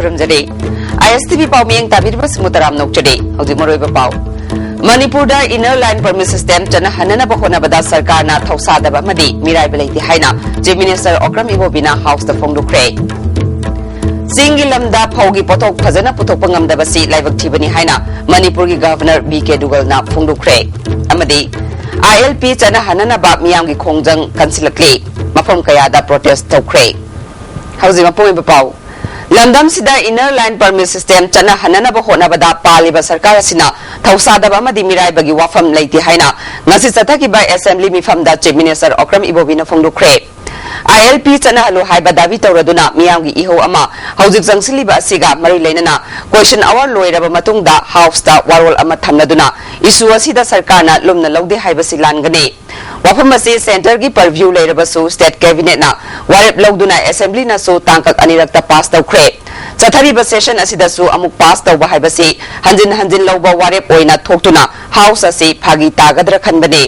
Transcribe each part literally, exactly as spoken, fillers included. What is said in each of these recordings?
ꯈꯨꯔꯨꯝꯖꯔꯤ꯫ ꯑꯥꯏ ꯑꯦꯁ T V ꯄꯥꯎ ꯃꯤꯠꯌꯦꯡ ꯇꯥꯕꯤꯔꯤꯕꯁꯤꯡꯕꯨ ꯇꯔꯥꯝꯅ ꯑꯣꯛꯆꯔꯤ꯫ ꯍꯧꯖꯤꯛ ꯃꯔꯨꯑꯣꯏꯕ ꯄꯥꯎ꯫ ꯃꯅꯤꯄꯨꯔꯗ inner line permit system ꯆꯠꯅꯍꯟꯅꯅꯕ ꯍꯣꯠꯅꯕꯗ ꯁꯔꯀꯥꯔꯅ ꯊꯧꯁꯥꯗꯕ ꯑꯃꯗꯤ ꯃꯤꯔꯥꯏꯕ ꯂꯩꯇꯦ ꯍꯥꯏꯅ Chief Minister ꯑꯣꯀ꯭ꯔꯝ ꯏꯕꯣꯕꯤꯅ House ꯇ ꯐꯣꯡꯗꯣꯛꯈ꯭ꯔꯦ꯫ ꯆꯤꯡꯒꯤ ꯂꯝꯗ ꯐꯧꯒꯤ ꯄꯣꯠꯊꯣꯛ ꯐꯖꯅ ꯄꯨꯊꯣꯛꯄ ꯉꯝꯗꯕꯁꯤ ꯂꯥꯏꯕꯛ ꯊꯤꯕꯅꯤ ꯍꯥꯏꯅ ꯃꯅꯤꯄꯨꯔꯒꯤ Governor ꯕꯤ ꯀꯦ ꯗꯨꯒꯜꯅ ꯐꯣꯡꯗꯣꯛꯈ꯭ꯔꯦ꯫ ꯑꯃꯗꯤ ꯑꯥꯏ ꯑꯦꯜ ꯄꯤ ꯆꯠꯅꯍꯟꯅꯅꯕ ꯃꯤꯌꯥꯝꯒꯤ ꯈꯣꯡꯖꯪ ꯀꯟꯁꯤꯜꯂꯛꯂꯤ꯫ ꯃꯐꯝ ꯀꯌꯥꯗ protest ꯇꯧꯈ꯭ꯔꯦ꯫ ꯍꯧꯖꯤꯛ ꯃꯄꯨꯡ ꯑꯣꯏꯕ ꯄꯥꯎ꯫ ꯂꯝꯗꯝꯁꯤꯗ inner line permit system ꯆꯠꯅꯍꯟꯅꯅꯕ ꯍꯣꯠꯅꯕꯗ ꯄꯥꯜꯂꯤꯕ ꯁꯔꯀꯥꯔ ꯑꯁꯤꯅ ꯊꯧꯁꯥꯗꯕ ꯑꯃꯗꯤ ꯃꯤꯔꯥꯏꯕꯒꯤ ꯋꯥꯐꯝ ꯂꯩꯇꯦ ꯍꯥꯏꯅ ꯉꯁꯤ ꯆꯠꯊꯈꯤꯕ Assembly ꯃꯤꯐꯝꯗ Chief Minister ꯑꯣꯀ꯭ꯔꯝ ꯏꯕꯣꯕꯤꯅ ꯐꯣꯡꯗꯣꯛꯈ꯭ꯔꯦ꯫ ꯑꯥꯏ ꯑꯦꯜ ꯄꯤ ꯆꯠꯅꯍꯜꯂꯨ ꯍꯥꯏꯕ ꯗꯥꯕꯤ ꯇꯧꯔꯗꯨꯅ ꯃꯤꯌꯥꯝꯒꯤ ꯏꯍꯧ ꯑꯃ ꯍꯧꯖꯤꯛ ꯆꯪꯁꯤꯜꯂꯤꯕ ꯑꯁꯤꯒ ꯃꯔꯤ ꯂꯩꯅꯅ question hour ꯂꯣꯏꯔꯕ ꯃꯇꯨꯡꯗ House ꯇ ꯋꯥꯔꯣꯜ ꯑꯃ ꯊꯝꯂꯗꯨꯅ issue ꯑꯁꯤꯗ ꯁꯔꯀꯥꯔꯅ ꯂꯨꯝꯅ ꯂꯧꯗꯦ ꯍꯥꯏꯕꯁꯤ ꯂꯥꯟꯒꯅꯤ꯫ ꯋꯥꯐꯝ ꯑꯁꯤ centre ꯒꯤ purview ꯂꯩꯔꯕꯁꯨ State Cabinet ꯅ ꯋꯥꯔꯦꯞ ꯂꯧꯗꯨꯅ Assembly ꯅꯁꯨ ꯇꯥꯡꯀꯛ ꯑꯅꯤꯔꯛꯇ pass ꯇꯧꯈ꯭ꯔꯦ꯫ ꯆꯠꯊꯔꯤꯕ session ꯑꯁꯤꯗꯁꯨ ꯑꯃꯨꯛ pass ꯇꯧꯕ ꯍꯥꯏꯕꯁꯤ ꯍꯟꯖꯤꯟ ꯍꯟꯖꯤꯟ ꯂꯧꯕ ꯋꯥꯔꯦꯞ ꯑꯣꯏꯅ ꯊꯣꯛꯇꯨꯅ House ꯑꯁꯤ ꯐꯥꯒꯤ ꯇꯥꯒꯗ꯭ꯔꯥ ꯈꯟꯕꯅꯤ꯫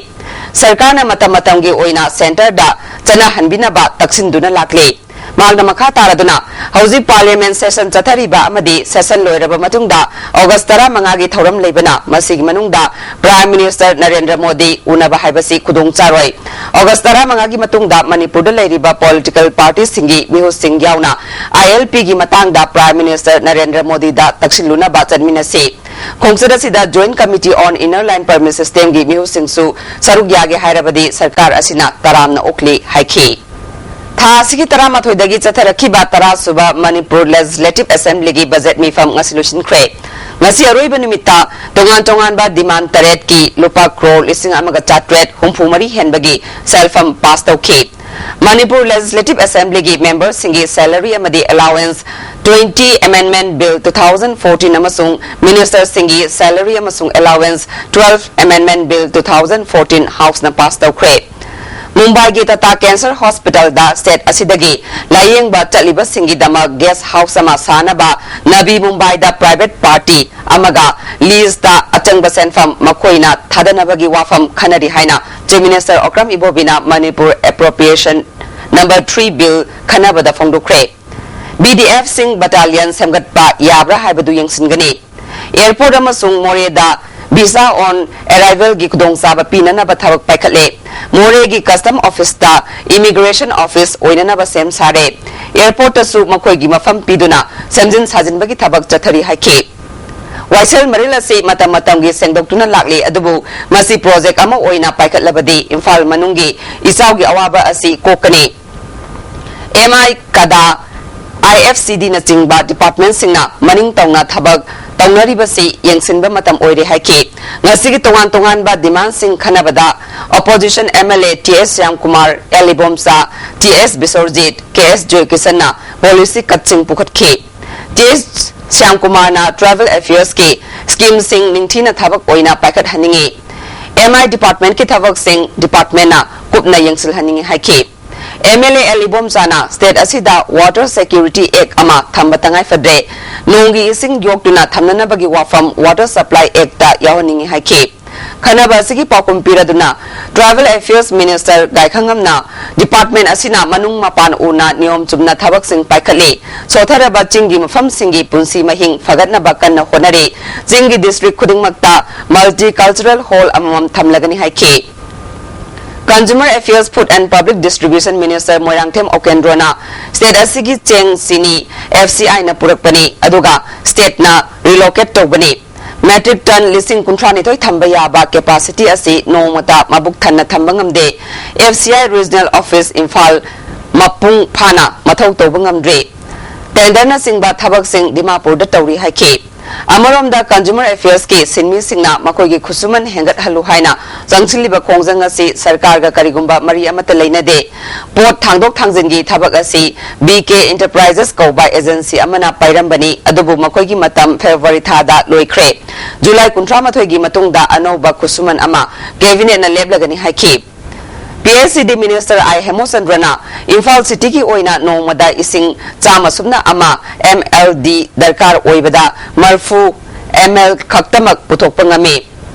ꯁꯔꯀꯥꯔꯅ ꯃꯇꯝ ꯃꯇꯝꯒꯤ ꯑꯣꯏꯅ centre ꯗ ꯆꯠꯅꯍꯟꯕꯤꯅꯕ ꯇꯛꯁꯤꯟꯗꯨꯅ ꯂꯥꯛꯂꯤ꯫ ꯃꯍꯥꯛꯅ ꯃꯈꯥ ꯇꯥꯔꯗꯨꯅ, ꯍꯧꯖꯤꯛ Parliament session ꯆꯠꯊꯔꯤꯕ ꯑꯃꯗꯤ session ꯂꯣꯏꯔꯕ ꯃꯇꯨꯡꯗ August ꯇꯔꯥꯃꯉꯥꯒꯤ ꯊꯧꯔꯝ ꯂꯩꯕꯅ, ꯃꯁꯤꯒꯤ ꯃꯅꯨꯡꯗ Prime Minister ꯅꯔꯦꯟꯗ꯭ꯔ ꯃꯣꯗꯤ ꯎꯅꯕ ꯍꯥꯏꯕꯁꯤ ꯈꯨꯗꯣꯡ ꯆꯥꯔꯣꯏ꯫ August ꯇꯔꯥꯃꯉꯥꯒꯤ ꯃꯇꯨꯡꯗ ꯃꯅꯤꯄꯨꯔꯗ ꯂꯩꯔꯤꯕ political party ꯁꯤꯡꯒꯤ ꯃꯤꯍꯨꯠꯁꯤꯡ ꯌꯥꯎꯅ ꯑꯥꯏ ꯑꯦꯜ ꯄꯤ ꯒꯤ ꯃꯇꯥꯡꯗ Prime Minister ꯅꯔꯦꯟꯗ꯭ꯔ ꯃꯣꯗꯤꯗ ꯇꯛꯁꯤꯜꯂꯨꯅꯕ ꯆꯠꯃꯤꯟꯅꯁꯤ꯫ ꯈꯣꯡꯆꯠ ꯑꯁꯤꯗ Joint Committee on Inner Line Permit System ꯒꯤ ꯃꯤꯍꯨꯠꯁꯤꯡꯁꯨ ꯁꯔꯨꯛ ꯌꯥꯒꯦ ꯍꯥꯏꯔꯕꯗꯤ ꯁꯔꯀꯥꯔ ꯑꯁꯤꯅ ꯇꯔꯥꯝꯅ ꯑꯣꯛꯂꯤ ꯍꯥꯏꯈꯤ꯫ ꯊꯥ ꯑꯁꯤꯒꯤ ꯇꯔꯥꯃꯥꯊꯣꯏꯗꯒꯤ ꯆꯠꯊꯔꯛꯈꯤꯕ ꯇꯔꯥꯁꯨꯕ ꯃꯅꯤꯄꯨꯔ Legislative Assembly ꯒꯤ budget ꯃꯤꯐꯝ ꯉꯁꯤ ꯂꯣꯏꯁꯤꯟꯈ꯭ꯔꯦ꯫ ꯉꯁꯤ ꯑꯔꯣꯏꯕ ꯅꯨꯃꯤꯠꯇ ꯇꯣꯉꯥꯟ ꯇꯣꯉꯥꯟꯕ demand ꯇꯔꯦꯠꯀꯤ ꯂꯨꯄꯥ ꯀ꯭ꯔꯣꯔ ꯂꯤꯁꯤꯡ ꯑꯃꯒ ꯆꯥꯇ꯭ꯔꯦꯠ ꯍꯨꯝꯐꯨ ꯃꯔꯤ ꯍꯦꯟꯕꯒꯤ ꯁꯦꯜꯐꯝ pass ꯇꯧꯈꯤ꯫ ꯃꯅꯤꯄꯨꯔ Legislative Assembly ꯒꯤ member ꯁꯤꯡꯒꯤ salary ꯑꯃꯗꯤ allowance twenty Amendment Bill two thousand fourteen ꯑꯃꯁꯨꯡ minister ꯁꯤꯡꯒꯤ salary ꯑꯃꯁꯨꯡ allowance twelve Amendment Bill two thousand fourteen House ꯅ pass ꯇꯧꯈ꯭ꯔꯦ꯫ ꯃꯨꯝꯕꯥꯏꯒꯤ Tata Cancer Hospital ꯗ state ꯑꯁꯤꯗꯒꯤ ꯂꯥꯌꯦꯡꯕ ꯆꯠꯂꯤꯕꯁꯤꯡꯒꯤꯗꯃꯛ guest house ꯑꯃ ꯁꯥꯅꯕ ꯅꯕꯤ ꯃꯨꯝꯕꯥꯏꯗ private party ꯑꯃꯒ lease ꯇ ꯑꯆꯪꯕ ꯁꯦꯟꯐꯝ ꯃꯈꯣꯏꯅ ꯊꯥꯗꯅꯕꯒꯤ ꯋꯥꯐꯝ ꯈꯟꯅꯔꯤ ꯍꯥꯏꯅ Chief Minister ꯑꯣꯀ꯭ꯔꯝ ꯏꯕꯣꯕꯤꯅ Manipur Appropriation number three Bill ꯈꯟꯅꯕꯗ ꯐꯣꯡꯗꯣꯛꯈ꯭ꯔꯦ꯫ ꯕꯤ ꯗꯤ ꯑꯦꯐꯁꯤꯡ ꯕꯠꯇꯥꯂꯤꯌꯟ ꯁꯦꯝꯒꯠꯄ ꯌꯥꯕ꯭ꯔꯥ ꯍꯥꯏꯕꯗꯨ ꯌꯦꯡꯁꯤꯟꯒꯅꯤ꯫ ꯑꯦꯌꯔꯄꯣꯔꯠ ꯑꯃꯁꯨꯡ ꯃꯣꯔꯦꯗ visa on arrivalꯒꯤ ꯈꯨꯗꯣꯡꯆꯥꯕ ꯄꯤꯅꯅꯕ ꯊꯕꯛ ꯄꯥꯏꯈꯠꯂꯦ꯫ ꯃꯣꯔꯦꯒꯤ ꯀꯁꯇꯝ ꯑꯣꯐꯤꯁꯇ ꯏꯃꯤꯒ꯭ꯔꯦꯁꯟ ꯑꯣꯐꯤꯁ ꯑꯣꯏꯅꯅꯕ ꯁꯦꯝ ꯁꯥꯔꯦ꯫ ꯑꯦꯌꯔꯄꯣꯔꯠꯇꯁꯨ ꯃꯈꯣꯏꯒꯤ ꯃꯐꯝ ꯄꯤꯗꯨꯅ ꯁꯦꯝꯖꯤꯟ ꯁꯥꯖꯤꯟꯕꯒꯤ ꯊꯕꯛ ꯆꯠꯊꯔꯤ ꯍꯥꯏꯈꯤ꯫ ꯋꯥꯏꯁꯦꯜ ꯃꯔꯤꯜ ꯑꯁꯤ ꯃꯇꯝ ꯃꯇꯝꯒꯤ ꯁꯦꯡꯗꯣꯛꯇꯨꯅ ꯂꯥꯛꯂꯤ, ꯑꯗꯨꯕꯨ ꯃꯁꯤ ꯄ꯭ꯔꯣꯖꯦꯛ ꯑꯃ ꯑꯣꯏꯅ ꯄꯥꯏꯈꯠꯂꯕꯗꯤ ꯏꯝꯐꯥꯜ ꯃꯅꯨꯡꯒꯤ ꯏꯆꯥꯎꯒꯤ ꯑꯋꯥꯕ ꯑꯁꯤ ꯀꯣꯛꯀꯅꯤ꯫ ꯑꯦꯝ ꯑꯥꯏ ꯀꯗꯥ, ꯑꯥꯏ ꯑꯦꯐ ꯁꯤ ꯗꯤꯅꯆꯤꯡꯕ ꯗꯤꯄꯥꯔꯠꯃꯦꯟꯠꯁꯤꯡꯅ ꯃꯅꯤꯡ ꯇꯧꯅ ꯊꯕꯛ ꯇꯧꯅꯔꯤꯕꯁꯤ ꯌꯦꯡꯁꯤꯟꯕ ꯃꯇꯝ ꯑꯣꯏꯔꯦ ꯍꯥꯏꯈꯤ꯫ ꯉꯁꯤꯒꯤ ꯇꯣꯉꯥꯟ ꯇꯣꯉꯥꯟꯕ ꯗꯤꯃꯥꯟꯁꯤꯡ ꯈꯟꯅꯕꯗ opposition M L A T S Shyamkumar, L Ibomcha, T S Biswajit, K S ꯖꯣꯏꯀꯤꯁꯟꯅ ꯄꯣꯂꯤꯁꯤ ꯀꯠꯁꯤꯡ ꯄꯨꯈꯠꯈꯤ꯫ ꯇꯤ ꯑꯦꯁ ꯁ꯭ꯌꯥꯝꯀꯨꯃꯥꯔꯅ ꯇ꯭ꯔꯥꯏꯕꯦꯜ ꯑꯦꯐꯤꯌꯔꯁꯀꯤ ꯁ꯭ꯀꯤꯝꯁꯤꯡ ꯅꯤꯡꯊꯤꯅ ꯊꯕꯛ ꯑꯣꯏꯅ ꯄꯥꯏꯈꯠꯍꯟꯅꯤꯡꯏ꯫ ꯑꯦꯝ ꯑꯥꯏ ꯗꯤꯄꯥꯔꯠꯃꯦꯟꯠꯀꯤ ꯊꯕꯛꯁꯤꯡ ꯗꯤꯄꯥꯔꯠꯃꯦꯟꯠꯅ ꯀꯨꯞꯅ ꯌꯦꯡꯁꯤꯜꯍꯟꯅꯤꯡꯏ ꯍꯥꯏꯈꯤ꯫ ꯑꯦꯝ ꯑꯦꯜ ꯑꯦ ꯑꯦꯜ ꯏꯕꯣꯝꯆꯥꯅ ꯁ꯭ꯇꯦꯠ ꯑꯁꯤꯗ ꯋꯥꯇꯔ ꯁꯦꯀ꯭ꯌꯨꯔꯤꯇꯤ ꯑꯦꯛ ꯑꯃ ꯊꯝꯕ ꯇꯉꯥꯏꯐꯗ꯭ꯔꯦ꯫ ꯅꯣꯡꯒꯤ ꯏꯁꯤꯡ ꯌꯣꯛꯇꯨꯅ ꯊꯝꯅꯅꯕꯒꯤ ꯋꯥꯐꯝ ꯋꯥꯇꯔ ꯁꯄ꯭ꯂꯥꯏ ꯑꯦꯛꯇ ꯌꯥꯎꯍꯟꯅꯤꯡꯏ ꯍꯥꯏꯈꯤ꯫ ꯈꯟꯅꯕ ꯑꯁꯤꯒꯤ ꯄꯥꯎꯈꯨꯝ ꯄꯤꯔꯗꯨꯅ ꯇ꯭ꯔꯥꯏꯕꯦꯜ ꯑꯦꯐꯤꯌꯔꯁ ꯃꯤꯅꯤꯁꯇꯔ ꯒꯥꯏꯈꯪꯉꯝꯅ ꯗꯤꯄꯥꯔꯠꯃꯦꯟꯠ ꯑꯁꯤꯅ ꯃꯅꯨꯡ ꯃꯄꯥꯟ ꯎꯅ ꯅꯤꯌꯣꯝ ꯆꯨꯝꯅ ꯊꯕꯛꯁꯤꯡ ꯄꯥꯏꯈꯠꯂꯤ꯫ ꯁꯣꯠꯊꯔꯕ ꯆꯤꯡꯒꯤ ꯃꯐꯝꯁꯤꯡꯒꯤ ꯄꯨꯟꯁꯤ ꯃꯍꯤꯡ ꯐꯒꯠꯅꯕ ꯀꯟꯅ ꯍꯣꯠꯅꯔꯤ꯫ ꯆꯤꯡꯒꯤ ꯗꯤꯁꯇ꯭ꯔꯤꯛ ꯈꯨꯗꯤꯡꯃꯛꯇ ꯃꯜꯇꯤ ꯀꯜꯆꯔꯦꯜ ꯍꯣꯜ ꯑꯃꯃꯝ ꯊꯝꯂꯒꯅꯤ ꯍꯥꯏꯈꯤ꯫ Consumer Affairs, Food and Public Distribution Minister Moirangthem ꯑꯣꯀꯦꯟꯗ꯭ꯔꯣꯅ ꯁ꯭ꯇꯦꯠ ꯑꯁꯤꯒꯤ ꯆꯦꯡ, ꯆꯤꯅꯤ ꯑꯦꯐ ꯁꯤ ꯑꯥꯏꯅ ꯄꯨꯔꯛꯄꯅꯤ, ꯑꯗꯨꯒ ꯁ꯭ꯇꯦꯠꯅ ꯔꯤꯂꯣꯀꯦꯠ ꯇꯧꯕꯅꯤ꯫ ꯃꯦꯇ꯭ꯔꯤꯛ ꯇꯟ ꯂꯤꯁꯤꯡ ꯀꯨꯟꯊ꯭ꯔꯥ ꯅꯤꯊꯣꯏ ꯊꯝꯕ ꯌꯥꯕ ꯀꯦꯄꯥꯁꯤꯇꯤ ꯑꯁꯤ ꯅꯣꯡꯃꯇ ꯃꯕꯨꯛ ꯊꯟꯅ ꯊꯝꯕ ꯉꯝꯗꯦ꯫ F C I regional office Imphal ꯃꯄꯨꯡ ꯐꯥꯅ ꯃꯊꯧ ꯇꯧꯕ ꯉꯝꯗ꯭ꯔꯤ꯫ ꯇꯦꯟꯗꯔꯅꯆꯤꯡꯕ ꯊꯕꯛꯁꯤꯡ ꯗꯤꯃꯥꯄꯨꯔꯗ ꯇꯧꯔꯤ ꯍꯥꯏꯈꯤ꯫ ꯑꯃꯔꯣꯝꯗ, ꯀꯟꯖꯨꯃꯔ ꯑꯦꯐꯤꯌꯔꯁꯀꯤ ꯁꯤꯟꯃꯤꯁꯤꯡꯅ ꯃꯈꯣꯏꯒꯤ ꯈꯨꯠꯁꯨꯃꯟ ꯍꯦꯟꯒꯠꯍꯜꯂꯨ ꯍꯥꯏꯅ ꯆꯪꯁꯤꯜꯂꯤꯕ ꯈꯣꯡꯖꯪ ꯑꯁꯤ ꯁꯔꯀꯥꯔꯒ ꯀꯔꯤꯒꯨꯝꯕ ꯃꯔꯤ ꯑꯃꯠꯇ ꯂꯩꯅꯗꯦ꯫ ꯄꯣꯠ ꯊꯥꯡꯗꯣꯛ ꯊꯥꯡꯖꯤꯟꯒꯤ ꯊꯕꯛ ꯑꯁꯤ ꯕꯤ ꯀꯦ ꯏꯟꯇꯔꯄ꯭ꯔꯥꯏꯖꯦꯁ ꯀꯧꯕ ꯑꯦꯖꯦꯟꯁꯤ ꯑꯃꯅ ꯄꯥꯏꯔꯝꯕꯅꯤ, ꯑꯗꯨꯕꯨ ꯃꯈꯣꯏꯒꯤ ꯃꯇꯝ ꯐꯦꯕ꯭ꯔꯨꯋꯥꯔꯤ ꯊꯥꯗ ꯂꯣꯏꯈ꯭ꯔꯦ꯫ ꯖꯨꯂꯥꯏ ꯀꯨꯟꯊ꯭ꯔꯥ ꯃꯥꯊꯣꯏꯒꯤ ꯃꯇꯨꯡꯗ ꯑꯅꯧꯕ ꯈꯨꯠꯁꯨꯃꯟ ꯑꯃ ꯀꯦꯕꯤꯅꯦꯠꯅ ꯂꯦꯞꯂꯒꯅꯤ ꯍꯥꯏꯈꯤ꯫ ꯄꯤ ꯑꯩꯆ ꯏ ꯗꯤ ꯃꯤꯅꯤꯁꯇꯔ ꯑꯥꯏ ꯍꯦꯃꯣꯆꯟꯗ꯭ꯔꯅ ꯏꯝꯐꯥꯜ ꯁꯤꯇꯤꯒꯤ ꯑꯣꯏꯅ ꯅꯣꯡꯃꯗ ꯏꯁꯤꯡ ꯆꯥꯝꯃ ꯁꯨꯞꯅ ꯑꯃ ꯑꯦꯝ ꯑꯦꯜ ꯗꯤ ꯗꯔꯀꯥꯔ ꯑꯣꯏꯕꯗ ꯃꯔꯐꯨ ꯑꯦꯝ ꯑꯦꯜ ꯈꯛꯇꯃꯛ ꯄꯨꯊꯣꯛꯄ ꯉꯝꯃꯤ꯫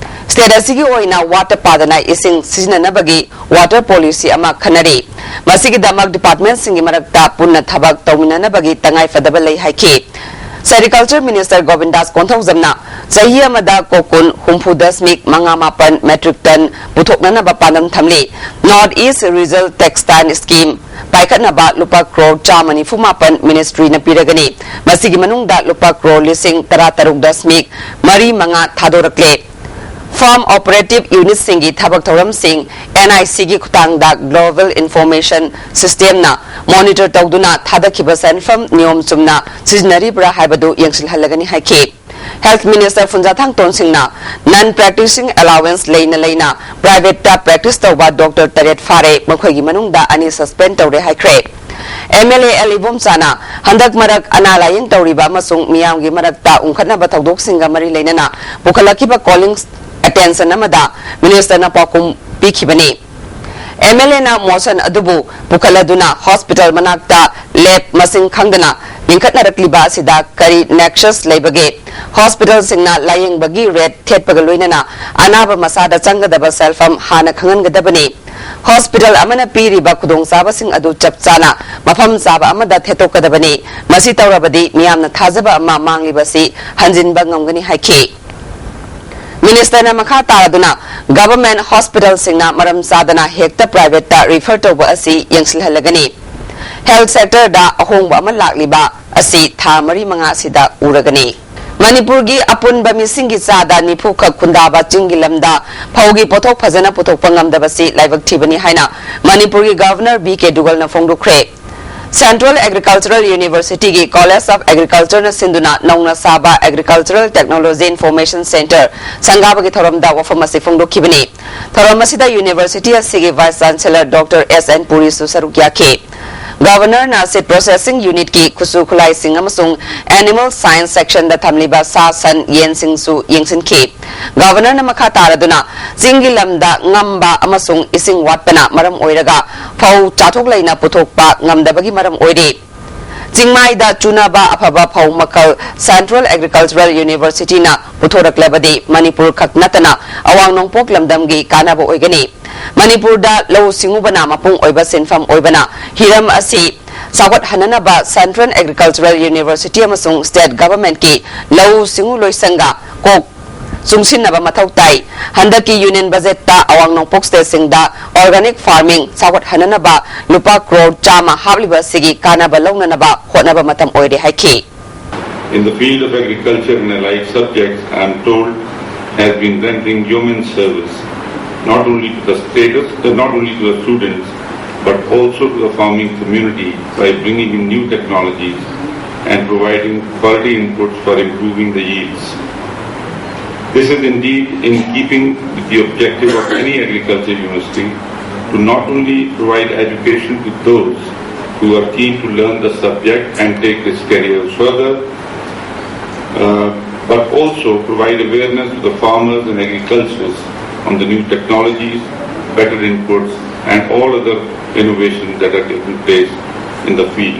State ꯑꯁꯤꯒꯤ ꯑꯣꯏꯅ ꯋꯥꯠꯇ ꯄꯥꯗꯅ ꯏꯁꯤꯡ ꯁꯤꯖꯤꯟꯅꯅꯕꯒꯤ water policy ꯑꯃ ꯈꯟꯅꯔꯤ꯫ ꯃꯁꯤꯒꯤꯗꯃꯛ departmentꯁꯤꯡꯒꯤ ꯃꯔꯛꯇ ꯄꯨꯟꯅ ꯊꯕꯛ ꯇꯧꯃꯤꯟꯅꯅꯕꯒꯤ ꯇꯉꯥꯏꯐꯗꯕ ꯂꯩ ꯍꯥꯏꯈꯤ꯫ Sericulture Minister ꯒꯣꯕꯤꯟꯗꯥꯁ ꯀꯣꯟꯊꯧꯖꯝꯅ ꯆꯍꯤ ꯑꯃꯗ ꯀꯣꯀꯨꯟ ꯍꯨꯝꯐꯨ ꯗꯁꯃꯤꯛ ꯃꯉꯥ ꯃꯥꯄꯟ metric ton ꯄꯨꯊꯣꯛꯅꯅꯕ ꯄꯥꯟꯗꯝ ꯊꯝꯂꯤ꯫ North East Region Textile Scheme ꯄꯥꯏꯈꯠꯅꯕ ꯂꯨꯄꯥ ꯀ꯭ꯔꯣꯔ ꯆꯥꯝꯃ ꯅꯤꯐꯨ ꯃꯥꯄꯟ ministryꯅ ꯄꯤꯔꯒꯅꯤ꯫ ꯃꯁꯤꯒꯤ ꯃꯅꯨꯡꯗ ꯂꯨꯄꯥ ꯀ꯭ꯔꯣꯔ ꯂꯤꯁꯤꯡ ꯇꯔꯥ ꯇꯔꯨꯛ ꯗꯁꯃꯤꯛ ꯃꯔꯤ ꯃꯉꯥ ꯊꯥꯗꯣꯔꯛꯂꯦ꯫ Farm Operative Unitꯁꯤꯡꯒꯤ ꯊꯕꯛ ꯊꯧꯔꯝꯁꯤꯡ NICꯒꯤ ꯈꯨꯠꯊꯥꯡꯗ Global Information Systemꯅ monitor ꯇꯧꯗꯨꯅ ꯊꯥꯗꯈꯤꯕ ꯁꯦꯟꯐꯝ ꯅꯤꯌꯣꯝ ꯆꯨꯝꯅ ꯁꯤꯖꯤꯟꯅꯔꯤꯕ꯭ꯔꯥ ꯍꯥꯏꯕꯗꯨ ꯌꯦꯡꯁꯤꯜꯍꯜꯂꯒꯅꯤ ꯍꯥꯏꯈꯤ꯫ Health Minister ꯐꯨꯟꯖꯥꯊꯥꯡ ꯇꯣꯟꯁꯤꯡꯅ non practicing allowance ꯂꯩꯅ ꯂꯩꯅ privateꯇ practice ꯇꯧꯕ doctor ꯇꯔꯦꯠ ꯐꯥꯔꯦ, ꯃꯈꯣꯏꯒꯤ ꯃꯅꯨꯡꯗ ꯑꯅꯤ suspend ꯇꯧꯔꯦ ꯍꯥꯏꯈ꯭ꯔꯦ꯫ MLA ꯑꯦꯜ ꯏꯕꯣꯝꯆꯥꯅ ꯍꯟꯗꯛ ꯃꯔꯛ ꯑꯅꯥ ꯂꯥꯌꯦꯡ ꯇꯧꯔꯤꯕ ꯑꯃꯁꯨꯡ ꯃꯤꯌꯥꯝꯒꯤ ꯃꯔꯛꯇ ꯎꯪꯈꯠꯅꯕ ꯊꯧꯗꯣꯛꯁꯤꯡꯒ ꯃꯔꯤ ꯂꯩꯅꯅ ꯄꯨꯈꯠꯂꯛꯈꯤꯕ calling attention ꯑꯃꯗ ministerꯅ ꯄꯥꯎꯈꯨꯝ ꯄꯤꯈꯤꯕꯅꯤ꯫ MLAꯅ motion ꯑꯗꯨꯕꯨ ꯄꯨꯈꯠꯂꯗꯨꯅ hospital ꯃꯅꯥꯛꯇ lab ꯃꯁꯤꯡ ꯈꯪꯗꯅ ꯂꯤꯡꯈꯠꯅꯔꯛꯂꯤꯕ ꯑꯁꯤꯗ ꯀꯔꯤ nexus ꯂꯩꯕꯒꯦ? Hospitalꯁꯤꯡꯅ ꯂꯥꯌꯦꯡꯕꯒꯤ rate ꯊꯦꯠꯄꯒ ꯂꯣꯏꯅꯅ ꯑꯅꯥꯕ ꯃꯁꯥꯗ ꯆꯪꯒꯗꯕ ꯁꯦꯜꯐꯝ ꯍꯥꯟꯅ ꯈꯪꯍꯟꯒꯗꯕꯅꯤ꯫ Hospital ꯑꯃꯅ ꯄꯤꯔꯤꯕ ꯈꯨꯗꯣꯡꯆꯥꯕꯁꯤꯡ ꯑꯗꯨ ꯆꯞ ꯆꯥꯅ ꯃꯐꯝ ꯆꯥꯕ ꯑꯃꯗ ꯊꯦꯠꯇꯣꯛꯀꯗꯕꯅꯤ꯫ ꯃꯁꯤ ꯇꯧꯔꯕꯗꯤ ꯃꯤꯌꯥꯝꯅ ꯊꯥꯖꯕ ꯑꯃ ꯃꯥꯡꯂꯤꯕꯁꯤ ꯍꯟꯖꯤꯟꯕ ꯉꯝꯒꯅꯤ ꯍꯥꯏꯈꯤ꯫ Ministerꯅ ꯃꯈꯥ ꯇꯥꯔꯗꯨꯅ government hospitalꯁꯤꯡꯅ ꯃꯔꯝ ꯆꯥꯗꯅ ꯍꯦꯛꯇ privateꯇ refer ꯇꯧꯕ ꯑꯁꯤ ꯌꯦꯡꯁꯤꯜꯍꯜꯂꯒꯅꯤ꯫ Health sectorꯗ ꯑꯍꯣꯡꯕ ꯑꯃ ꯂꯥꯛꯂꯤꯕ ꯑꯁꯤ ꯊꯥ ꯃꯔꯤ ꯃꯉꯥ ꯑꯁꯤꯗ ꯎꯔꯒꯅꯤ꯫ ꯃꯅꯤꯄꯨꯔꯒꯤ ꯑꯄꯨꯟꯕ ꯃꯤꯁꯤꯡꯒꯤ ꯆꯥꯗ ꯅꯤꯐꯨ ꯈꯛ ꯈꯨꯟꯗꯥꯕ ꯆꯤꯡꯒꯤ ꯂꯝꯗ ꯐꯧꯒꯤ ꯄꯣꯠꯊꯣꯛ ꯐꯖꯅ ꯄꯨꯊꯣꯛꯄ ꯉꯝꯗꯕꯁꯤ ꯂꯥꯏꯕꯛ ꯊꯤꯕꯅꯤ ꯍꯥꯏꯅ ꯃꯅꯤꯄꯨꯔꯒꯤ Governor ꯕꯤ ꯀꯦ ꯗꯨꯒꯜꯅ ꯐꯣꯡꯗꯣꯛꯈ꯭ꯔꯦ꯫ Central Agricultural Universityꯒꯤ College of Agricultureꯅ ꯁꯤꯟꯗꯨꯅ ꯅꯧꯅ ꯁꯥꯕ Agricultural Technology Information Centre ꯁꯪꯒꯥꯕꯒꯤ ꯊꯧꯔꯝꯗ ꯋꯥꯐꯝ ꯑꯁꯤ ꯐꯣꯡꯗꯣꯛꯈꯤꯕꯅꯤ꯫ ꯊꯧꯔꯝ ꯑꯁꯤꯗ university ꯑꯁꯤꯒꯤ Vice Chancellor Doctor S N ꯄꯨꯔꯤꯁꯨ ꯁꯔꯨꯛ ꯌꯥꯈꯤ꯫ Governorꯅ seed processing unitꯀꯤ ꯈꯨꯠꯁꯨ ꯈꯨꯠꯂꯥꯏꯁꯤꯡ ꯑꯃꯁꯨꯡ animal science sectionꯗ ꯊꯝꯂꯤꯕ ꯁꯥ ꯁꯟ ꯌꯦꯟꯁꯤꯡꯁꯨ ꯌꯦꯡꯁꯤꯟꯈꯤ꯫ Governorꯅ ꯃꯈꯥ ꯇꯥꯔꯗꯨꯅ ꯆꯤꯡꯒꯤ ꯂꯝꯗ ꯉꯝꯕ ꯑꯃꯁꯨꯡ ꯏꯁꯤꯡ ꯋꯥꯠꯄꯅ ꯃꯔꯝ ꯑꯣꯏꯔꯒ ꯐꯧ ꯆꯥꯊꯣꯛ ꯂꯩꯅ ꯄꯨꯊꯣꯛꯄ ꯉꯝꯗꯕꯒꯤ ꯃꯔꯝ ꯑꯣꯏꯔꯤ꯫ ꯆꯤꯡꯃꯥꯏꯗ ꯆꯨꯅꯕ ꯑꯐꯕ ꯐꯧ ꯃꯈꯜ Central Agricultural University ꯅ ꯄꯨꯊꯣꯔꯛꯂꯕꯗꯤ ꯃꯅꯤꯄꯨꯔ ꯈꯛ ꯅꯠꯇꯅ ꯑꯋꯥꯡ ꯅꯣꯡꯄꯣꯛ ꯂꯝꯗꯝꯒꯤ ꯀꯥꯟꯅꯕ ꯑꯣꯏꯒꯅꯤ꯫ ꯃꯅꯤꯄꯨꯔꯗ ꯂꯧꯎ ꯁꯤꯡꯎꯕꯅ ꯃꯄꯨꯡ ꯑꯣꯏꯕ ꯁꯤꯟꯐꯝ ꯑꯣꯏꯕꯅ ꯍꯤꯔꯝ ꯑꯁꯤ ꯆꯥꯎꯈꯠꯍꯟꯅꯅꯕ Central Agricultural University ꯑꯃꯁꯨꯡ State Government ꯀꯤ ꯂꯧꯎ ꯁꯤꯡꯎ ꯂꯣꯏꯁꯪꯒ ꯀꯣꯛ ꯆꯨꯡꯁꯤꯟꯅꯕ ꯃꯊꯧ ꯇꯥꯏ꯫ ꯍꯟꯗꯛꯀꯤ Union Budget ꯇ ꯑꯋꯥꯡ ꯅꯣꯡꯄꯣꯛ state ꯁꯤꯡꯗ organic farming ꯆꯥꯎꯈꯠꯍꯟꯅꯅꯕ ꯂꯨꯄꯥ ꯀ꯭ꯔꯣꯔ ꯆꯥꯝꯃ ꯍꯥꯞꯂꯤꯕ ꯑꯁꯤꯒꯤ ꯀꯥꯟꯅꯕ ꯂꯧꯅꯅꯕ ꯍꯣꯠꯅꯕ ꯃꯇꯝ ꯑꯣꯏꯔꯦ ꯍꯥꯏꯈꯤ꯫ In the field of agriculture and allied subjects, I am told, has been rendering yeoman service not only to the status, uh, not only to the students, but also to the farming community by bringing in new technologies and providing quality inputs for improving the yields. This is indeed in keeping with the objective of any agriculture university to not only provide education to those who are keen to learn the subject and take this career further, uh, but also provide awareness to the farmers and agriculturists on the new technologies, better inputs, and all other innovations that are taking place in the field.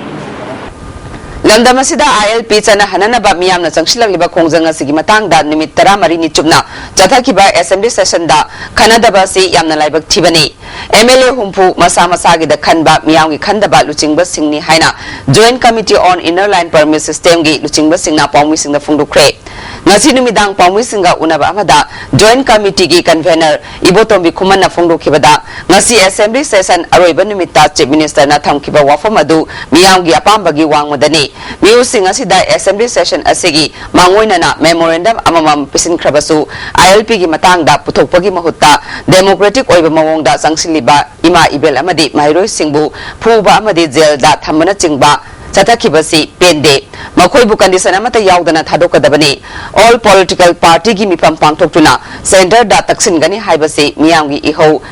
ꯂꯝꯗꯝ ꯑꯁꯤꯗ ILP ꯆꯠꯅꯍꯟꯅꯅꯕ ꯃꯤꯌꯥꯝꯅ ꯆꯪꯁꯤꯜꯂꯛꯂꯤꯕ ꯈꯣꯡꯖꯪ ꯑꯁꯤꯒꯤ ꯃꯇꯥꯡꯗ ꯅꯨꯃꯤꯠ ꯇꯔꯥꯃꯔꯤꯅꯤ ꯆꯨꯞꯅ ꯆꯠꯊꯈꯤꯕ assembly session ꯗ ꯈꯟꯅꯗꯕ ꯑꯁꯤ ꯌꯥꯝꯅ ꯂꯥꯏꯕꯛ ꯊꯤꯕꯅꯤ꯫ MLA ꯍꯨꯝꯐꯨ ꯃꯁꯥ ꯃꯁꯥꯒꯤꯗ ꯈꯟꯕ ꯃꯤꯌꯥꯝꯒꯤ ꯈꯟꯗꯕ ꯂꯨꯆꯤꯡꯕꯁꯤꯡꯅꯤ ꯍꯥꯏꯅ Joint Committee on Inner Line Permit System ꯒꯤ ꯂꯨꯆꯤꯡꯕꯁꯤꯡꯅ ꯄꯥꯎꯃꯤꯁꯤꯡꯗ ꯐꯣꯡꯗꯣꯛꯈ꯭ꯔꯦ꯫ ꯉꯁꯤ ꯅꯨꯃꯤꯗꯥꯡ ꯄꯥꯎꯃꯤꯁꯤꯡꯒ ꯎꯅꯕ ꯑꯃꯗ Joint Committee ꯒꯤ convener ꯏꯕꯣꯇꯣꯝꯕꯤ ꯈꯨꯃꯟꯅ ꯐꯣꯡꯗꯣꯛꯈꯤꯕꯗ, ꯉꯁꯤ assembly session ꯑꯔꯣꯏꯕ ꯅꯨꯃꯤꯠꯇ Chief Minister ꯅ ꯊꯝꯈꯤꯕ ꯋꯥꯐꯝ ꯑꯗꯨ ꯃꯤꯌꯥꯝꯒꯤ ꯑꯄꯥꯝꯕꯒꯤ ꯋꯥꯡꯃꯗꯅꯤ꯫ ꯃꯤꯑꯣꯏꯁꯤꯡ ꯑꯁꯤꯗ assembly session ꯑꯁꯤꯒꯤ ꯃꯥꯡꯑꯣꯏꯅꯅ memorandum ꯑꯃꯃꯝ ꯄꯤꯁꯤꯟꯈ꯭ꯔꯕꯁꯨ, ILP ꯒꯤ ꯃꯇꯥꯡꯗ ꯄꯨꯊꯣꯛꯄꯒꯤ ꯃꯍꯨꯠꯇ democratic ꯑꯣꯏꯕ ꯃꯑꯣꯡꯗ ꯆꯪꯁꯤꯜꯂꯤꯕ ꯏꯃꯥ ꯏꯕꯦꯜ ꯑꯃꯗꯤ ꯃꯍꯩꯔꯣꯏꯁꯤꯡꯕꯨ ꯐꯨꯕ ꯑꯃꯗꯤ ꯖꯦꯜꯗ ꯊꯝꯕꯅꯆꯤꯡꯕ ꯆꯠꯊꯈꯤꯕꯁꯤ ꯄꯦꯟꯗꯦ꯫ ꯃꯈꯣꯏꯕꯨ condition ꯑꯃꯠꯇ ꯌꯥꯎꯗꯅ ꯊꯥꯗꯣꯛꯀꯗꯕꯅꯤ꯫ All political party ꯒꯤ ꯃꯤꯐꯝ ꯄꯥꯡꯊꯣꯛꯇꯨꯅ centre ꯗ ꯇꯛꯁꯤꯟꯒꯅꯤ ꯍꯥꯏꯕꯁꯤ ꯃꯤꯌꯥꯝꯒꯤ ꯏꯍꯧ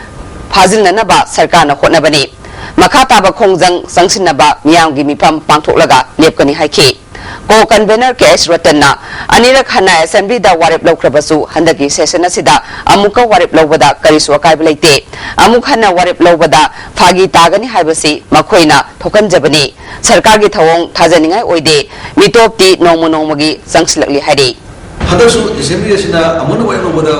ꯐꯥꯖꯤꯟꯅꯅꯕ ꯁꯔꯀꯥꯔꯅ ꯍꯣꯠꯅꯕꯅꯤ꯫ ꯃꯈꯥ ꯇꯥꯕ ꯈꯣꯡꯖꯪ ꯆꯪꯁꯤꯟꯅꯕ ꯃꯤꯌꯥꯝꯒꯤ ꯃꯤꯐꯝ ꯄꯥꯡꯊꯣꯛꯂꯒ ꯂꯦꯞꯀꯅꯤ ꯍꯥꯏꯈꯤ꯫ ꯀꯣ ꯀꯟꯚꯦꯅꯔ ꯀꯦ ꯑꯩꯆ ꯔꯇꯟꯅ ꯑꯅꯤꯔꯛ ꯍꯟꯅ ꯑꯦꯁꯦꯝꯕ꯭ꯂꯤꯗ ꯋꯥꯔꯦꯞ ꯂꯧꯈ꯭ꯔꯕꯁꯨ ꯍꯟꯗꯛꯀꯤ ꯁꯦꯁꯟ ꯑꯁꯤꯗ ꯑꯃꯨꯛꯀ ꯋꯥꯔꯦꯞ ꯂꯧꯕꯗ ꯀꯔꯤꯁꯨ ꯑꯀꯥꯏꯕ ꯂꯩꯇꯦ꯫ ꯑꯃꯨꯛ ꯍꯟꯅ ꯋꯥꯔꯦꯞ ꯂꯧꯕꯗ ꯐꯥꯒꯤ ꯇꯥꯒꯅꯤ ꯍꯥꯏꯕꯁꯤ ꯃꯈꯣꯏꯅ ꯊꯣꯛꯍꯟꯖꯕꯅꯤ꯫ ꯁꯔꯀꯥꯔꯒꯤ ꯊꯧꯑꯣꯡ ꯊꯥꯖꯅꯤꯡꯉꯥꯏ ꯑꯣꯏꯗꯦ꯫ ꯃꯤꯇꯣꯞꯇꯤ ꯅꯣꯡꯃ ꯅꯣꯡꯃꯒꯤ ꯆꯪꯁꯤꯜꯂꯛꯂꯤ ꯍꯥꯏꯔꯤ꯫ ꯍꯟꯗꯛꯁꯨ ꯑꯦꯁꯦꯝꯕ꯭ꯂꯤ ꯑꯁꯤꯅ ꯑꯃꯨꯛ ꯍꯟꯅ ꯋꯥꯔꯦꯞ ꯂꯧꯕꯗ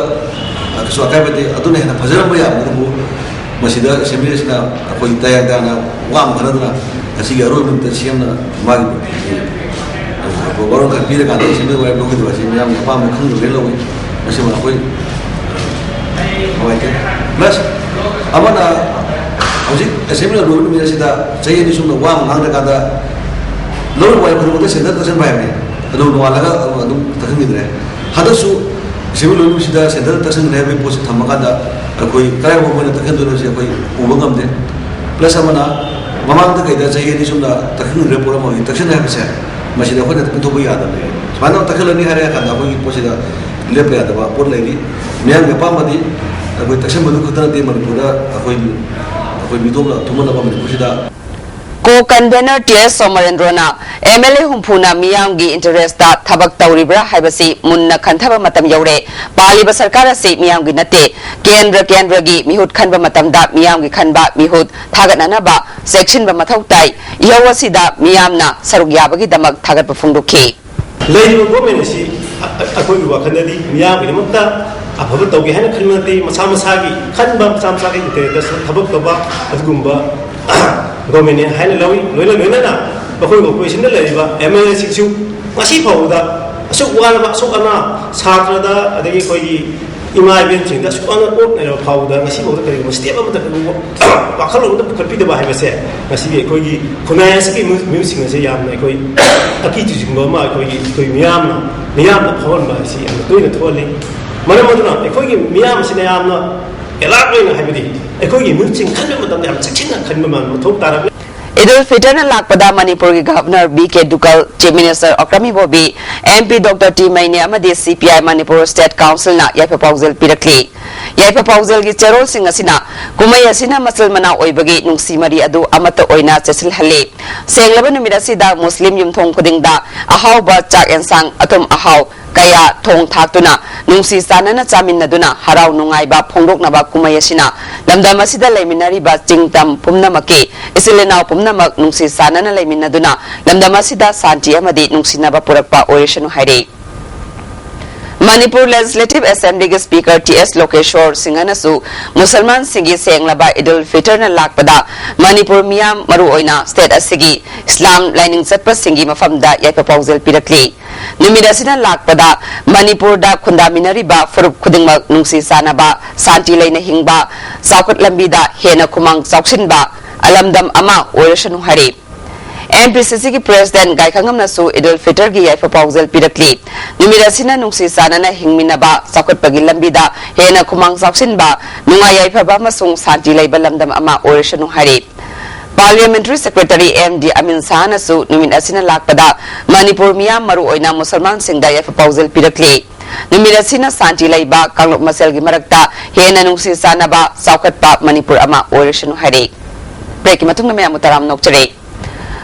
ꯀꯩꯁꯨ ꯑꯀꯥꯏꯕ ꯂꯩꯇꯦ꯫ ꯑꯗꯨꯅ ꯍꯦꯟꯅ ꯐꯖꯔꯝꯕ ꯌꯥꯕꯅꯤ꯫ ꯑꯗꯨꯕꯨ ꯃꯁꯤꯗ ꯑꯦꯁꯦꯝꯕ꯭ꯂꯤ ꯑꯁꯤꯅ ꯑꯩꯈꯣꯏ ꯇꯌꯥꯡ ꯇꯌꯥꯡꯅ ꯋꯥ ꯑꯃ ꯈꯟꯅꯗꯨꯅ ꯉꯁꯤꯒꯤ ꯑꯔꯣꯏꯕ ꯅꯨꯃꯤꯠꯇ ꯁꯤ ꯑꯦꯝꯅ ꯃꯥꯒꯤ ꯋꯥꯔꯣꯜ ꯈꯔ ꯄꯤꯔꯀꯥꯟꯗ ꯑꯦꯁꯦꯝꯕ꯭ꯂꯤ ꯋꯥꯔꯦꯞ ꯂꯧꯈꯤꯗꯕ ꯑꯁꯤ ꯃꯤꯌꯥꯝꯒꯤ ꯑꯄꯥꯝꯕ ꯈꯪꯗꯕꯅ ꯂꯧꯏ꯫ ꯃꯁꯤꯃ ꯑꯩꯈꯣꯏ ꯅꯨꯡꯉꯥꯏꯇꯦ꯫ ꯄ꯭ꯂꯁ ꯑꯃꯅ ꯍꯧꯖꯤꯛ ꯑꯦꯁꯦꯝꯕ꯭ꯂꯤ ꯂꯣꯏꯕ ꯅꯨꯃꯤꯠ ꯑꯁꯤꯗ ꯆꯍꯤ ꯑꯅꯤ ꯆꯨꯞꯅ ꯋꯥ ꯑꯃ ꯉꯥꯡꯗ꯭ꯔꯀꯥꯟꯗ ꯂꯧꯔꯤꯕ ꯋꯥꯔꯦꯞ ꯈꯨꯗꯤꯡꯃꯛꯇ ꯁꯦꯟꯇꯔ ꯇꯛꯁꯟꯕ ꯍꯥꯏꯕꯅꯤ꯫ ꯑꯗꯨ ꯅꯣꯡꯉꯥꯜꯂꯒ ꯑꯗꯨꯝ ꯇꯛꯍꯟꯈꯤꯗ꯭ꯔꯦ꯫ ꯍꯟꯗꯛꯁꯨ ꯑꯦꯁꯦꯝꯕ꯭ꯂꯤ ꯂꯣꯏꯅꯃꯛꯁꯤꯗ ꯁꯦꯟꯇꯔ ꯇꯛꯁꯤꯟꯈ꯭ꯔꯦ ꯍꯥꯏꯕꯒꯤ ꯄꯣꯠꯁꯤ ꯊꯝꯃꯀꯥꯟꯗ ꯑꯩꯈꯣꯏ ꯀꯗꯥꯏ ꯐꯥꯎꯕ ꯑꯩꯈꯣꯏꯅ ꯇꯛꯁꯤꯟꯗꯣꯏꯅꯣ ꯍꯥꯏꯕꯁꯤ ꯑꯩꯈꯣꯏ ꯎꯕ ꯉꯝꯗꯦ꯫ ꯄ꯭ꯂꯁ ꯑꯃꯅ ꯃꯃꯥꯡꯗ ꯀꯩꯗ ꯆꯍꯤ ꯑꯅꯤ ꯆꯨꯝꯅ ꯇꯛꯁꯤꯟꯈ꯭ꯔꯦ ꯄꯣꯠ ꯑꯃꯒꯤ ꯇꯛꯁꯤꯟ ꯍꯥꯏꯕꯁꯦ ꯃꯁꯤꯗ ꯑꯩꯈꯣꯏꯅ ꯄꯨꯊꯣꯛꯄ ꯌꯥꯗꯕꯅꯦ꯫ ꯁꯨꯃꯥꯏꯅ ꯇꯛꯁꯤꯜꯂꯅꯤ ꯍꯥꯏꯔꯦ ꯍꯥꯏꯔ ꯀꯥꯟꯗ ꯑꯩꯈꯣꯏꯒꯤ ꯄꯣꯠꯁꯤꯗ ꯂꯦꯞꯄ ꯌꯥꯗꯕ ꯄꯣꯠ ꯂꯩꯔꯤ꯫ ꯃꯤꯌꯥꯝꯒꯤ ꯑꯄꯥꯝꯕꯗꯤ ꯑꯩꯈꯣꯏ ꯇꯛꯁꯤꯟꯕꯗꯨ ꯈꯛꯇ ꯅꯠꯇꯦ, ꯃꯅꯤꯄꯨꯔꯗ ꯑꯩꯈꯣꯏ ꯑꯩꯈꯣꯏ ꯃꯤꯇꯣꯞꯅ ꯊꯨꯝꯍꯜꯂꯕ ꯃꯅꯤꯄꯨꯔꯁꯤꯗ ꯀꯣ ꯀꯟꯚꯦꯅꯔ ꯇꯤ ꯑꯦꯁ ꯁꯣꯃꯔꯦꯟꯗ꯭ꯔꯣꯅ ꯑꯦꯝ ꯑꯦꯜ ꯑꯦ ꯍꯨꯝꯐꯨꯅ ꯃꯤꯌꯥꯝꯒꯤ ꯏꯟꯇꯔꯦꯁꯇ ꯊꯕꯛ ꯇꯧꯔꯤꯕ꯭ꯔꯥ ꯍꯥꯏꯕꯁꯤ ꯃꯨꯟꯅ ꯈꯟꯊꯕ ꯃꯇꯝ ꯌꯧꯔꯦ꯫ ꯄꯥꯜꯂꯤꯕ ꯁꯔꯀꯥꯔ ꯑꯁꯤ ꯃꯤꯌꯥꯝꯒꯤ ꯅꯠꯇꯦ꯫ ꯀꯦꯟꯗ꯭ꯔ ꯀꯦꯟꯗ꯭ꯔꯒꯤ ꯃꯤꯍꯨꯠ ꯈꯟꯕ ꯃꯇꯝꯗ ꯃꯤꯌꯥꯝꯒꯤ ꯈꯟꯕ ꯃꯤꯍꯨꯠ ꯊꯥꯒꯠꯅꯅꯕ ꯆꯦꯛꯁꯤꯟꯕ ꯃꯊꯧ ꯇꯥꯏ꯫ ꯏꯍꯧ ꯑꯁꯤꯗ ꯃꯤꯌꯥꯝꯅ ꯁꯔꯨꯛ ꯌꯥꯕꯒꯤꯗꯃꯛ ꯊꯥꯒꯠꯄ ꯐꯣꯡꯗꯣꯛꯈꯤ꯫ ꯂꯩꯔꯤꯕ ꯒꯣꯔꯃꯦꯟ ꯑꯁꯤ ꯑꯩꯈꯣꯏꯒꯤ ꯋꯥꯈꯜꯗꯗꯤ ꯃꯤꯌꯥꯝꯒꯤꯗꯃꯛꯇ ꯑꯐꯕ ꯇꯧꯒꯦ ꯍꯥꯏꯅ ꯈꯟꯕ ꯅꯠꯇꯦ꯫ ꯃꯁꯥ ꯃꯁꯥꯒꯤ ꯈꯟꯕ, ꯃꯁꯥ ꯃꯁꯥꯒꯤ ꯏꯟꯇꯔꯦꯁꯇ ꯊꯕꯛ ꯇꯧꯕ ꯑꯗꯨꯒꯨꯝꯕ ꯒꯣꯔꯃꯦꯟꯅꯦ ꯍꯥꯏꯅ ꯂꯧꯏ꯫ ꯂꯣꯏꯅ ꯂꯣꯏꯅꯅ ꯑꯩꯈꯣꯏ ꯑꯣꯄꯣꯖꯤꯁꯟꯗ ꯂꯩꯔꯤꯕ ꯑꯦꯝ ꯑꯦꯜ ꯑꯦꯁꯤꯡꯁꯨ ꯉꯁꯤ ꯐꯥꯎꯕꯗ ꯑꯁꯨꯛ ꯋꯥꯔꯕ, ꯑꯁꯨꯛ ꯑꯅꯥ ꯁꯥꯇ꯭ꯔꯗ, ꯑꯗꯒꯤ ꯑꯩꯈꯣꯏꯒꯤ ꯏꯃꯥ ꯏꯕꯦꯟꯁꯤꯡꯗ ꯑꯁꯨꯛ ꯋꯥꯅ ꯑꯣꯛꯅꯔꯕ ꯐꯥꯎꯕꯗ ꯉꯁꯤ ꯐꯥꯎꯗ ꯀꯔꯤꯒꯨꯝꯕ ꯁ꯭ꯇꯦꯞ ꯑꯃꯠꯇ ꯀꯔꯤꯒꯨꯝꯕ ꯋꯥꯈꯜꯂꯣꯟ ꯑꯃꯠꯇ ꯄꯨꯈꯠꯄꯤꯗꯕ ꯍꯥꯏꯕꯁꯦ ꯉꯁꯤꯒꯤ ꯑꯩꯈꯣꯏꯒꯤ ꯈꯨꯟꯅꯥꯏ ꯑꯁꯤꯒꯤ ꯃꯤꯑꯣꯏꯁꯤꯡ ꯑꯁꯦ ꯌꯥꯝꯅ ꯑꯩꯈꯣꯏ ꯑꯀꯤ ꯇꯨꯖꯨꯡꯕ ꯑꯃ ꯑꯩꯈꯣꯏꯒꯤ ꯑꯩꯈꯣꯏ ꯃꯤꯌꯥꯝꯅ ꯃꯤꯌꯥꯝꯗ ꯐꯥꯎꯍꯟꯕ ꯑꯁꯤ ꯌꯥꯝꯅ ꯇꯣꯏꯅ ꯊꯣꯛꯍꯜꯂꯤ꯫ ꯃꯔꯝ ꯑꯗꯨꯅ ꯑꯩꯈꯣꯏꯒꯤ ꯃꯤꯌꯥꯝ ꯑꯁꯤꯅ ꯌꯥꯝꯅ ꯑꯦꯂꯥꯔꯠ ꯑꯣꯏꯅ, ꯍꯥꯏꯕꯗꯤ ꯑꯩꯈꯣꯏꯒꯤ ꯃꯤꯍꯨꯠꯁꯤꯡ ꯈꯟꯕ ꯃꯇꯝꯗ ꯌꯥꯝ ꯆꯦꯛꯁꯤꯟꯅ ꯈꯟꯕ ꯃꯊꯧ ꯇꯥꯔꯛꯂꯤ꯫ ꯏꯗꯨꯜ ꯐꯤꯇꯔꯅ ꯂꯥꯛꯄꯗ ꯃꯅꯤꯄꯨꯔꯒꯤ governor B K Duggal, chief minister Okram Ibobi, M P doctor T Meinya ꯑꯃꯗꯤ C P I Manipur state ꯀꯥꯎꯟꯁꯤꯜꯅ ꯌꯥꯏꯐ ꯄꯥꯎꯖꯦꯜ ꯄꯤꯔꯛꯂꯤ꯫ ꯌꯥꯏꯐ ꯄꯥꯎꯖꯦꯜꯒꯤ ꯆꯦꯔꯣꯜꯁꯤꯡ ꯑꯁꯤꯅ ꯀꯨꯝꯍꯩ ꯑꯁꯤꯅ ꯃꯆꯤꯜ ꯃꯅꯥꯎ ꯑꯣꯏꯕꯒꯤ ꯅꯨꯡꯁꯤ ꯃꯔꯤ ꯑꯗꯨ ꯑꯃꯠꯇ ꯑꯣꯏꯅ ꯆꯦꯠꯁꯤꯜꯍꯜꯂꯤ꯫ ꯁꯦꯡꯂꯕ ꯅꯨꯃꯤꯠ ꯑꯁꯤꯗ ꯃꯨꯁꯂꯤꯝ ꯌꯨꯝꯊꯣꯡ ꯈꯨꯗꯤꯡꯗ ꯑꯍꯥꯎꯕ ꯆꯥꯛ ꯑꯦꯟꯁꯥꯡ, ꯑꯊꯨꯝ ꯑꯍꯥꯎ ꯀꯌꯥ ꯊꯣꯡ ꯊꯥꯛꯇꯨꯅ ꯅꯨꯡꯁꯤ ꯆꯥꯟꯅꯅ ꯆꯥꯃꯤꯟꯅꯗꯨꯅ ꯍꯔꯥꯎ ꯅꯨꯡꯉꯥꯏꯕ ꯐꯣꯡꯗꯣꯛꯅꯕ ꯀꯨꯝꯍꯩ ꯑꯁꯤꯅ ꯂꯝꯗꯝ ꯑꯁꯤꯗ ꯂꯩꯃꯤꯟꯅꯔꯤꯕ ꯆꯤꯡ ꯇꯝ ꯄꯨꯝꯅꯃꯛꯀꯤ ꯏꯆꯤꯜ ꯏꯅꯥꯎ ꯄꯨꯝꯅꯃꯛ ꯅꯨꯡꯁꯤ ꯆꯥꯟꯅꯅ ꯂꯩꯃꯤꯟꯅꯗꯨꯅ ꯂꯝꯗꯝ ꯑꯁꯤꯗ ꯁꯥꯟꯇꯤ ꯑꯃꯗꯤ ꯅꯨꯡꯁꯤꯅꯕ ꯄꯨꯔꯛꯄ ꯑꯣꯏꯔꯁꯅꯨ ꯍꯥꯏꯔꯤ꯫ ꯃꯅꯤꯄꯨꯔ ꯂꯦꯖꯤꯁꯂꯦꯇꯤꯚ ꯑꯦꯁꯦꯝꯕ꯭ꯂꯤꯒꯤ ꯁ꯭ꯄꯤꯀꯔ ꯇꯤ ꯑꯦꯁ ꯂꯣꯀꯦꯁꯣꯔ ꯁꯤꯡꯍꯅꯁꯨ ꯃꯨꯁꯜꯃꯥꯟꯁꯤꯡꯒꯤ ꯁꯦꯡꯂꯕ ꯏꯗꯨꯜ ꯐꯤꯇꯔꯅ ꯂꯥꯛꯄꯗ ꯃꯅꯤꯄꯨꯔ ꯃꯤꯌꯥꯝ, ꯃꯔꯨꯑꯣꯏꯅ ꯁ꯭ꯇꯦꯠ ꯑꯁꯤꯒꯤ ꯏꯁꯂꯥꯝ ꯂꯥꯏꯅꯤꯡ ꯆꯠꯄꯁꯤꯡꯒꯤ ꯃꯐꯝꯗ ꯌꯥꯏꯐ ꯄꯥꯎꯖꯦꯜ ꯄꯤꯔꯛꯂꯤ꯫ ꯅꯨꯃꯤꯠ ꯑꯁꯤꯅ ꯂꯥꯛꯄꯗ ꯃꯅꯤꯄꯨꯔꯗ ꯈꯨꯟꯗꯥꯃꯤꯟꯅꯔꯤꯕ ꯐꯨꯔꯨꯞ ꯈꯨꯗꯤꯡꯃꯛ ꯅꯨꯡꯁꯤ ꯆꯥꯟꯅꯕ, ꯁꯥꯟꯇꯤ ꯂꯩꯅ ꯍꯤꯡꯕ, ꯆꯥꯎꯈꯠ ꯂꯝꯕꯤꯗ ꯍꯦꯟꯅ ꯈꯨꯃꯥꯡ ꯆꯥꯎꯁꯤꯟꯕ ꯑꯂꯝꯗꯝ ꯑꯃ ꯑꯣꯏꯔꯁꯅꯨ ꯍꯥꯏꯔꯤ꯫ ꯑꯦꯝ ꯄꯤ ꯁꯤ ꯁꯤꯒꯤ ꯄ꯭ꯔꯦꯁꯤꯗꯦꯟꯠ ꯒꯥꯏꯈꯉꯝꯅꯁꯨ ꯏꯗꯨꯜ ꯐꯤꯇꯔꯒꯤ ꯌꯥꯏꯐ ꯄꯥꯎꯖꯦꯜ ꯄꯤꯔꯛꯂꯤ꯫ ꯅꯨꯃꯤꯠ ꯑꯁꯤꯅ ꯅꯨꯡꯁꯤ ꯆꯥꯟꯅꯅ ꯍꯤꯡꯃꯤꯟꯅꯕ, ꯆꯥꯎꯈꯠꯄꯒꯤ ꯂꯝꯕꯤꯗ ꯍꯦꯟꯅ ꯈꯨꯃꯥꯡ ꯆꯥꯎꯁꯤꯟꯕ, ꯅꯨꯡꯉꯥꯏ ꯌꯥꯏꯐꯕ ꯑꯃꯁꯨꯡ ꯁꯥꯟꯇꯤ ꯂꯩꯕ ꯂꯝꯗꯝ ꯑꯃ ꯑꯣꯏꯔꯁꯅꯨ ꯍꯥꯏꯔꯤ꯫ ꯄꯥꯔꯂꯤꯌꯥꯃꯦꯟꯇꯔꯤ ꯁꯦꯀ꯭ꯔꯦꯇꯔꯤ ꯑꯦꯝ ꯗꯤ ꯑꯃꯤꯟ ꯁꯥꯍꯅꯁꯨ ꯅꯨꯃꯤꯠ ꯑꯁꯤꯅ ꯂꯥꯛꯄꯗ ꯃꯅꯤꯄꯨꯔ ꯃꯤꯌꯥꯝ, ꯃꯔꯨꯑꯣꯏꯅ ꯃꯨꯁꯜꯃꯥꯟꯁꯤꯡꯗ ꯌꯥꯏꯐ ꯄꯥꯎꯖꯦꯜ ꯄꯤꯔꯛꯂꯤ꯫ ꯅꯨꯃꯤꯠ ꯑꯁꯤꯅ ꯁꯥꯟꯇꯤ ꯂꯩꯕ, ꯀꯥꯡꯂꯨꯞ ꯃꯁꯦꯜꯒꯤ ꯃꯔꯛꯇ ꯍꯦꯟꯅ ꯅꯨꯡꯁꯤ ꯆꯥꯟꯅꯕ, ꯆꯥꯎꯈꯠꯄ ꯃꯅꯤꯄꯨꯔ ꯑꯃ ꯑꯣꯏꯔꯁꯅꯨ ꯍꯥꯏꯔꯤ꯫ ꯕ꯭ꯔꯦꯛꯀꯤ ꯃꯇꯨꯡꯗ ꯃꯌꯥꯝꯕꯨ ꯇꯔꯥꯝꯅ ꯑꯣꯛꯆꯔꯤ꯫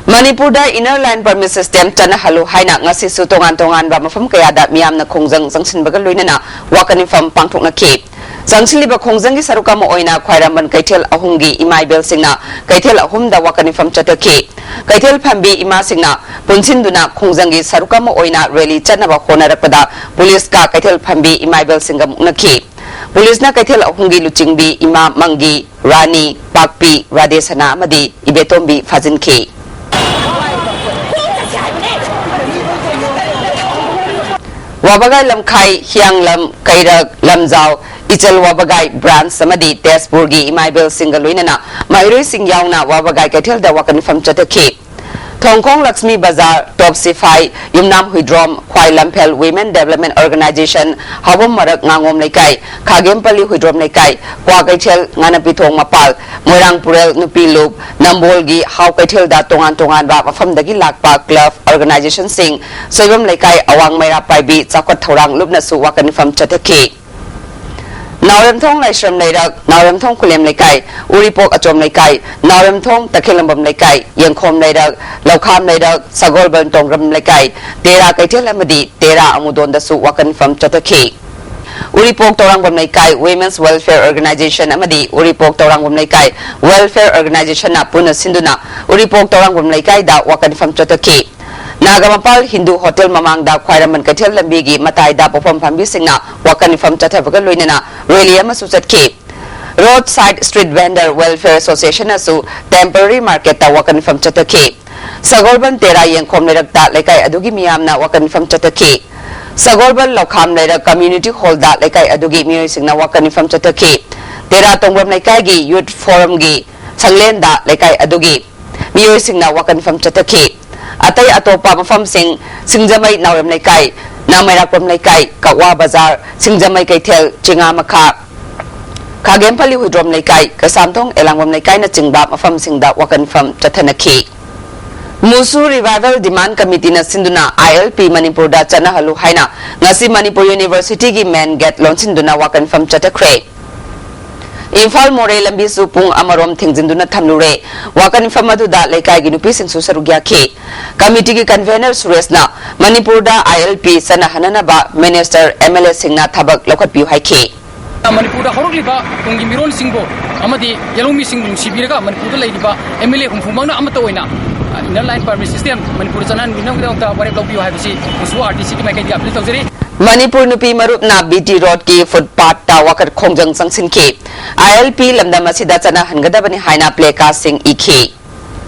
ꯃꯅꯤꯄꯨꯔꯗ ꯏꯅꯔ ꯂꯥꯏꯟ ꯄꯔꯃꯤꯠ ꯁꯤꯁꯇꯦꯝ ꯆꯠꯅꯍꯜꯂꯨ ꯍꯥꯏꯅ ꯉꯁꯤꯁꯨ ꯇꯣꯉꯥꯟ ꯇꯣꯉꯥꯟꯕ ꯃꯐꯝ ꯀꯌꯥꯗ ꯃꯤꯌꯥꯝꯅ ꯈꯣꯡꯖꯪ ꯆꯪꯁꯤꯟꯕꯒ ꯂꯣꯏꯅꯅ ꯋꯥꯀꯠ ꯃꯤꯐꯝ ꯄꯥꯡꯊꯣꯛꯅꯈꯤ꯫ ꯆꯪꯁꯤꯜꯂꯤꯕ ꯈꯣꯡꯖꯪꯒꯤ ꯁꯔꯨꯛ ꯑꯃ ꯑꯣꯏꯅ ꯈ꯭ꯋꯥꯏꯔꯝꯕꯟ ꯀꯩꯊꯦꯜ ꯑꯍꯨꯝꯒꯤ ꯏꯃꯥ ꯏꯕꯦꯜꯁꯤꯡꯅ ꯀꯩꯊꯦꯜ ꯑꯍꯨꯝꯗ ꯋꯥꯀꯠ ꯃꯤꯐꯝ ꯆꯠꯊꯈꯤ꯫ ꯀꯩꯊꯦꯜ ꯐꯝꯕꯤ ꯏꯃꯥꯁꯤꯡꯅ ꯄꯨꯟꯁꯤꯟꯗꯨꯅ ꯈꯣꯡꯖꯪꯒꯤ ꯁꯔꯨꯛ ꯑꯃ ꯑꯣꯏꯅ ꯔꯦꯂꯤ ꯆꯠꯅꯕ ꯍꯣꯠꯅꯔꯛꯄꯗ ꯄꯨꯂꯤꯁꯀ ꯀꯩꯊꯦꯜ ꯐꯝꯕꯤ ꯏꯃꯥ ꯏꯕꯦꯜꯁꯤꯡꯒ ꯃꯨꯛꯅꯈꯤ꯫ ꯄꯨꯂꯤꯁꯅ ꯀꯩꯊꯦꯜ ꯑꯍꯨꯝꯒꯤ ꯂꯨꯆꯤꯡꯕꯤ ꯏꯃꯥ ꯃꯪꯒꯤ, ꯔꯥꯅꯤ, ꯄꯥꯛꯄꯤ, ꯔꯥꯙꯦꯁꯅꯥ ꯑꯃꯗꯤ ꯏꯕꯦꯇꯣꯝꯕꯤ ꯐꯥꯖꯤꯟꯈꯤ꯫ ꯋꯥꯕꯒꯥꯏ ꯂꯝꯈꯥꯏ, ꯍꯤꯌꯥꯡꯂꯝ, ꯀꯩꯔꯛ, ꯂꯝꯖꯥꯎ, ꯏꯆꯜ ꯋꯥꯕꯒꯥꯏ ꯕ꯭ꯔꯥꯟꯁ ꯑꯃꯗꯤ ꯇꯦꯖꯄꯨꯔꯒꯤ ꯏꯃꯥ ꯏꯕꯦꯜꯁꯤꯡꯒ ꯂꯣꯏꯅꯅ ꯃꯍꯩꯔꯣꯏꯁꯤꯡ ꯌꯥꯎꯅ ꯋꯥꯕꯒꯥꯏ ꯀꯩꯊꯦꯜꯗ ꯋꯥꯀꯠ ꯃꯤꯐꯝ ꯆꯠꯊꯈꯤ꯫ ꯊꯣꯡꯈꯣꯡ ꯂꯛꯁꯃꯤ ꯕꯖꯥꯔ, ꯇꯣꯞ ꯁꯤꯐꯥꯏ, ꯌꯨꯝꯅꯥꯝ ꯍꯨꯏꯗ꯭ꯔꯣꯝ, ꯈ꯭ꯋꯥꯏ ꯂꯝꯐꯦꯜ Women Development Organization, ꯍꯥꯎꯕꯝ ꯃꯔꯛ ꯉꯥꯉꯣꯝ ꯂꯩꯀꯥꯏ, ꯈꯥꯒꯦꯝꯄꯜꯂꯤ ꯍꯨꯏꯗ꯭ꯔꯣꯝ ꯂꯩꯀꯥꯏ, ꯀ꯭ꯋꯥꯀꯩꯊꯦꯜ, ꯉꯥꯅꯄꯤꯊꯣꯡ ꯃꯄꯥꯜ, ꯃꯣꯏꯔꯥꯡ ꯄꯨꯔꯦꯜ ꯅꯨꯄꯤ ꯂꯨꯞ, ꯅꯝꯕꯣꯜꯒꯤ ꯍꯥꯎ ꯀꯩꯊꯦꯜꯗ ꯇꯣꯉꯥꯟ ꯇꯣꯉꯥꯟꯕ ꯃꯐꯝꯗꯒꯤ ꯂꯥꯛꯄ club, organizationꯁꯤꯡ, ꯁꯣꯏꯕꯝ ꯂꯩꯀꯥꯏ, ꯑꯋꯥꯡ ꯃꯩꯔꯥ ꯄꯥꯏꯕꯤ ꯆꯥꯎꯈꯠ ꯊꯧꯔꯥꯡ ꯂꯨꯞꯅꯁꯨ ꯋꯥꯀꯠ ꯃꯤꯐꯝ ꯆꯠꯊꯈꯤ꯫ ꯅꯥꯎꯔꯦꯝꯊꯣꯡ ꯂꯥꯏꯁ꯭ꯔꯝ ꯂꯩꯔꯛ, ꯅꯥꯎꯔꯦꯝꯊꯣꯡ ꯈꯨꯂꯦꯝ ꯂꯩꯀꯥꯏ, ꯎꯔꯤꯄꯣꯛ ꯑꯆꯣꯝ ꯂꯩꯀꯥꯏ, ꯅꯥꯎꯔꯦꯝꯊꯣꯡ ꯇꯈꯦꯜꯂꯝꯕꯝ ꯂꯩꯀꯥꯏ, ꯌꯦꯡꯈꯣꯝ ꯂꯩꯔꯛ, ꯂꯧꯈꯥꯝ ꯂꯩꯔꯛ, ꯁꯒꯣꯜꯕꯟ ꯇꯣꯡꯒ꯭ꯔꯝ ꯂꯩꯀꯥꯏ, ꯇꯦꯔꯥ ꯀꯩꯊꯦꯜ ꯑꯃꯗꯤ ꯇꯦꯔꯥ ꯑꯃꯨꯗꯣꯟꯗꯁꯨ ꯋꯥꯀꯠ ꯃꯤꯐꯝ ꯆꯠꯊꯈꯤ꯫ ꯎꯔꯤꯄꯣꯛ ꯇꯧꯔꯥꯡꯕꯝ ꯂꯩꯀꯥꯏ Women's Welfare Organization ꯑꯃꯗꯤ ꯎꯔꯤꯄꯣꯛ ꯇꯧꯔꯥꯡꯕꯝ ꯂꯩꯀꯥꯏ Welfare Organizationꯅ ꯄꯨꯟꯅ ꯁꯤꯟꯗꯨꯅ ꯎꯔꯤꯄꯣꯛ ꯇꯧꯔꯥꯡꯕꯝ ꯂꯩꯀꯥꯏꯗ ꯋꯥꯀꯠ ꯃꯤꯐꯝ ꯆꯠꯊꯈꯤ꯫ ꯅꯥꯒꯥꯃꯄꯥꯜ ꯍꯤꯟꯗꯨ ꯍꯣꯇꯦꯜ ꯃꯃꯥꯡꯗ ꯈ꯭ꯋꯥꯏꯔꯝꯕꯟ ꯀꯩꯊꯦꯜ ꯂꯝꯕꯤꯒꯤ ꯃꯇꯥꯏꯗ ꯄꯣꯠꯐꯝ ꯐꯝꯕꯤꯁꯤꯡꯅ ꯋꯥꯀꯠ ꯃꯤꯐꯝ ꯆꯠꯊꯕꯒ ꯂꯣꯏꯅꯅ rally ꯑꯃꯁꯨ ꯆꯠꯈꯤ꯫ Roadside Street Vendor Welfare Associationꯅꯁꯨ temporary marketꯇ ꯋꯥꯀꯠ ꯃꯤꯐꯝ ꯆꯠꯊꯈꯤ꯫ ꯁꯒꯣꯜꯕꯟ ꯇꯦꯔꯥ ꯌꯦꯡꯈꯣꯝ ꯂꯩꯔꯛꯇ ꯂꯩꯀꯥꯏ ꯑꯗꯨꯒꯤ ꯃꯤꯌꯥꯝꯅ ꯋꯥꯀꯠ ꯃꯤꯐꯝ ꯆꯠꯊꯈꯤ꯫ ꯁꯒꯣꯜꯕꯟ ꯂꯧꯈꯥꯝ ꯂꯩꯔꯛ Community Hallꯗ ꯂꯩꯀꯥꯏ ꯑꯗꯨꯒꯤ ꯃꯤꯑꯣꯏꯁꯤꯡꯅ ꯋꯥꯀꯠ ꯃꯤꯐꯝ ꯆꯠꯊꯈꯤ꯫ ꯇꯦꯔꯥ ꯇꯣꯡꯕ꯭ꯔꯝ ꯂꯩꯀꯥꯏꯒꯤ Youth Forumꯒꯤ ꯁꯪꯂꯦꯟꯗ ꯂꯩꯀꯥꯏ ꯑꯗꯨꯒꯤ ꯃꯤꯑꯣꯏꯁꯤꯡꯅ ꯋꯥꯀꯠ ꯃꯤꯐꯝ ꯆꯠꯊꯈꯤ꯫ ꯑꯇꯩ ꯑꯇꯣꯞꯄ ꯃꯐꯝꯁꯤꯡ, ꯁꯤꯡꯖꯃꯩ ꯅꯥꯎꯔꯦꯝ ꯂꯩꯀꯥꯏ, ꯅꯥꯃꯩꯔꯥꯛꯄꯝ ꯂꯩꯀꯥꯏ, ꯀꯛꯋꯥ ꯕꯖꯥꯔ, ꯁꯤꯡꯖꯃꯩ ꯀꯩꯊꯦꯜ, ꯆꯤꯉꯥꯃꯈꯥ, ꯈꯥꯒꯦꯝꯄꯜꯂꯤ ꯍꯨꯏꯗ꯭ꯔꯣꯝ ꯂꯩꯀꯥꯏ, ꯀꯩꯁꯥꯝꯊꯣꯡ ꯑꯦꯂꯥꯡꯕꯝ ꯂꯩꯀꯥꯏꯅꯆꯤꯡꯕ ꯃꯐꯝꯁꯤꯡꯗ ꯋꯥꯀꯠ ꯃꯤꯐꯝ ꯆꯠꯊꯅꯈꯤ꯫ ꯃꯨꯁꯨ Revival Demand Committeeꯅ ꯁꯤꯟꯗꯨꯅ ILP ꯃꯅꯤꯄꯨꯔꯗ ꯆꯠꯅꯍꯜꯂꯨ ꯍꯥꯏꯅ ꯉꯁꯤ ꯃꯅꯤꯄꯨꯔ Universityꯒꯤ main gate ꯂꯣꯟꯁꯤꯟꯗꯨꯅ ꯋꯥꯀꯠ ꯃꯤꯐꯝ ꯆꯠꯊꯈ꯭ꯔꯦ꯫ ꯏꯝꯐꯥꯜ ꯃꯣꯔꯦ ꯂꯝꯕꯤꯁꯨ ꯄꯨꯡ ꯑꯃꯔꯣꯝ ꯊꯤꯡꯖꯤꯟꯗꯨꯅ ꯊꯝꯂꯨꯔꯦ꯫ ꯋꯥꯀꯠ ꯃꯤꯐꯝ ꯑꯗꯨꯗ ꯂꯩꯀꯥꯏꯒꯤ ꯅꯨꯄꯤꯁꯤꯡꯁꯨ ꯁꯔꯨꯛ ꯌꯥꯈꯤ꯫ Committeeꯒꯤ convener ꯁꯨꯔꯦꯁꯅ ꯃꯅꯤꯄꯨꯔꯗ ILP ꯆꯠꯅꯍꯟꯅꯅꯕ minister, MLAꯁꯤꯡꯅ ꯊꯕꯛ ꯂꯧꯈꯠꯄꯤꯌꯨ ꯍꯥꯏꯈꯤ꯫ ꯃꯅꯤꯄꯨꯔꯗ ꯍꯧꯔꯛꯂꯤꯕ ꯇꯨꯡꯒꯤ ꯃꯤꯔꯣꯜꯁꯤꯡꯕꯨ ꯑꯃꯗꯤ ꯌꯦꯜꯍꯧꯃꯤꯁꯤꯡꯕꯨ ꯅꯨꯡꯁꯤꯕꯤꯔꯒ ꯃꯅꯤꯄꯨꯔꯗ ꯂꯩꯔꯤꯕ MLA ꯍꯨꯝꯐꯨꯃꯛꯅ ꯑꯃꯠꯇ ꯑꯣꯏꯅ, ꯑ, Inner Line Permit System ꯃꯅꯤꯄꯨꯔꯗ ꯆꯠꯅꯍꯟꯕꯤꯅꯕꯒꯤꯗꯃꯛꯇ ꯋꯥꯔꯦꯞ ꯂꯧꯕꯤꯌꯨ ꯍꯥꯏꯕꯁꯤ ꯃꯨꯁꯨ RTCꯒꯤ ꯃꯥꯏꯀꯩꯗꯒꯤ appeal ꯇꯧꯖꯔꯤ꯫ ꯃꯅꯤꯄꯨꯔ ꯅꯨꯄꯤ ꯃꯔꯨꯞꯅ BT Roadꯀꯤ footpathꯇ ꯋꯥꯀꯠ ꯈꯣꯡꯖꯪ ꯆꯪꯁꯤꯟꯈꯤ꯫ ILP ꯂꯝꯗꯝ ꯑꯁꯤꯗ ꯆꯠꯅꯍꯟꯒꯗꯕꯅꯤ ꯍꯥꯏꯅ placardꯁꯤꯡ ꯏꯈꯤ꯫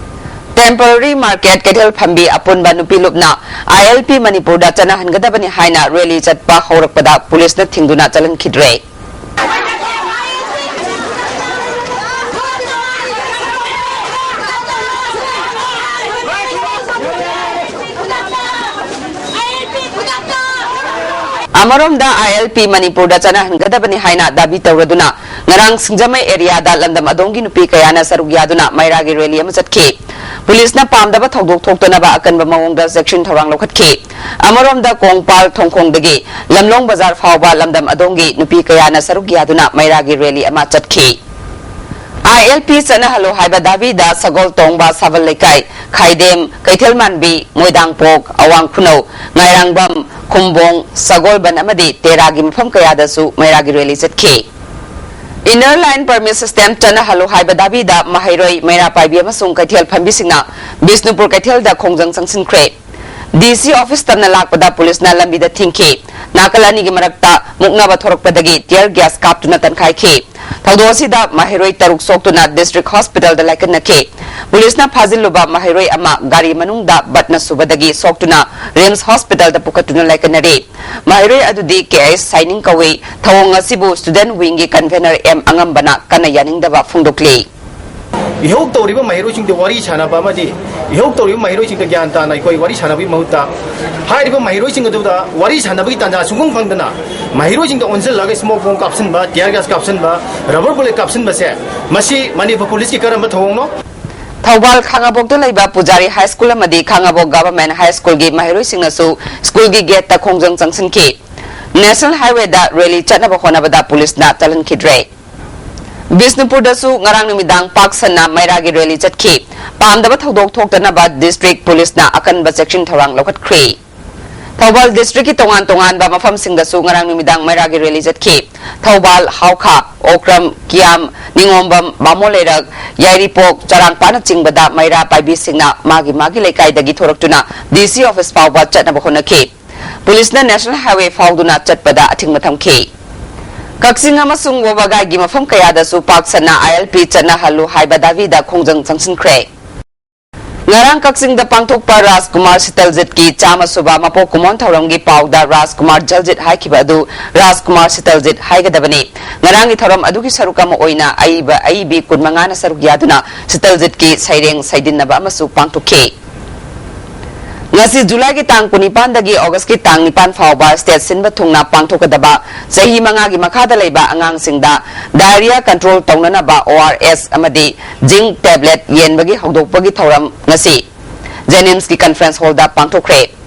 Temporary market ꯀꯩꯊꯦꯜ ꯐꯝꯕꯤ ꯑꯄꯨꯟꯕ ꯅꯨꯄꯤ ꯂꯨꯞꯅ ILP ꯃꯅꯤꯄꯨꯔꯗ ꯆꯠꯅꯍꯟꯒꯗꯕꯅꯤ ꯍꯥꯏꯅ rally ꯆꯠꯄ ꯍꯧꯔꯛꯄꯗ ꯄꯨꯂꯤꯁꯅ ꯊꯤꯡꯗꯨꯅ ꯆꯠꯍꯟꯈꯤꯗ꯭ꯔꯦ꯫ ꯑꯃꯔꯣꯝꯗ, ꯑꯥꯏ ꯑꯦꯜ ꯄꯤ ꯃꯅꯤꯄꯨꯔꯗ ꯆꯠꯅꯍꯟꯒꯗꯕꯅꯤ ꯍꯥꯏꯅ ꯗꯥꯕꯤ ꯇꯧꯔꯗꯨꯅ ꯉꯔꯥꯡ ꯁꯤꯡꯖꯃꯩ ꯑꯦꯔꯤꯌꯥꯗ ꯂꯝꯗꯝ ꯑꯗꯣꯝꯒꯤ ꯅꯨꯄꯤ ꯀꯌꯥꯅ ꯁꯔꯨꯛ ꯌꯥꯗꯨꯅ ꯃꯩꯔꯥꯒꯤ ꯔꯦꯂꯤ ꯑꯃ ꯆꯠꯈꯤ꯫ ꯄꯨꯂꯤꯁꯅ ꯄꯥꯝꯗꯕ ꯊꯧꯗꯣꯛ ꯊꯣꯛꯇꯅꯕ ꯑꯀꯟꯕ ꯃꯑꯣꯡꯗ ꯆꯦꯛꯁꯤꯟ ꯊꯧꯔꯥꯡ ꯂꯧꯈꯠꯈꯤ꯫ ꯑꯃꯔꯣꯝꯗ, ꯀꯣꯡꯄꯥꯜ ꯊꯣꯡꯈꯣꯡꯗꯒꯤ ꯂꯝꯂꯣꯡ ꯕꯖꯥꯔ ꯐꯥꯎꯕ ꯂꯝꯗꯝ ꯑꯗꯣꯝꯒꯤ ꯅꯨꯄꯤ ꯀꯌꯥꯅ ꯁꯔꯨꯛ ꯌꯥꯗꯨꯅ ꯃꯩꯔꯥꯒꯤ ꯔꯦꯂꯤ ꯑꯃ ꯆꯠꯈꯤ꯫ ꯑꯥꯏ ꯑꯦꯜ ꯄꯤ ꯆꯠꯅꯍꯜꯂꯣ ꯍꯥꯏꯕ ꯗꯥꯕꯤꯗ ꯁꯒꯣꯜ ꯇꯣꯡꯕ, ꯁꯥꯕꯜ ꯂꯩꯀꯥꯏ, ꯈꯥꯏꯗꯦꯝ, ꯀꯩꯊꯦꯜ ꯃꯥꯟꯕꯤ, ꯃꯣꯏꯗꯥꯡꯄꯣꯛ, ꯑꯋꯥꯡ ꯈꯨꯅꯧ, ꯉꯥꯏꯔꯥꯡꯕꯝ, ꯈꯨꯝꯕꯣꯡ, ꯁꯒꯣꯜꯕꯟ ꯑꯃꯗꯤ ꯇꯦꯔꯥꯒꯤ ꯃꯐꯝ ꯀꯌꯥꯗꯁꯨ ꯃꯩꯔꯥꯒꯤ ꯔꯦꯂꯤ ꯆꯠꯈꯤ꯫ Inner line permit system ꯆꯠꯅꯍꯜꯂꯨ ꯍꯥꯏꯕ ꯗꯥꯕꯤꯗ ꯃꯍꯩꯔꯣꯏ, ꯃꯩꯔꯥ ꯄꯥꯏꯕꯤ ꯑꯃꯁꯨꯡ ꯀꯩꯊꯦꯜ ꯐꯝꯕꯤꯁꯤꯡꯅ ꯕꯤꯁꯅꯨꯄꯨꯔ ꯀꯩꯊꯦꯜꯗ ꯈꯣꯡꯖꯪ ꯆꯪꯁꯤꯟꯈ꯭ꯔꯦ꯫ ꯗꯤ ꯁꯤ ꯑꯣꯐꯤꯁ ꯇꯝꯅ ꯂꯥꯛꯄꯗ ꯄꯨꯂꯤꯁꯅ ꯂꯝꯕꯤꯗ ꯊꯤꯡꯈꯤ꯫ ꯅꯥꯀꯜ ꯑꯅꯤꯒꯤ ꯃꯔꯛꯇ ꯃꯨꯛꯅꯕ ꯊꯣꯔꯛꯄꯗꯒꯤ tear gas ꯀꯥꯞꯇꯨꯅ ꯇꯟꯈꯥꯏꯈꯤ꯫ ꯊꯧꯗꯣꯛ ꯑꯁꯤꯗ ꯃꯍꯩꯔꯣꯏ ꯇꯔꯨꯛ ꯁꯣꯛꯇꯨꯅ district hospitalꯗ ꯂꯥꯏꯀꯠꯅꯈꯤ꯫ ꯄꯨꯂꯤꯁꯅ ꯐꯥꯖꯤꯜꯂꯨꯕ ꯃꯍꯩꯔꯣꯏ ꯑꯃ ꯒꯥꯔꯤ ꯃꯅꯨꯡꯗ ꯕꯠꯅ ꯁꯨꯕꯗꯒꯤ ꯁꯣꯛꯇꯨꯅ RIMS hospitalꯗ ꯄꯨꯈꯠꯇꯨꯅ ꯂꯥꯏꯀꯠꯅꯔꯤ꯫ ꯃꯍꯩꯔꯣꯏ ꯑꯗꯨꯗꯤ K S Saining ꯀꯧꯏ꯫ ꯊꯧꯑꯣꯡ ꯑꯁꯤꯕꯨ student wingꯒꯤ convener M ꯑꯉꯝꯕꯅ ꯀꯟꯅ ꯌꯥꯅꯤꯡꯗꯕ ꯐꯣꯡꯗꯣꯛꯂꯤ꯫ ꯏꯍꯧ ꯇꯧꯔꯤꯕ ꯃꯍꯩꯔꯣꯏꯁꯤꯡꯗ ꯋꯥꯔꯤ ꯁꯥꯟꯅꯕ ꯑꯃꯗꯤ ꯏꯍꯧ ꯇꯧꯔꯤꯕ ꯃꯍꯩꯔꯣꯏꯁꯤꯡꯗ ꯒ꯭ꯌꯥꯟ ꯇꯥꯅ ꯑꯩꯈꯣꯏ ꯋꯥꯔꯤ ꯁꯥꯟꯅꯕꯒꯤ ꯃꯍꯨꯠꯇ, ꯍꯥꯏꯔꯤꯕ ꯃꯍꯩꯔꯣꯏꯁꯤꯡ ꯑꯗꯨꯗ ꯋꯥꯔꯤ ꯁꯥꯟꯅꯕꯒꯤ ꯇꯥꯟꯖꯥ ꯁꯨꯡꯐꯪ ꯐꯪꯗꯅ, ꯃꯍꯩꯔꯣꯏꯁꯤꯡꯗ ꯑꯣꯟꯁꯤꯜꯂꯒ smoke bomb ꯀꯥꯞꯁꯤꯟꯕ, tear gas ꯀꯥꯞꯁꯤꯟꯕ, rubber bullet ꯀꯥꯞꯁꯤꯟꯕꯁꯦ, ꯃꯁꯤ ꯃꯅꯤꯄꯨꯔ ꯄꯨꯂꯤꯁꯀꯤ ꯀꯔꯝꯕ ꯊꯧꯑꯣꯡꯅꯣ? ꯊꯧꯕꯥꯜ ꯈꯥꯉꯕꯣꯛꯇ ꯂꯩꯕ ꯄꯨꯖꯥꯔꯤ ꯍꯥꯏ ꯁ꯭ꯀꯨꯜ ꯑꯃꯗꯤ ꯈꯥꯉꯕꯣꯛ ꯒꯚꯔꯟꯃꯦꯟꯠ ꯍꯥꯏ ꯁ꯭ꯀꯨꯜꯒꯤ ꯃꯍꯩꯔꯣꯏꯁꯤꯡꯅꯁꯨ ꯁ꯭ꯀꯨꯜꯒꯤ ꯒꯦꯠꯇ ꯈꯣꯡꯖꯪ ꯆꯪꯁꯤꯟꯈꯤ꯫ ꯅꯦꯁꯅꯦꯜ ꯍꯥꯏꯋꯦꯗ ꯔꯦꯂꯤ ꯆꯠꯅꯕ ꯍꯣꯠꯅꯕꯗ ꯄꯨꯂꯤꯁꯅ ꯆꯠꯍꯟꯈꯤꯗ꯭ꯔꯦ꯫ ꯕꯤꯁꯅꯨꯄꯨꯔꯗꯁꯨ ꯉꯔꯥꯡ ꯅꯨꯃꯤꯗꯥꯡ ꯄꯥꯛ ꯁꯟꯅ ꯃꯩꯔꯥꯒꯤ ꯔꯦꯂꯤ ꯆꯠꯈꯤ꯫ ꯄꯥꯝꯗꯕ ꯊꯧꯗꯣꯛ ꯊꯣꯛꯇꯅꯕ ꯗꯤꯁꯇ꯭ꯔꯤꯛ ꯄꯨꯂꯤꯁꯅ ꯑꯀꯟꯕ ꯆꯦꯛꯁꯤꯟ ꯊꯧꯔꯥꯡ ꯂꯧꯈꯠꯈ꯭ꯔꯦ꯫ ꯊꯧꯕꯥꯜ ꯗꯤꯁꯇ꯭ꯔꯤꯛꯀꯤ ꯇꯣꯉꯥꯟ ꯇꯣꯉꯥꯟꯕ ꯃꯐꯝꯁꯤꯡꯗꯁꯨ ꯉꯔꯥꯡ ꯅꯨꯃꯤꯗꯥꯡ ꯃꯩꯔꯥꯒꯤ ꯔꯦꯂꯤ ꯆꯠꯈꯤ꯫ ꯊꯧꯕꯥꯜ, ꯍꯥꯎꯈꯥ, ꯑꯣꯀ꯭ꯔꯝ, ꯀꯤꯌꯥꯝ, ꯅꯤꯉꯣꯝꯕꯝ, ꯕꯥꯃꯣꯟ ꯂꯩꯔꯛ, ꯌꯥꯏꯔꯤꯄꯣꯛ, ꯆꯔꯥꯡꯄꯥꯠꯅꯆꯤꯡꯕꯗ ꯃꯩꯔꯥ ꯄꯥꯏꯕꯤꯁꯤꯡꯅ ꯃꯥꯒꯤ ꯃꯥꯒꯤ ꯂꯩꯀꯥꯏꯗꯒꯤ ꯊꯣꯔꯛꯇꯨꯅ ꯗꯤ ꯁꯤ ꯑꯣꯐꯤꯁ ꯐꯥꯎꯕ ꯆꯠꯅꯕ ꯍꯣꯠꯅꯈꯤ꯫ ꯄꯨꯂꯤꯁꯅ ꯅꯦꯁꯅꯦꯜ ꯍꯥꯏꯋꯦ ꯐꯥꯎꯗꯨꯅ ꯆꯠꯄꯗ ꯑꯊꯤꯡꯕ ꯊꯝꯈꯤ꯫ ꯀꯛꯆꯤꯡ ꯑꯃꯁꯨꯡ ꯋꯥꯕꯒꯥꯏꯒꯤ ꯃꯐꯝ ꯀꯌꯥꯗꯁꯨ ꯄꯥꯛ ꯁꯟꯅ ꯑꯥꯏ ꯑꯦꯜ ꯄꯤ ꯆꯠꯅꯍꯜꯂꯨ ꯍꯥꯏꯕ ꯗꯥꯕꯤꯗ ꯈꯣꯡꯖꯪ ꯆꯪꯁꯤꯟꯈ꯭ꯔꯦ꯫ ꯉꯔꯥꯡ ꯀꯛꯆꯤꯡꯗ ꯄꯥꯡꯊꯣꯛꯄ ꯔꯥꯖꯀꯨꯃꯥꯔ ꯁꯤꯇꯜꯖꯤꯠꯀꯤ ꯆꯥꯝꯃ ꯁꯨꯕ ꯃꯄꯣꯛ ꯀꯨꯝꯑꯣꯟ ꯊꯧꯔꯝꯒꯤ ꯄꯥꯎꯗ ꯔꯥꯖꯀꯨꯃꯥꯔ ꯖꯜꯖꯤꯠ ꯍꯥꯏꯈꯤꯕ ꯑꯗꯨ ꯔꯥꯖꯀꯨꯃꯥꯔ ꯁꯤꯇꯜꯖꯤꯠ ꯍꯥꯏꯒꯗꯕꯅꯤ꯫ ꯉꯔꯥꯡꯒꯤ ꯊꯧꯔꯝ ꯑꯗꯨꯒꯤ ꯁꯔꯨꯛ ꯑꯃ ꯑꯣꯏꯅ ꯑꯏꯕ ꯑꯏꯕꯤ ꯀꯨꯟꯃꯉꯥꯅ ꯁꯔꯨꯛ ꯌꯥꯗꯨꯅ ꯁꯤꯇꯜꯖꯤꯠꯀꯤ ꯁꯩꯔꯦꯡ ꯁꯩꯗꯤꯟꯅꯕ ꯑꯃꯁꯨ ꯄꯥꯡꯊꯣꯛꯈꯤ꯫ ꯉꯁꯤ ꯖꯨꯂꯥꯏꯒꯤ ꯇꯥꯡ ꯀꯨꯟꯅꯤꯄꯥꯟꯗꯒꯤ ꯑꯣꯒꯁꯀꯤ ꯇꯥꯡ ꯅꯤꯄꯥꯟ ꯐꯥꯎꯕ ꯁ꯭ꯇꯦꯠ ꯁꯤꯟꯕ ꯊꯨꯡꯅ ꯄꯥꯡꯊꯣꯛꯀꯗꯕ ꯆꯍꯤ ꯃꯉꯥꯒꯤ ꯃꯈꯥꯗ ꯂꯩꯕ ꯑꯉꯥꯡꯁꯤꯡꯗ ꯗꯥꯏꯔꯤꯌꯥ ꯀꯟꯇ꯭ꯔꯣꯜ ꯇꯧꯅꯅꯕ ꯑꯣ ꯑꯥꯔ ꯑꯦꯁ ꯑꯃꯗꯤ ꯖꯤꯡ ꯇꯦꯕ꯭ꯂꯦꯠ ꯌꯦꯟꯕꯒꯤ ꯍꯧꯗꯣꯛꯄꯒꯤ ꯊꯧꯔꯝ ꯉꯁꯤ ꯖꯦꯅꯤꯝꯁꯀꯤ ꯀꯟꯐꯔꯦꯟꯁ ꯍꯣꯜꯗ ꯄꯥꯡꯊꯣꯛꯈ꯭ꯔꯦ꯫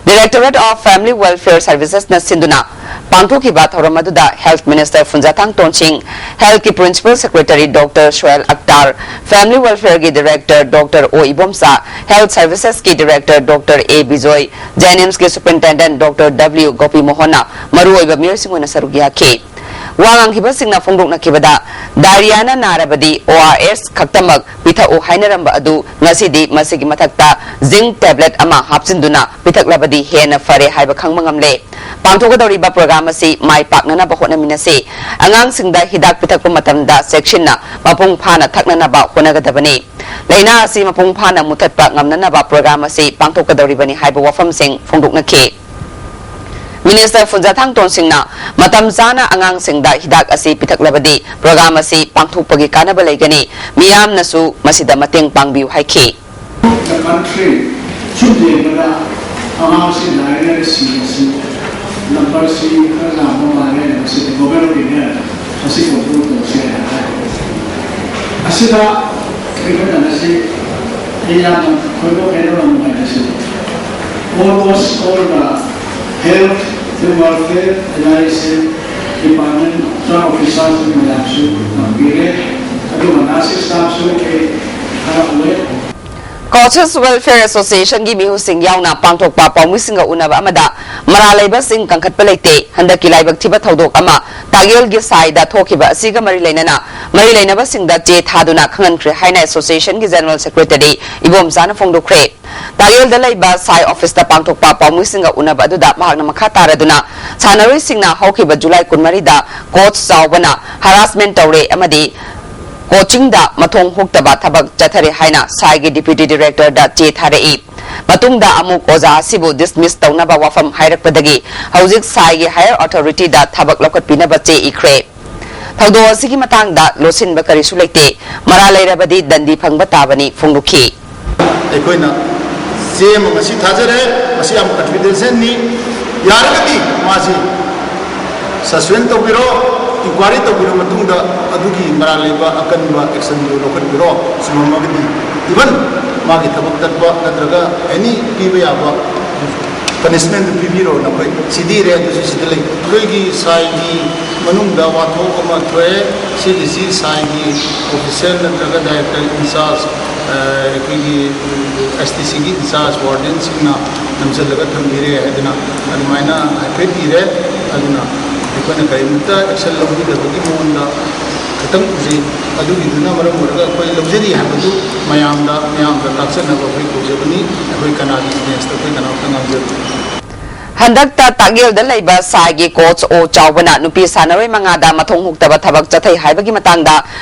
Directorate of Family Welfare Servicesꯅ ꯁꯤꯟꯗꯨꯅ ꯄꯥꯡꯊꯣꯛꯈꯤꯕ ꯊꯧꯔꯝ ꯑꯗꯨꯗ Health Minister ꯐꯨꯟꯖꯥꯊꯥꯡ ꯇꯣꯟꯁꯤꯡ, Healthꯀꯤ Principal Secretary Doctor Sohail ꯑꯛꯇꯥꯔ, Family Welfareꯒꯤ Director Doctor ꯑꯣ ꯏꯕꯣꯝꯆꯥ, Health Servicesꯀꯤ Director Doctor ꯑꯦ ꯕꯤꯖꯣꯏ, ꯖꯦꯅꯤꯝꯁꯀꯤ Superintendent Doctor ꯗꯕ꯭ꯂꯤꯎ ꯒꯣꯄꯤ ꯃꯣꯍꯟꯅ ꯃꯔꯨꯑꯣꯏꯕ ꯃꯤꯑꯣꯏꯁꯤꯡ ꯑꯣꯏꯅ ꯁꯔꯨꯛ ꯌꯥꯈꯤ꯫ ꯋꯥ ꯉꯥꯡꯈꯤꯕꯁꯤꯡꯅ ꯐꯣꯡꯗꯣꯛꯅꯈꯤꯕꯗ, ꯗꯥꯏꯔꯤꯌꯥꯅ ꯅꯥꯔꯕꯗꯤ ꯑꯣ ꯑꯥꯔ ꯑꯦꯁ ꯈꯛꯇꯃꯛ ꯄꯤꯊꯛꯎ ꯍꯥꯏꯅꯔꯝꯕ ꯑꯗꯨ ꯉꯁꯤꯗꯤ ꯃꯁꯤꯒꯤ ꯃꯊꯛꯇ ꯖꯤꯡ ꯇꯦꯕ꯭ꯂꯦꯠ ꯑꯃ ꯍꯥꯞꯆꯤꯟꯗꯨꯅ ꯄꯤꯊꯛꯂꯕꯗꯤ ꯍꯦꯟꯅ ꯐꯔꯦ ꯍꯥꯏꯕ ꯈꯪꯕ ꯉꯝꯂꯦ꯫ ꯄꯥꯡꯊꯣꯛꯀꯗꯧꯔꯤꯕ ꯄ꯭ꯔꯣꯒ꯭ꯔꯥꯝ ꯑꯁꯤ ꯃꯥꯏ ꯄꯥꯛꯅꯅꯕ ꯍꯣꯠꯅꯃꯤꯟꯅꯁꯤ꯫ ꯑꯉꯥꯡꯁꯤꯡꯗ ꯍꯤꯗꯥꯛ ꯄꯤꯊꯛꯄ ꯃꯇꯝꯗ ꯆꯦꯛꯁꯤꯟꯅ ꯃꯄꯨꯡ ꯐꯥꯅ ꯊꯛꯅꯅꯕ ꯍꯣꯠꯅꯒꯗꯕꯅꯤ꯫ ꯂꯥꯏꯅꯥ ꯑꯁꯤ ꯃꯄꯨꯡ ꯐꯥꯅ ꯃꯨꯊꯠꯄ ꯉꯝꯅꯅꯕ ꯄ꯭ꯔꯣꯒ꯭ꯔꯥꯝ ꯑꯁꯤ ꯄꯥꯡꯊꯣꯛꯀꯗꯧꯔꯤꯕꯅꯤ ꯍꯥꯏꯕ ꯋꯥꯐꯝꯁꯤꯡ ꯐꯣꯡꯗꯣꯛꯅꯈꯤ꯫ ꯃꯤꯅꯤꯁꯇꯔ ꯐꯨꯟꯖꯥꯊꯥꯡ ꯇꯣꯟꯁꯤꯡꯅ ꯃꯇꯝ ꯆꯥꯅ ꯑꯉꯥꯡꯁꯤꯡꯗ ꯍꯤꯗꯥꯛ ꯑꯁꯤ ꯄꯤꯊꯛꯂꯕꯗꯤ ꯄ꯭ꯔꯣꯒ꯭ꯔꯥꯝ ꯑꯁꯤ ꯄꯥꯡꯊꯣꯛꯄꯒꯤ ꯀꯥꯟꯅꯕ ꯂꯩꯒꯅꯤ꯫ ꯃꯤꯌꯥꯝꯅꯁꯨ ꯃꯁꯤꯗ ꯃꯇꯦꯡ ꯄꯥꯡꯕꯤꯌꯨ ꯍꯥꯏꯈꯤ꯫ The country ꯁꯨꯝ ꯌꯦꯡꯕꯗ ꯑꯉꯥꯡꯁꯤꯡ ꯂꯥꯏꯔꯤꯛ ꯁꯤꯕꯁꯤ ꯅꯝꯕꯔꯁꯤ ꯈꯔ ꯌꯥꯝꯕ ꯃꯥꯜꯂꯦ꯫ ꯃꯁꯤꯗ ꯒꯣꯕꯔꯃꯦꯟꯒꯤꯅꯦ ꯃꯁꯤ ꯀꯣꯟꯇ꯭ꯔꯣꯜ ꯇꯧꯁꯦ ꯍꯥꯏꯅ ꯍꯥꯏ꯫ ꯑꯁꯤꯗ ꯑꯩꯈꯣꯏꯅ ꯉꯁꯤ ꯑꯩ ꯌꯥꯝꯅ ꯊꯣꯏꯗꯣꯛ ꯍꯦꯟꯗꯣꯛꯅ ꯅꯨꯡꯉꯥꯏꯕꯁꯤ almost all the health, the welfare, and I say department officers ꯃꯌꯥꯝꯁꯨ ꯂꯥꯛꯄꯤꯔꯦ꯫ ꯑꯗꯨꯒ ꯅꯔꯁꯤꯡ ꯁ꯭ꯇꯥꯐꯁꯨ ꯑꯩ ꯈꯔ ꯎꯔꯦ꯫ Coaches Welfare Associationꯒꯤ ꯃꯤꯍꯨꯠꯁꯤꯡ ꯌꯥꯎꯅ ꯄꯥꯡꯊꯣꯛꯄ ꯄꯥꯎꯃꯤꯁꯤꯡꯒ ꯎꯅꯕ ꯑꯃꯗ ꯃꯔꯥꯜ ꯂꯩꯕꯁꯤꯡ ꯀꯟꯈꯠꯄ ꯂꯩꯇꯦ꯫ ꯍꯟꯗꯛꯀꯤ ꯂꯥꯏꯕꯛ ꯊꯤꯕ ꯊꯧꯗꯣꯛ ꯑꯃ ꯇꯥꯒꯦꯜꯒꯤ ꯁꯥꯏꯗ ꯊꯣꯛꯈꯤꯕ ꯑꯁꯤꯒ ꯃꯔꯤ ꯂꯩꯅꯅ ꯃꯔꯤ ꯂꯩꯅꯕꯁꯤꯡꯗ ꯆꯦ ꯊꯥꯗꯨꯅ ꯈꯪꯍꯟꯈ꯭ꯔꯦ ꯍꯥꯏꯅ associationꯒꯤ general secretary ꯏꯕꯣꯝꯆꯥꯅ ꯐꯣꯡꯗꯣꯛꯈ꯭ꯔꯦ꯫ ꯇꯥꯒꯦꯜꯗ ꯂꯩꯕ ꯁꯥꯏ ꯑꯣꯐꯤꯁꯇ ꯄꯥꯡꯊꯣꯛꯄ ꯄꯥꯎꯃꯤꯁꯤꯡꯒ ꯎꯅꯕ ꯑꯗꯨꯗ ꯃꯍꯥꯛꯅ ꯃꯈꯥ ꯇꯥꯔꯗꯨꯅ ꯁꯥꯟꯅꯔꯣꯏꯁꯤꯡꯅ ꯍꯧꯈꯤꯕ ꯖꯨꯂꯥꯏ ꯀꯨꯟꯃꯔꯤꯗ coach ꯆꯥꯎꯕꯅ harassment ꯇꯧꯔꯦ ꯑꯃꯗꯤ coachingꯗ ꯃꯊꯣꯡ ꯍꯨꯛꯇꯕ ꯊꯕꯛ ꯆꯠꯊꯔꯦ ꯍꯥꯏꯅ ꯁꯥꯏꯒꯤ deputy directorꯗ ꯆꯦ ꯊꯥꯔꯛꯏ꯫ ꯃꯇꯨꯡꯗ ꯑꯃꯨꯛ ꯑꯣꯖꯥ ꯑꯁꯤꯕꯨ dismiss ꯇꯧꯅꯕ ꯋꯥꯐꯝ ꯍꯥꯏꯔꯛꯄꯗꯒꯤ ꯍꯧꯖꯤꯛ ꯁꯥꯏꯒꯤ higher authorityꯗ ꯊꯕꯛ ꯂꯧꯈꯠꯄꯤꯅꯕ ꯆꯦ ꯏꯈ꯭ꯔꯦ꯫ ꯊꯧꯗꯣꯛ ꯑꯁꯤꯒꯤ ꯃꯇꯥꯡꯗ ꯂꯣꯠꯁꯤꯟꯕ ꯀꯔꯤꯁꯨ ꯂꯩꯇꯦ, ꯃꯔꯥꯜ ꯂꯩꯔꯕꯗꯤ ꯗꯟꯗꯤ ꯐꯪꯕ ꯇꯥꯕꯅꯤ ꯐꯣꯡꯗꯣꯛꯈꯤ꯫ ꯑꯩꯈꯣꯏꯅ ꯆꯦ ꯑꯃ ꯉꯁꯤ ꯊꯥꯖꯔꯦ꯫ ꯃꯁꯤ ꯌꯥꯝ ꯀꯟꯐꯤꯗꯦꯟꯁꯤꯌꯦꯜꯅꯤ꯫ ꯌꯥꯔꯒꯗꯤ ꯃꯥꯁꯤ ꯁꯁꯄꯦꯟ ꯇꯧꯕꯤꯔꯣ꯫ ꯏꯟꯀ꯭ꯋꯥꯏꯔꯤ ꯇꯧꯕꯤꯔ ꯃꯇꯨꯡꯗ ꯑꯗꯨꯒꯤ ꯃꯔꯥꯜ ꯂꯩꯕ ꯑꯀꯟꯕ ꯑꯦꯛꯁꯟꯗꯨ ꯂꯧꯈꯠꯄꯤꯔꯣ꯫ ꯆꯨꯝꯃꯝꯃꯒꯗꯤ ꯏꯚꯟ ꯃꯥꯒꯤ ꯊꯕꯛ ꯇꯠꯄ ꯅꯠꯇ꯭ꯔꯒ ꯑꯦꯅꯤ ꯄꯤꯕ ꯌꯥꯕ ꯄꯅꯤꯁꯃꯦꯟꯗꯨ ꯄꯤꯕꯤꯔꯣꯅ ꯑꯩꯈꯣꯏ ꯁꯤꯗ ꯏꯔꯦ꯫ ꯑꯗꯨꯁꯨ ꯁꯤꯗ ꯂꯩ꯫ ꯑꯩꯈꯣꯏꯒꯤ ꯁꯥꯏꯒꯤ ꯃꯅꯨꯡꯗ ꯋꯥꯊꯣꯛ ꯑꯃ ꯊꯣꯛꯑꯦ꯫ ꯁꯤꯒꯤꯁꯤ ꯁꯥꯏꯒꯤ ꯑꯣꯐꯤꯁꯤꯌꯦꯜ ꯅꯠꯇ꯭ꯔꯒ ꯗꯥꯏꯔꯦꯛꯇꯔ ꯏꯟꯆꯥꯔꯖ, ꯑꯩꯈꯣꯏꯒꯤ ꯑꯦꯁ ꯇꯤ ꯁꯤꯒꯤ ꯏꯟꯆꯥꯔꯖ ꯋꯥꯔꯗꯦꯟꯁꯤꯡꯅ ꯅꯝꯁꯤꯜꯂꯒ ꯊꯝꯕꯤꯔꯦ ꯍꯥꯏꯗꯅ ꯑꯗꯨꯃꯥꯏꯅ ꯍꯥꯏꯐꯦꯠ ꯏꯔꯦ꯫ ꯑꯗꯨꯅ ꯑꯩꯈꯣꯏꯅ ꯀꯔꯤꯃꯇ ꯑꯦꯛꯁꯟ ꯂꯧꯕꯤꯗꯕꯒꯤ ꯃꯑꯣꯡꯗ ꯈꯤꯇꯪ ꯎꯖꯩ꯫ ꯑꯗꯨꯒꯤꯗꯨꯅ ꯃꯔꯝ ꯑꯣꯏꯔꯒ ꯑꯩꯈꯣꯏ ꯂꯧꯖꯔꯤ ꯍꯥꯏꯕꯗꯨ ꯃꯌꯥꯝꯗ, ꯃꯌꯥꯝꯗ ꯇꯥꯛꯆꯅꯕ ꯑꯩꯈꯣꯏ ꯀꯧꯖꯕꯅꯤ꯫ ꯑꯩꯈꯣꯏ ꯀꯅꯥꯒꯤ ꯑꯦꯒꯦꯟꯁꯇ ꯑꯩꯈꯣꯏ ꯀꯅꯥꯃꯇ ꯉꯥꯡꯖꯗꯦ꯫ ꯍꯟꯗꯛꯇ ꯇꯥꯛꯌꯦꯜꯗ ꯂꯩꯕ ꯁꯥꯏꯒꯤ ꯀꯣꯆ ꯑꯣ ꯆꯥꯎꯕꯅ ꯅꯨꯄꯤ ꯁꯥꯟꯅꯔꯣꯏ ꯃꯉꯥꯗ ꯃꯊꯣꯡ ꯍꯨꯛꯇꯕ ꯊꯕꯛ ꯆꯠꯊꯩ ꯍꯥꯏꯕꯒꯤ ꯃꯇꯥꯡꯗ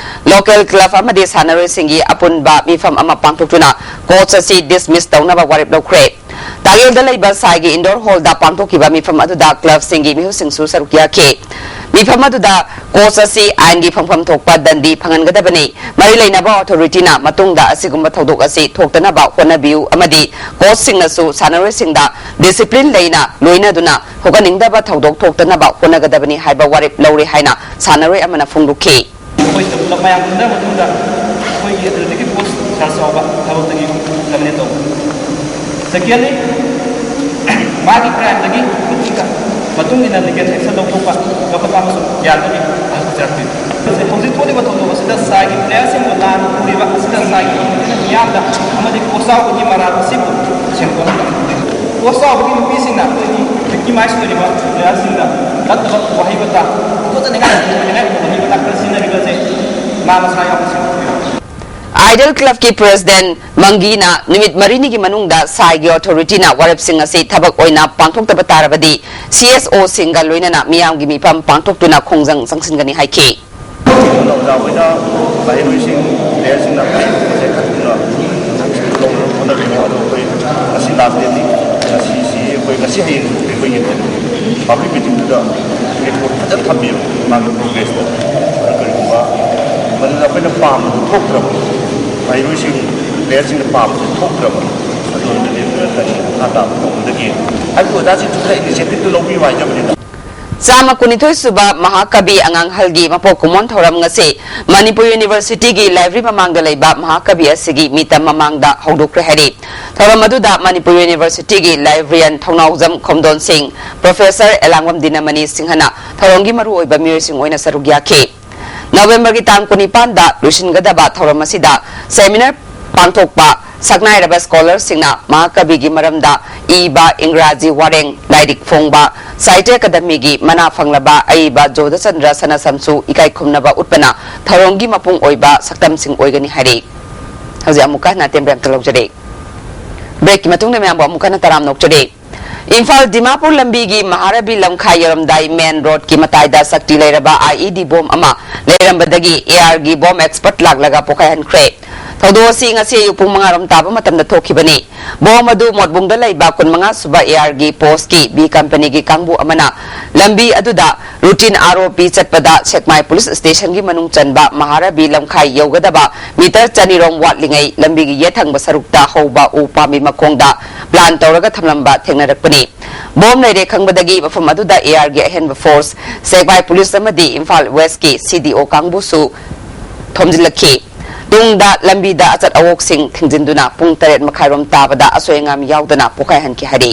ꯂꯣꯀꯦꯜ ꯀ꯭ꯂꯕ ꯑꯃꯗꯤ ꯁꯥꯟꯅꯔꯣꯏꯁꯤꯡꯒꯤ ꯑꯄꯨꯟꯕ ꯃꯤꯐꯝ ꯑꯃ ꯄꯥꯡꯊꯣꯛꯇꯨꯅ ꯀꯣꯆ ꯑꯁꯤ ꯗꯤꯁꯃꯤꯁ ꯇꯧꯅꯕ ꯋꯥꯔꯦꯞ ꯂꯧꯈ꯭ꯔꯦ꯫ ꯇꯥꯛꯌꯦꯜꯗ ꯂꯩꯕ ꯁꯥꯏꯒꯤ ꯏꯟꯗꯣꯔ ꯍꯣꯜꯗ ꯄꯥꯡꯊꯣꯛꯈꯤꯕ ꯃꯤꯐꯝ ꯑꯗꯨꯗ ꯀ꯭ꯂꯕꯁꯤꯡꯒꯤ ꯃꯤꯍꯨꯠꯁꯤꯡꯁꯨ ꯁꯔꯨꯛ ꯌꯥꯈꯤ꯫ ꯃꯤꯐꯝ ꯑꯗꯨꯗ ꯀꯣꯆ ꯑꯁꯤ ꯑꯥꯏꯟꯒꯤ ꯐꯪꯐꯝ ꯊꯣꯛꯄ ꯗꯟꯗꯤ ꯐꯪꯍꯟꯒꯗꯕꯅꯤ꯫ ꯃꯔꯤ ꯂꯩꯅꯕ ꯑꯣꯊꯣꯔꯤꯇꯤꯅ ꯃꯇꯨꯡꯗ ꯑꯁꯤꯒꯨꯝꯕ ꯊꯧꯗꯣꯛ ꯑꯁꯤ ꯊꯣꯛꯇꯅꯕ ꯍꯣꯠꯅꯕꯤꯌꯨ ꯑꯃꯗꯤ ꯀꯣꯆꯁꯤꯡꯅꯁꯨ ꯁꯥꯟꯅꯔꯣꯏꯁꯤꯡꯗ ꯗꯤꯁꯤꯄ꯭ꯂꯤꯟ ꯂꯩꯅ ꯂꯣꯏꯅꯗꯨꯅ ꯍꯧꯒꯠꯅꯤꯡꯗꯕ ꯊꯧꯗꯣꯛ ꯊꯣꯛꯇꯅꯕ ꯍꯣꯠꯅꯒꯗꯕꯅꯤ ꯍꯥꯏꯕ ꯋꯥꯔꯦꯞ ꯂꯧꯔꯦ ꯍꯥꯏꯅ ꯁꯥꯟꯅꯔꯣꯏ ꯑꯃꯅ ꯐꯣꯡꯗꯣꯛꯈꯤ꯫ ꯑꯩꯈꯣꯏ ꯄꯨꯂꯞ ꯃꯌꯥꯝ ꯄꯨꯟꯗꯕ ꯃꯇꯨꯡꯗ ꯑꯩꯈꯣꯏꯒꯤ ꯑꯗꯨꯗꯒꯤ ꯄꯣꯁ ꯁꯥꯔ ꯆꯥꯎꯕ ꯊꯕꯛꯇꯒꯤ ꯇꯔꯃꯤꯅꯦꯠ ꯇꯧꯕ꯫ ꯁꯦꯀꯦꯟꯂꯤ, ꯃꯥꯒꯤ ꯀ꯭ꯔꯥꯏꯝꯗꯒꯤ ꯈꯨꯠꯇꯤꯒ ꯃꯇꯨꯡ ꯏꯟꯅ ꯂꯤꯒꯦꯜ ꯑꯦꯛꯁꯟ ꯂꯧꯊꯣꯛꯄ ꯂꯧꯈꯠꯄ ꯑꯃꯁꯨ ꯌꯥꯔꯒꯅꯤ ꯍꯥꯏꯕ ꯍꯧꯖꯔꯛꯄꯤꯕ꯫ ꯍꯧꯖꯤꯛ ꯊꯣꯛꯂꯤꯕ ꯊꯧꯗꯣꯛ ꯑꯁꯤꯗ ꯁꯥꯏꯒꯤ ꯄ꯭ꯂꯦꯌꯔꯁꯤꯡꯕꯨ ꯂꯥꯟꯅ ꯎꯔꯤꯕ ꯑꯁꯤꯗ ꯁꯥꯏꯒꯤ ꯃꯤꯌꯥꯝꯗ ꯑꯃꯗꯤ ꯀꯣꯁ ꯆꯥꯎꯕꯒꯤ ꯃꯔꯥꯜ ꯑꯁꯤꯕꯨ ꯁꯦꯡꯗꯣꯛꯍꯟꯕ꯫ ꯀꯣꯁ ꯆꯥꯎꯕꯒꯤ ꯅꯨꯄꯤꯁꯤꯡꯅ ꯑꯩꯈꯣꯏꯒꯤ ꯚꯤꯛꯇꯤꯃꯥꯏꯁ ꯑꯣꯏꯔꯤꯕ ꯄ꯭ꯂꯦꯌꯔꯁꯤꯡꯗ ꯅꯠꯇꯕ ꯋꯥꯍꯩ ꯋꯥꯇꯥ ꯇꯨꯀꯠꯆꯅꯤꯡꯉꯥꯏ ꯑꯣꯏꯅꯤꯡꯉꯥꯏ ꯋꯥꯍꯩ ꯋꯥꯇꯥ ꯈꯔ ꯁꯤꯖꯤꯟꯅꯔꯤꯕ ꯑꯁꯤ ꯃꯥ ꯃꯁꯥ ꯌꯥꯎꯅ ꯁꯦꯡꯗꯣꯛꯄꯤꯌꯨ꯫ ꯑꯥꯏꯗꯜ ꯀ꯭ꯂꯕꯀꯤ ꯄ꯭ꯔꯦꯁꯤꯗꯦꯟꯠ ꯃꯪꯒꯤꯅ ꯅꯨꯃꯤꯠ ꯃꯔꯤꯅꯤꯒꯤ ꯃꯅꯨꯡꯗ ꯁꯥꯏꯒꯤ ꯑꯣꯊꯣꯔꯤꯇꯤꯅ ꯋꯥꯔꯦꯞꯁꯤꯡ ꯑꯁꯤ ꯊꯕꯛ ꯑꯣꯏꯅ ꯄꯥꯡꯊꯣꯛꯇꯕ ꯇꯥꯔꯕꯗꯤ ꯁꯤ ꯑꯦꯁ ꯑꯣꯁꯤꯡꯒ ꯂꯣꯏꯅꯅ ꯃꯤꯌꯥꯝꯒꯤ ꯃꯤꯐꯝ ꯄꯥꯡꯊꯣꯛꯇꯨꯅ ꯈꯣꯡꯖꯪ ꯆꯪꯁꯤꯟꯒꯅꯤ ꯍꯥꯏꯈꯤ꯫ ꯑꯣꯖꯥ ꯍꯣꯏꯅ ꯃꯍꯩꯔꯣꯏꯁꯤꯡ ꯄ꯭ꯂꯦꯌꯔꯁꯤꯡꯅ ꯍꯥꯏꯔꯤꯕꯁꯦ ꯈꯟꯗꯨꯅ ꯂꯧꯅꯕ ꯍꯣꯠꯅꯕꯤꯌꯨ꯫ ꯑꯗꯣ ꯑꯩꯈꯣꯏ ꯉꯁꯤ ꯂꯥꯁ ꯗꯦꯠꯅꯤ꯫ ꯉꯁꯤꯁꯤ ꯑꯩꯈꯣꯏ ꯉꯁꯤ ꯍꯌꯦꯡ ꯑꯩꯈꯣꯏꯒꯤ ꯄꯕ꯭ꯂꯤꯛ ꯃꯤꯇꯤꯡꯗꯨꯗ ꯔꯤꯄꯣꯔꯠ ꯐꯖꯅ ꯊꯝꯕꯤꯌꯨ ꯃꯥꯒꯤ ꯄ꯭ꯔꯣꯒ꯭ꯔꯦꯁꯇꯣ꯫ ꯑꯗꯨ ꯀꯔꯤꯒꯨꯝꯕ ꯃꯗꯨꯗ ꯑꯩꯈꯣꯏꯅ ꯄꯥꯝꯕꯗꯨ ꯊꯣꯛꯇ꯭ꯔꯕ, ꯃꯍꯩꯔꯣꯏꯁꯤꯡ ꯄ꯭ꯂꯦꯌꯔꯁꯤꯡꯅ ꯄꯥꯝꯕꯁꯦ ꯊꯣꯛꯇ꯭ꯔꯕ, ꯑꯗꯨ ꯑꯣꯏꯔꯒꯗꯤ ꯃꯈꯥ ꯇꯥꯕ ꯇꯧꯕꯗꯒꯤ ꯍꯥꯏꯕꯗꯤ ꯑꯣꯖꯥꯁꯤꯡꯁꯨ ꯈꯔ ꯏꯅꯤꯁꯤꯌꯦꯇꯤꯚꯇꯨ ꯂꯧꯕꯤꯌꯨ ꯍꯥꯏꯖꯕꯅꯤꯗ꯫ ꯆꯥꯝꯃ ꯀꯨꯟꯅꯤꯊꯣꯏ ꯁꯨꯕ ꯃꯍꯥꯀꯕꯤ ꯑꯉꯥꯡ ꯍꯜꯒꯤ ꯃꯄꯣꯛ ꯀꯨꯝꯑꯣꯟ ꯊꯧꯔꯝ ꯉꯁꯤ ꯃꯅꯤꯄꯨꯔ ꯌꯨꯅꯤꯚꯔꯁꯤꯇꯤꯒꯤ ꯂꯥꯏꯕ꯭ꯔꯦꯔꯤ ꯃꯃꯥꯡꯗ ꯂꯩꯕ ꯃꯍꯥꯀꯕꯤ ꯑꯁꯤꯒꯤ ꯃꯤꯇꯝ ꯃꯃꯥꯡꯗ ꯍꯧꯗꯣꯛꯈ꯭ꯔꯦ ꯍꯥꯏꯔꯤ꯫ ꯊꯧꯔꯝ ꯑꯗꯨꯗ ꯃꯅꯤꯄꯨꯔ ꯌꯨꯅꯤꯚꯔꯁꯤꯇꯤꯒꯤ ꯂꯥꯏꯕ꯭ꯔꯦꯔꯤꯌꯟ ꯊꯧꯅꯥꯎꯖꯝ ꯈꯣꯝꯗꯣꯟ ꯁꯤꯡ, ꯄ꯭ꯔꯣꯐꯦꯁꯔ ꯑꯦꯂꯥꯡꯕꯝ ꯗꯤꯅꯃꯅꯤ ꯁꯤꯡꯍꯅ ꯊꯧꯔꯝꯒꯤ ꯃꯔꯨꯑꯣꯏꯕ ꯃꯤꯑꯣꯏꯁꯤꯡ ꯑꯣꯏꯅ ꯁꯔꯨꯛ ꯌꯥꯈꯤ꯫ ꯅꯕꯦꯝꯕꯔꯒꯤ ꯇꯥꯡ ꯀꯨꯟꯅꯤꯄꯥꯟꯗ ꯂꯣꯏꯁꯤꯟꯒꯗꯕ ꯊꯧꯔꯝ ꯑꯁꯤꯗ ꯁꯦꯃꯤꯅꯥꯔ ꯄꯥꯡꯊꯣꯛꯄ ꯁꯛꯅꯥꯏꯔꯕ ꯁ꯭ꯀꯣꯂꯔꯁꯤꯡꯅ ꯃꯍꯥꯀꯕꯤꯒꯤ ꯃꯔꯝꯗ ꯏꯕ ꯏꯪꯒ꯭ꯔꯥꯖꯤ ꯋꯥꯔꯦꯡ, ꯂꯥꯏꯔꯤꯛ ꯐꯣꯡꯕ, ꯁꯥꯍꯤꯇ꯭ꯌ ꯑꯦꯀꯥꯗꯃꯤꯒꯤ ꯃꯅꯥ ꯐꯪꯂꯕ ꯑꯏꯕ ꯖꯣꯙꯆꯟꯗ꯭ꯔ ꯁꯅꯥꯁꯝꯁꯨ ꯏꯀꯥꯏ ꯈꯨꯝꯅꯕ ꯎꯠꯄꯅ ꯊꯧꯔꯝꯒꯤ ꯃꯄꯨꯡ ꯑꯣꯏꯕ ꯁꯛꯇꯝꯁꯤꯡ ꯑꯣꯏꯒꯅꯤ ꯍꯥꯏꯔꯤ꯫ ꯍꯧꯖꯤꯛ ꯑꯃꯨꯛꯀ ꯍꯟꯅ ꯑꯇꯦꯟꯕ ꯑꯝꯇ ꯂꯧꯖꯔꯦ꯫ ꯕ꯭ꯔꯦꯛꯀꯤ ꯃꯇꯨꯡꯗ ꯃꯌꯥꯝꯕꯨ ꯑꯃꯨꯛ ꯍꯟꯅ ꯇꯔꯥꯝ ꯅꯣꯛꯆꯔꯤ꯫ ꯏꯝꯐꯥꯜ ꯗꯤꯃꯥꯄꯨꯔ ꯂꯝꯕꯤꯒꯤ ꯃꯍꯥꯔꯥꯕꯤ ꯂꯝꯈꯥꯏ ꯌꯧꯔꯝꯗꯥꯏ ꯃꯦꯟ ꯔꯣꯗꯀꯤ ꯃꯇꯥꯏꯗ ꯁꯛꯇꯤ ꯂꯩꯔꯕ ꯑꯥꯏꯏꯗꯤ ꯕꯣꯝ ꯑꯃ ꯂꯩꯔꯝꯕꯗꯒꯤ ꯑꯦꯑꯥꯔꯒꯤ ꯕꯣꯝ ꯑꯦꯛꯁꯄꯔꯠ ꯂꯥꯛꯂꯒ ꯄꯣꯈꯥꯏꯍꯟꯈ꯭ꯔꯦ꯫ ꯊꯧꯗꯣꯛ ꯑꯁꯤ ꯉꯁꯤ ꯑꯌꯨꯛ ꯄꯨꯡ ꯃꯉꯥ ꯔꯣꯝ ꯇꯥꯕ ꯃꯇꯝꯗ ꯊꯣꯛꯈꯤꯕꯅꯤ꯫ ꯕꯣꯝ ꯑꯗꯨ ꯃꯣꯠꯕꯨꯡꯗ ꯂꯩꯕ ꯀꯨꯟꯃꯉꯥ ꯁꯨꯕ ꯑꯦꯑꯥꯔꯒꯤ ꯄꯣꯁꯀꯤ ꯕꯤ ꯀꯝꯄꯅꯤꯒꯤ ꯀꯥꯡꯕꯨ ꯑꯃꯅ ꯂꯝꯕꯤ ꯑꯗꯨꯗ ꯔꯨꯇꯤꯟ ꯑꯥꯔꯑꯣꯄꯤ ꯆꯠꯄꯗ ꯁꯦꯛꯃꯥꯏ ꯄꯨꯂꯤꯁ ꯁ꯭ꯇꯦꯁꯟꯒꯤ ꯃꯅꯨꯡ ꯆꯟꯕ ꯃꯍꯥꯔꯥꯕꯤ ꯂꯝꯈꯥꯏ ꯌꯧꯒꯗꯕ ꯃꯤꯇꯔ ꯆꯅꯤ ꯔꯣꯝ ꯋꯥꯠꯂꯤꯉꯩ ꯂꯝꯕꯤꯒꯤ ꯌꯦꯠ ꯊꯪꯕ ꯁꯔꯨꯛꯇ ꯍꯧꯕ ꯎ ꯄꯥꯝꯕꯤ ꯃꯈꯣꯡꯗ ꯄ꯭ꯂꯥꯟ ꯇꯧꯔꯒ ꯊꯝꯂꯝꯕ ꯊꯦꯡꯅꯔꯛꯄꯅꯤ꯫ ꯕꯣꯝ ꯂꯩꯔꯦ ꯈꯪꯕꯗꯒꯤ ꯃꯐꯝ ꯑꯗꯨꯗ ꯑꯦꯑꯥꯔꯒꯤ ꯑꯍꯦꯟꯕ ꯐꯣꯔꯁ, ꯁꯦꯛꯃꯥꯏ ꯄꯨꯂꯤꯁ ꯑꯃꯗꯤ ꯏꯝꯐꯥꯜ ꯋꯦꯁꯀꯤ ꯁꯤꯗꯤꯑꯣ ꯀꯥꯡꯕꯨꯁꯨ ꯊꯣꯝꯖꯤꯜꯂꯛꯈꯤ꯫ ꯇꯨꯡꯗ ꯂꯝꯕꯤꯗ ꯑꯆꯠ ꯑꯋꯣꯛꯁꯤꯡ ꯊꯤꯡꯖꯤꯟꯗꯨꯅ ꯄꯨꯡ ꯇꯔꯦꯠ ꯃꯈꯥꯏꯔꯣꯝ ꯇꯥꯕꯗ ꯑꯁꯣꯏ ꯑꯉꯥꯝ ꯌꯥꯎꯗꯅ ꯄꯣꯈꯥꯏꯍꯟꯈꯤ ꯍꯥꯏꯔꯤ꯫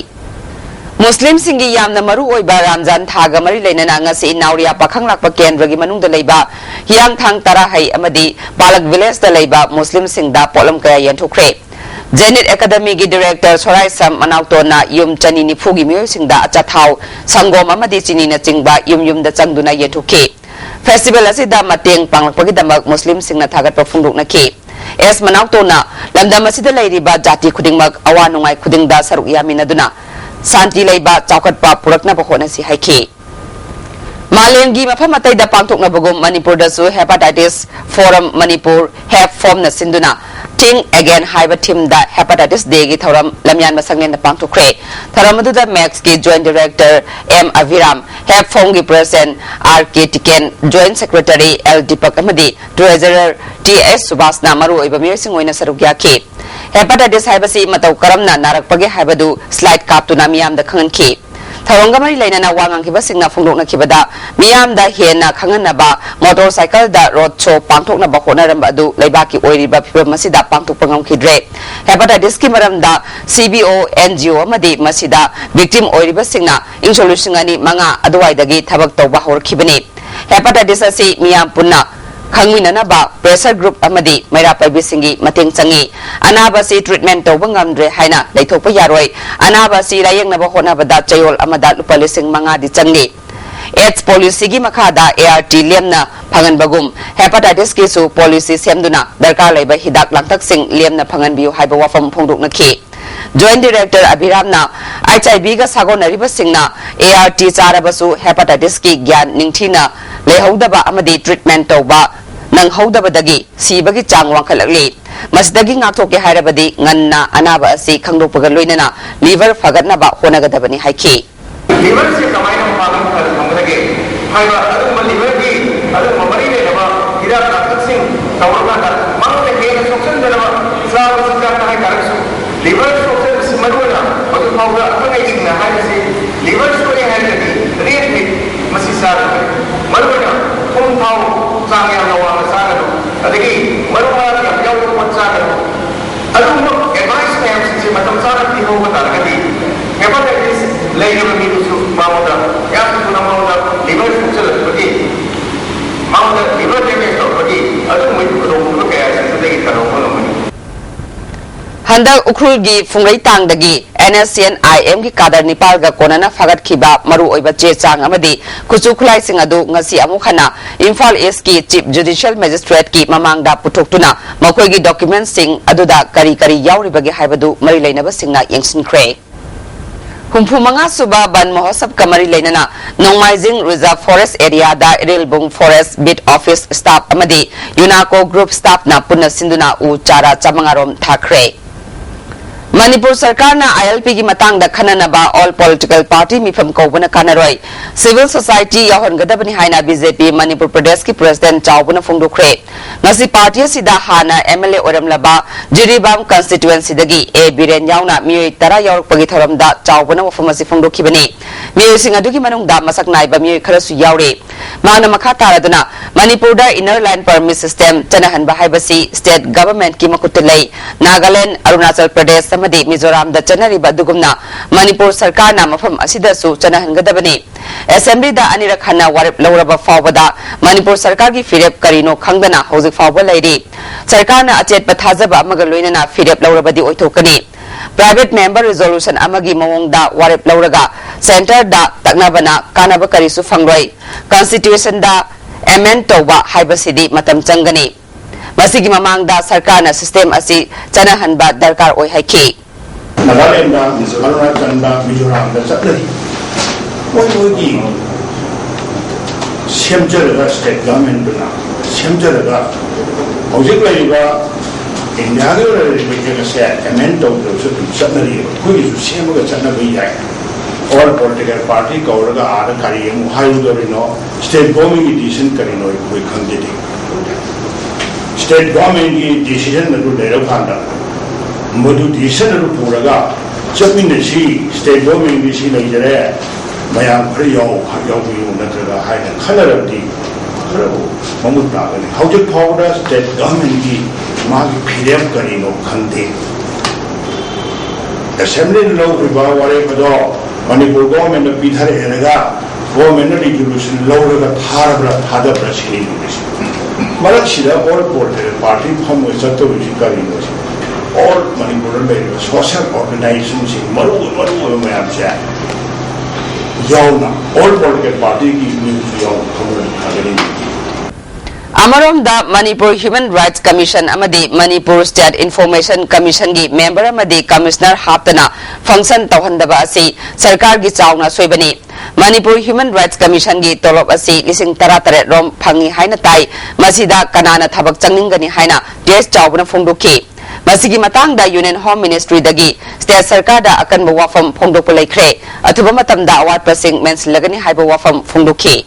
ꯃꯨꯁꯂꯤꯝꯁꯤꯡꯒꯤ ꯌꯥꯝꯅ ꯃꯔꯨ ꯑꯣꯏꯕ ꯔꯥꯝꯖꯥꯟ ꯊꯥꯒ ꯃꯔꯤ ꯂꯩꯅꯅ ꯉꯁꯤ ꯅꯥꯎꯔꯤꯌꯥ ꯄꯥꯈꯪ ꯂꯥꯛꯄ ꯀꯦꯟꯗ꯭ꯔꯒꯤ ꯃꯅꯨꯡꯗ ꯂꯩꯕ ꯍꯤꯌꯥꯡꯊꯥꯡ ꯇꯔꯥꯍꯩ ꯑꯃꯗꯤ ꯄꯥꯂꯛ ꯚꯤꯂꯦꯖꯇ ꯂꯩꯕ ꯃꯨꯁꯂꯤꯝꯁꯤꯡꯗ ꯄꯣꯠꯂꯝ ꯀꯌꯥ ꯌꯦꯟꯊꯣꯛꯈ꯭ꯔꯦ꯫ ꯖꯦꯅꯤꯠ ꯑꯦꯀꯥꯗꯃꯤꯒꯤ ꯗꯤꯔꯦꯛꯇꯔ ꯁꯣꯔꯥꯏꯁꯝ ꯃꯅꯥꯎꯇꯣꯟꯅ ꯌꯨꯝ ꯆꯅꯤ ꯅꯤꯐꯨꯒꯤ ꯃꯤꯑꯣꯏꯁꯤꯡꯗ ꯑꯆꯥꯊꯥꯎ, ꯁꯪꯒꯣꯝ ꯑꯃꯗꯤ ꯆꯤꯅꯤꯅꯆꯤꯡꯕ ꯌꯨꯝ ꯌꯨꯝꯗ ꯆꯪꯗꯨꯅ ꯌꯦꯟꯊꯣꯛꯈꯤ꯫ ꯐꯦꯁꯇꯤꯚꯦꯜ ꯑꯁꯤꯗ ꯃꯇꯦꯡ ꯄꯥꯡꯂꯛꯄꯒꯤꯗꯃꯛ ꯃꯨꯁꯂꯤꯝꯁꯤꯡꯅ ꯊꯥꯒꯠꯄ ꯐꯣꯡꯗꯣꯛꯅꯈꯤ꯫ ꯑꯦꯁ ꯃꯅꯥꯎꯇꯣꯟꯅ ꯂꯝꯗꯝ ꯑꯁꯤꯗ ꯂꯩꯔꯤꯕ ꯖꯥꯇꯤ ꯈꯨꯗꯤꯡꯃꯛ ꯑꯋꯥ ꯅꯨꯡꯉꯥꯏ ꯈꯨꯗꯤꯡꯗ ꯁꯔꯨꯛ ꯌꯥꯃꯤꯟꯅꯗꯨꯅ ꯁꯥꯟꯇꯤ ꯂꯩꯕ ꯆꯥꯎꯈꯠꯄ ꯄꯨꯔꯛꯅꯕ ꯍꯣꯠꯅꯁꯤ ꯍꯥꯏꯈꯤ꯫ ꯃꯥꯂꯦꯝꯒꯤ ꯃꯐꯝ ꯑꯇꯩꯗ ꯄꯥꯡꯊꯣꯛꯅꯕꯒꯨꯝ ꯃꯅꯤꯄꯨꯔꯗꯁꯨ Hepatitis Forum Manipur, ꯍꯦꯞ ꯐꯣꯝꯅ ꯁꯤꯟꯗꯨꯅ Think Again ꯍꯥꯏꯕ ꯊꯤꯝꯗ Hepatitis Dayꯒꯤ ꯊꯧꯔꯝ ꯂꯝꯌꯥꯟꯕ ꯁꯪꯂꯦꯟꯗ ꯄꯥꯡꯊꯣꯛꯈ꯭ꯔꯦ꯫ ꯊꯧꯔꯝ ꯑꯗꯨꯗ ꯃꯦꯛꯁꯀꯤ ꯖꯣꯏꯟꯠ ꯗꯤꯔꯦꯛꯇꯔ ꯑꯦꯝ ꯑꯚꯤꯔꯥꯝ, ꯍꯦꯞ ꯐꯣꯝꯒꯤ president R K Tiken, joint secretary L Deepak ꯑꯃꯗꯤ ꯇ꯭ꯔꯦꯖꯔꯔ ꯇꯤ ꯑꯦꯁ ꯁꯨꯕꯥꯁꯅ ꯃꯔꯨꯑꯣꯏꯕ ꯃꯤꯑꯣꯏꯁꯤꯡ ꯑꯣꯏꯅ ꯁꯔꯨꯛ ꯌꯥꯈꯤ꯫ Hepatitis ꯍꯥꯏꯕꯁꯤ ꯃꯇꯧ ꯀꯔꯝꯅ ꯅꯥꯔꯛꯄꯒꯦ ꯍꯥꯏꯕꯗꯨ slide ꯀꯥꯞꯇꯨꯅ ꯃꯤꯌꯥꯝꯗ ꯈꯪꯍꯟꯈꯤ꯫ ꯊꯧꯔꯝꯒ ꯃꯔꯤ ꯂꯩꯅꯅ ꯋꯥ ꯉꯥꯡꯈꯤꯕꯁꯤꯡꯅ ꯐꯣꯡꯗꯣꯛꯅꯈꯤꯕꯗ, ꯃꯤꯌꯥꯝꯗ ꯍꯦꯟꯅ ꯈꯪꯍꯟꯅꯕ motorcycle ꯗ road show ꯄꯥꯡꯊꯣꯛꯅꯕ ꯍꯣꯠꯅꯔꯝꯕ ꯑꯗꯨ ꯂꯩꯕꯥꯛꯀꯤ ꯑꯣꯏꯔꯤꯕ ꯐꯤꯕꯝ ꯑꯁꯤꯗ ꯄꯥꯡꯊꯣꯛꯄ ꯉꯝꯈꯤꯗ꯭ꯔꯦ꯫ Hepatitis ꯀꯤ ꯃꯔꯝꯗ C B O, N G O ꯑꯃꯗꯤ ꯃꯁꯤꯗ victim ꯑꯣꯏꯔꯤꯕꯁꯤꯡꯅ ꯏꯪ ꯁꯣꯛ ꯂꯤꯁꯤꯡ ꯑꯅꯤ ꯃꯉꯥ ꯑꯗꯨꯋꯥꯏꯗꯒꯤ ꯊꯕꯛ ꯇꯧꯕ ꯍꯧꯔꯛꯈꯤꯕꯅꯤ꯫ Hepatitis ꯑꯁꯤ ꯃꯤꯌꯥꯝ ꯄꯨꯟꯅ ꯈꯪꯃꯤꯟꯅꯅꯕ pressure group ꯑꯃꯗꯤ ꯃꯩꯔꯥ ꯄꯥꯏꯕꯤꯁꯤꯡꯒꯤ ꯃꯇꯦꯡ ꯆꯪꯏ꯫ ꯑꯅꯥꯕ ꯑꯁꯤ treatment ꯇꯧꯕ ꯉꯝꯗ꯭ꯔꯦ ꯍꯥꯏꯅ ꯂꯩꯊꯣꯛꯄ ꯌꯥꯔꯣꯏ꯫ ꯑꯅꯥꯕ ꯑꯁꯤ ꯂꯥꯌꯦꯡꯅꯕ ꯍꯣꯠꯅꯕꯗ ꯆꯌꯣꯜ ꯑꯃꯗ ꯂꯨꯄꯥ ꯂꯤꯁꯤꯡ ꯃꯉꯥꯗꯤ ꯆꯪꯏ꯫ AIDS policy ꯒꯤ ꯃꯈꯥꯗ A R T ꯂꯦꯝꯅ ꯐꯪꯍꯟꯕꯒꯨꯝ, hepatitis ꯀꯤꯁꯨ policy ꯁꯦꯝꯗꯨꯅ ꯗꯔꯀꯥꯔ ꯂꯩꯕ ꯍꯤꯗꯥꯛ ꯂꯥꯡꯊꯛꯁꯤꯡ ꯂꯦꯝꯅ ꯐꯪꯍꯟꯕꯤꯌꯨ ꯍꯥꯏꯕ ꯋꯥꯐꯝ ꯐꯣꯡꯗꯣꯛꯅꯈꯤ꯫ Joint Director ꯑꯕꯤꯔꯥꯝꯅ H I V ꯒ ꯁꯥꯒꯣꯟꯅꯔꯤꯕꯁꯤꯡꯅ A R T ꯆꯥꯔꯕꯁꯨ hepatitis ꯀꯤ ꯒ꯭ꯌꯥꯟ ꯅꯤꯡꯊꯤꯅ ꯂꯩꯍꯧꯗꯕ ꯑꯃꯗꯤ treatment ꯇꯧꯕ ꯅꯪꯍꯧꯗꯕꯗꯒꯤ ꯁꯤꯕꯒꯤ ꯆꯥꯡ ꯋꯥꯡꯈꯠꯂꯛꯂꯤ꯫ ꯃꯁꯤꯗꯒꯤ ꯉꯥꯛꯊꯣꯛꯀꯦ ꯍꯥꯏꯔꯕꯗꯤ ꯉꯟꯅ ꯑꯅꯥꯕ ꯑꯁꯤ ꯈꯪꯗꯣꯛꯄꯒ ꯂꯣꯏꯅꯅ liver ꯐꯒꯠꯅꯕ ꯍꯣꯠꯅꯒꯗꯕꯅꯤ ꯍꯥꯏꯈꯤ꯫ Liver ꯁꯦ ꯀꯃꯥꯏꯅ ꯃꯄꯥꯡꯒꯜ ꯐꯅ ꯊꯝꯒꯗꯒꯦ ꯍꯥꯏꯕ ꯑꯗꯨꯒꯨꯝꯕ liver ꯒꯤ ꯑꯗꯨꯒꯨꯝꯕ ꯃꯔꯤ ꯂꯩꯅꯕ ꯍꯤꯗꯥꯛ ꯂꯥꯡꯊꯛꯁꯤꯡ ꯇꯧꯔꯀꯥꯟꯗ ꯃꯉꯣꯟꯗ ꯍꯦꯟꯅ ꯁꯣꯛꯆꯟꯗꯅꯕ ꯆꯥꯕ ꯆꯤꯟꯖꯥꯛꯇ ꯍꯥꯏꯇꯥꯔꯒꯁꯨ liver ꯁꯣꯛꯆꯟꯕꯁꯤ ꯃꯔꯨꯑꯣꯏꯅ ꯍꯧꯖꯤꯛ ꯐꯥꯎꯕꯗ ꯑꯈꯪ ꯑꯍꯩꯁꯤꯡꯅ ꯍꯥꯏꯔꯤꯁꯤ liver ꯁꯣꯛꯑꯦ ꯍꯥꯏꯔꯒꯗꯤ red meat ꯃꯁꯤ ꯆꯥꯒꯗꯕꯅꯤ꯫ ꯃꯔꯨꯑꯣꯏꯅ ꯊꯨꯝ ꯊꯥꯎ ꯆꯥꯡ ꯌꯥꯝꯅ ꯋꯥꯡꯅ ꯆꯥꯒꯅꯨ, ꯑꯗꯒꯤ ꯃꯔꯨ ꯃꯔꯥꯡ ꯌꯥꯝ ꯌꯥꯎꯕ ꯄꯣꯠ ꯆꯥꯒꯅꯨ꯫ ꯑꯗꯨꯒꯨꯝꯕ advice ꯃꯌꯥꯝꯁꯤꯡꯁꯦ ꯃꯇꯝ ꯆꯥꯅ ꯄꯤꯍꯧꯕ ꯇꯥꯔꯒꯗꯤ hepatitis ꯂꯩꯔꯕ ꯃꯤꯗꯨꯁꯨ ꯃꯉꯣꯟꯗ ꯌꯥꯝ ꯊꯨꯅ ꯃꯉꯣꯟꯗ liver ꯁꯣꯛꯆꯜꯂꯛꯄꯒꯤ, ꯃꯉꯣꯟꯗ liver damage ꯇꯧꯔꯛꯄꯒꯤ ꯑꯗꯨꯒꯨꯝꯕꯒꯤ ꯈꯨꯗꯣꯡꯊꯤꯕ ꯀꯌꯥꯁꯤꯡꯗꯨꯗꯒꯤ ꯀꯟꯍꯧꯕ ꯉꯝꯒꯅꯤ꯫ ꯍꯟꯗꯛ ꯎꯈ꯭ꯔꯨꯜꯒꯤ ꯐꯨꯡꯔꯩꯇꯥꯡꯗꯒꯤ N S C N I M ꯒꯤ cadre ꯅꯤꯄꯥꯜꯒ ꯀꯣꯟꯅꯅ ꯐꯥꯒꯠꯈꯤꯕ ꯃꯔꯨꯑꯣꯏꯕ ꯆꯦ ꯆꯥꯡ ꯑꯃꯗꯤ ꯈꯨꯠꯁꯨ ꯈꯨꯠꯂꯥꯏꯁꯤꯡ ꯑꯗꯨ ꯉꯁꯤ ꯑꯃꯨꯛ ꯍꯟꯅ ꯏꯝꯐꯥꯜ East ꯀꯤ Chief Judicial Magistrate ꯀꯤ ꯃꯃꯥꯡꯗ ꯄꯨꯊꯣꯛꯇꯨꯅ ꯃꯈꯣꯏꯒꯤ document ꯁꯤꯡ ꯑꯗꯨꯗ ꯀꯔꯤ ꯀꯔꯤ ꯌꯥꯎꯔꯤꯕꯒꯦ ꯍꯥꯏꯕꯗꯨ ꯃꯔꯤ ꯂꯩꯅꯕꯁꯤꯡꯅ ꯌꯦꯡꯁꯤꯟꯈ꯭ꯔꯦ꯫ ꯍꯨꯝꯐꯨ ꯃꯉꯥ ꯁꯨꯕ ꯕꯟ ꯃꯍꯣꯠꯁꯕꯀ ꯃꯔꯤ ꯂꯩꯅꯅ ꯅꯣꯡꯃꯥꯏꯖꯤꯡ Reserve Forest Area ꯗ Irilbung Forest Beat Office staff ꯑꯃꯗꯤ UNACO group staff ꯅ ꯄꯨꯟꯅ ꯁꯤꯟꯗꯨꯅ ꯎ ꯆꯥꯔꯥ ꯆꯥꯃꯉꯥ ꯔꯣꯝ ꯊꯥꯈ꯭ꯔꯦ꯫ ꯃꯅꯤꯄꯨꯔ ꯁꯔꯀꯥꯔꯅ I L P ꯒꯤ ꯃꯇꯥꯡꯗ ꯈꯟꯅꯅꯕ all political party ꯃꯤꯐꯝ ꯀꯧꯕꯅ ꯀꯥꯟꯅꯔꯣꯏ, civil society ꯌꯥꯎꯍꯟꯒꯗꯕꯅꯤ ꯍꯥꯏꯅ B J P ꯃꯅꯤꯄꯨꯔ ꯄ꯭ꯔꯗꯦꯁꯀꯤ president ꯆꯥꯎꯕꯅ ꯐꯣꯡꯗꯣꯛꯈ꯭ꯔꯦ꯫ ꯉꯁꯤ ꯄꯥꯔꯇꯤ ꯑꯁꯤꯗ ꯍꯥꯟꯅ ꯑꯦꯝ ꯑꯦꯜ ꯑꯦ ꯑꯣꯏꯔꯝꯂꯕ ꯖꯤꯔꯤꯕꯥꯝ ꯀꯟꯁꯇꯤꯇ꯭ꯋꯦꯟꯁꯤꯗꯒꯤ ꯑꯦ ꯕꯤꯔꯦꯟ ꯌꯥꯎꯅ ꯃꯤꯑꯣꯏ ꯇꯔꯥ ꯌꯥꯎꯔꯛꯄꯒꯤ ꯊꯧꯔꯝꯗ ꯆꯥꯎꯕꯅ ꯋꯥꯐꯝ ꯑꯁꯤ ꯐꯣꯡꯗꯣꯛꯈꯤꯕꯅꯤ꯫ ꯃꯤꯑꯣꯏꯁꯤꯡ ꯑꯗꯨꯒꯤ ꯃꯅꯨꯡꯗ ꯃꯁꯛ ꯅꯥꯏꯕ ꯃꯤꯑꯣꯏ ꯈꯔꯁꯨ ꯌꯥꯎꯔꯤ꯫ ꯃꯍꯥꯛꯅ ꯃꯈꯥ ꯇꯥꯔꯗꯨꯅ, ꯃꯅꯤꯄꯨꯔꯗ inner line permit system ꯆꯠꯅꯍꯟꯕ ꯍꯥꯏꯕꯁꯤ state government ꯀꯤ ꯃꯈꯨꯠꯇ ꯂꯩ꯫ ꯅꯥꯒꯥꯂꯦꯟꯗ, ꯑꯔꯨꯅꯥꯆꯜ ꯄ꯭ꯔꯗꯦꯁ ꯑꯃꯗꯤ ꯃꯤꯖꯣꯔꯥꯝꯗ ꯆꯠꯅꯔꯤꯕ ꯑꯗꯨꯒꯨꯝꯅ ꯃꯅꯤꯄꯨꯔ ꯁꯔꯀꯥꯔꯅ ꯃꯐꯝ ꯑꯁꯤꯗꯁꯨ ꯆꯠꯅꯍꯟꯒꯗꯕꯅꯤ꯫ ꯑꯦꯁꯦꯝꯕ꯭ꯂꯤꯗ ꯑꯅꯤꯔꯛ ꯍꯟꯅ ꯋꯥꯔꯦꯞ ꯂꯧꯔꯕ ꯐꯥꯎꯕꯗ ꯃꯅꯤꯄꯨꯔ ꯁꯔꯀꯥꯔꯒꯤ ꯐꯤꯔꯦꯞ ꯀꯔꯤꯅꯣ ꯈꯪꯗꯅ ꯍꯧꯖꯤꯛ ꯐꯥꯎꯕ ꯂꯩꯔꯤ꯫ ꯁꯔꯀꯥꯔꯅ ꯑꯆꯦꯠꯄ ꯊꯥꯖꯕ ꯑꯃꯒ ꯂꯣꯏꯅꯅ ꯐꯤꯔꯦꯞ ꯂꯧꯔꯕꯗꯤ ꯑꯣꯏꯊꯣꯛꯀꯅꯤ꯫ Private member resolution ꯑꯃꯒꯤ ꯃꯑꯣꯡꯗ ꯋꯥꯔꯦꯞ ꯂꯧꯔꯒ centre ꯗ ꯇꯛꯅꯕꯅ ꯀꯥꯟꯅꯕ ꯀꯔꯤꯁꯨ ꯐꯪꯂꯣꯏ꯫ Constitution ꯗ amend ꯇꯧꯕ ꯍꯥꯏꯕꯁꯤꯗꯤ ꯃꯇꯝ ꯆꯪꯒꯅꯤ꯫ ꯃꯁꯤꯒꯤ ꯃꯃꯥꯡꯗ ꯁꯔꯀꯥꯔꯅ system ꯑꯁꯤ ꯆꯠꯅꯍꯟꯕ ꯗꯔꯀꯥꯔ ꯑꯣꯏ ꯍꯥꯏꯈꯤ꯫ ꯅꯥꯒꯥꯂꯦꯟꯗ, ꯑꯔꯨꯅꯥꯆꯜꯗ, ꯃꯤꯖꯣꯔꯥꯝꯗ ꯆꯠꯅꯔꯤ꯫ ꯃꯣꯏ ꯃꯣꯏꯒꯤ ꯁꯦꯝꯖꯔꯒ, state government ꯇꯨꯅ ꯁꯦꯝꯖꯔꯒ, ꯍꯧꯖꯤꯛ ꯂꯩꯔꯤꯕ ꯏꯟꯗꯤꯌꯥꯒꯤ ꯑꯣꯏꯅ ꯂꯩꯔꯤꯕ ꯁꯦ amend ꯇꯧꯗ꯭ꯔꯕꯁꯨ ꯑꯗꯨꯝ ꯆꯠꯅꯔꯤꯑꯕ꯫ ꯑꯩꯈꯣꯏꯒꯤꯁꯨ ꯁꯦꯝꯃꯒ ꯆꯠꯅꯕ ꯌꯥꯏ꯫ All political party ꯀꯧꯔꯒ ꯑꯥꯗ ꯀꯔꯤ ꯑꯃꯨꯛ ꯍꯥꯏꯔꯨꯗꯧꯔꯤꯅꯣ, state government ꯀꯤ decision ꯀꯔꯤꯅꯣ ꯑꯩꯈꯣꯏ ꯈꯪꯖꯗꯦ꯫ State government ꯀꯤ decision ꯑꯗꯨ ꯂꯩꯔꯀꯥꯟꯗ, ꯃꯗꯨ decision ꯑꯗꯨ ꯄꯨꯔꯒ ꯆꯠꯃꯤꯟꯅꯁꯤ, state government ꯀꯤ ꯁꯤ ꯂꯩꯖꯔꯦ, ꯃꯌꯥꯝ ꯈꯔ ꯌꯥꯎ-, ꯌꯥꯎꯕꯤꯌꯨ ꯅꯠꯇ꯭ꯔꯒ ꯍꯥꯏꯅ ꯈꯟꯅꯔꯕꯗꯤ ꯈꯔꯕꯨ ꯃꯃꯨꯠ ꯇꯥꯒꯅꯤ꯫ ꯍꯧꯖꯤꯛ ꯐꯥꯎꯕꯗ state government ꯀꯤ ꯃꯥꯒꯤ ꯐꯤꯔꯦꯞ ꯀꯔꯤꯅꯣ ꯈꯪꯗꯦ꯫ Assembly ꯅ ꯂꯧꯈꯤꯕ ꯋꯥꯔꯦꯞ ꯑꯗꯣ ꯃꯅꯤꯄꯨꯔ government ꯅ ꯄꯤꯊꯔꯛꯑꯦꯅꯒ government ꯅ resolution ꯂꯧꯔꯒ ꯊꯥꯔꯕ꯭ꯔꯥ ꯊꯥꯗꯕ꯭ꯔꯥ ꯁꯤꯅꯤ ꯍꯧꯖꯤꯛꯁꯦ꯫ ꯃꯔꯛꯁꯤꯗ all political party ꯐꯝꯃꯒ ꯆꯠꯇꯧꯔꯤꯁꯤ ꯀꯔꯤꯅꯣ ꯁꯤ? All ꯃꯅꯤꯄꯨꯔꯗ ꯂꯩꯔꯤꯕ social organization ꯁꯤꯡ, ꯃꯔꯨ ꯑꯣꯏ-, ꯃꯔꯨ ꯑꯣꯏꯕ ꯃꯌꯥꯝꯁꯦ ꯌꯥꯎꯅ, all political party ꯒꯤ ꯃꯤꯁꯨ ꯌꯥꯎꯅ ꯐꯝꯃꯒ ꯊꯥꯒꯠꯂꯤ꯫ ꯑꯃꯔꯣꯝꯗ, ꯃꯅꯤꯄꯨꯔ Human Rights Commission ꯑꯃꯗꯤ ꯃꯅꯤꯄꯨꯔ State Information Commission ꯒꯤ member ꯑꯃꯗꯤ commissioner ꯍꯥꯞꯇꯅ function ꯇꯧꯍꯟꯗꯕ ꯑꯁꯤ ꯁꯔꯀꯥꯔꯒꯤ ꯆꯥꯎꯅ ꯑꯁꯣꯏꯕꯅꯤ꯫ ꯃꯅꯤꯄꯨꯔ Human Rights Commission ꯒꯤ ꯇꯣꯂꯣꯞ ꯑꯁꯤ ꯂꯤꯁꯤꯡ ꯇꯔꯥꯇꯔꯦꯠ ꯔꯣꯝ ꯐꯪꯏ ꯍꯥꯏꯅ ꯇꯥꯏ꯫ ꯃꯁꯤꯗ ꯀꯅꯥꯅ ꯊꯕꯛ ꯆꯪꯅꯤꯡꯒꯅꯤ ꯍꯥꯏꯅ ꯇꯦꯁ ꯆꯥꯎꯕꯅ ꯐꯣꯡꯗꯣꯛꯈꯤ꯫ ꯃꯁꯤꯒꯤ ꯃꯇꯥꯡꯗ Union Home Ministry ꯗꯒꯤ state ꯁꯔꯀꯥꯔꯗ ꯑꯀꯟꯕ ꯋꯥꯐꯝ ꯐꯣꯡꯗꯣꯛꯄ ꯂꯩꯈ꯭ꯔꯦ꯫ ꯑꯊꯨꯕ ꯃꯇꯝꯗ ꯑꯋꯥꯠꯄꯁꯤꯡ ꯃꯦꯟꯁꯤꯜꯂꯒꯅꯤ ꯍꯥꯏꯕ ꯋꯥꯐꯝ ꯐꯣꯡꯗꯣꯛꯈꯤ꯫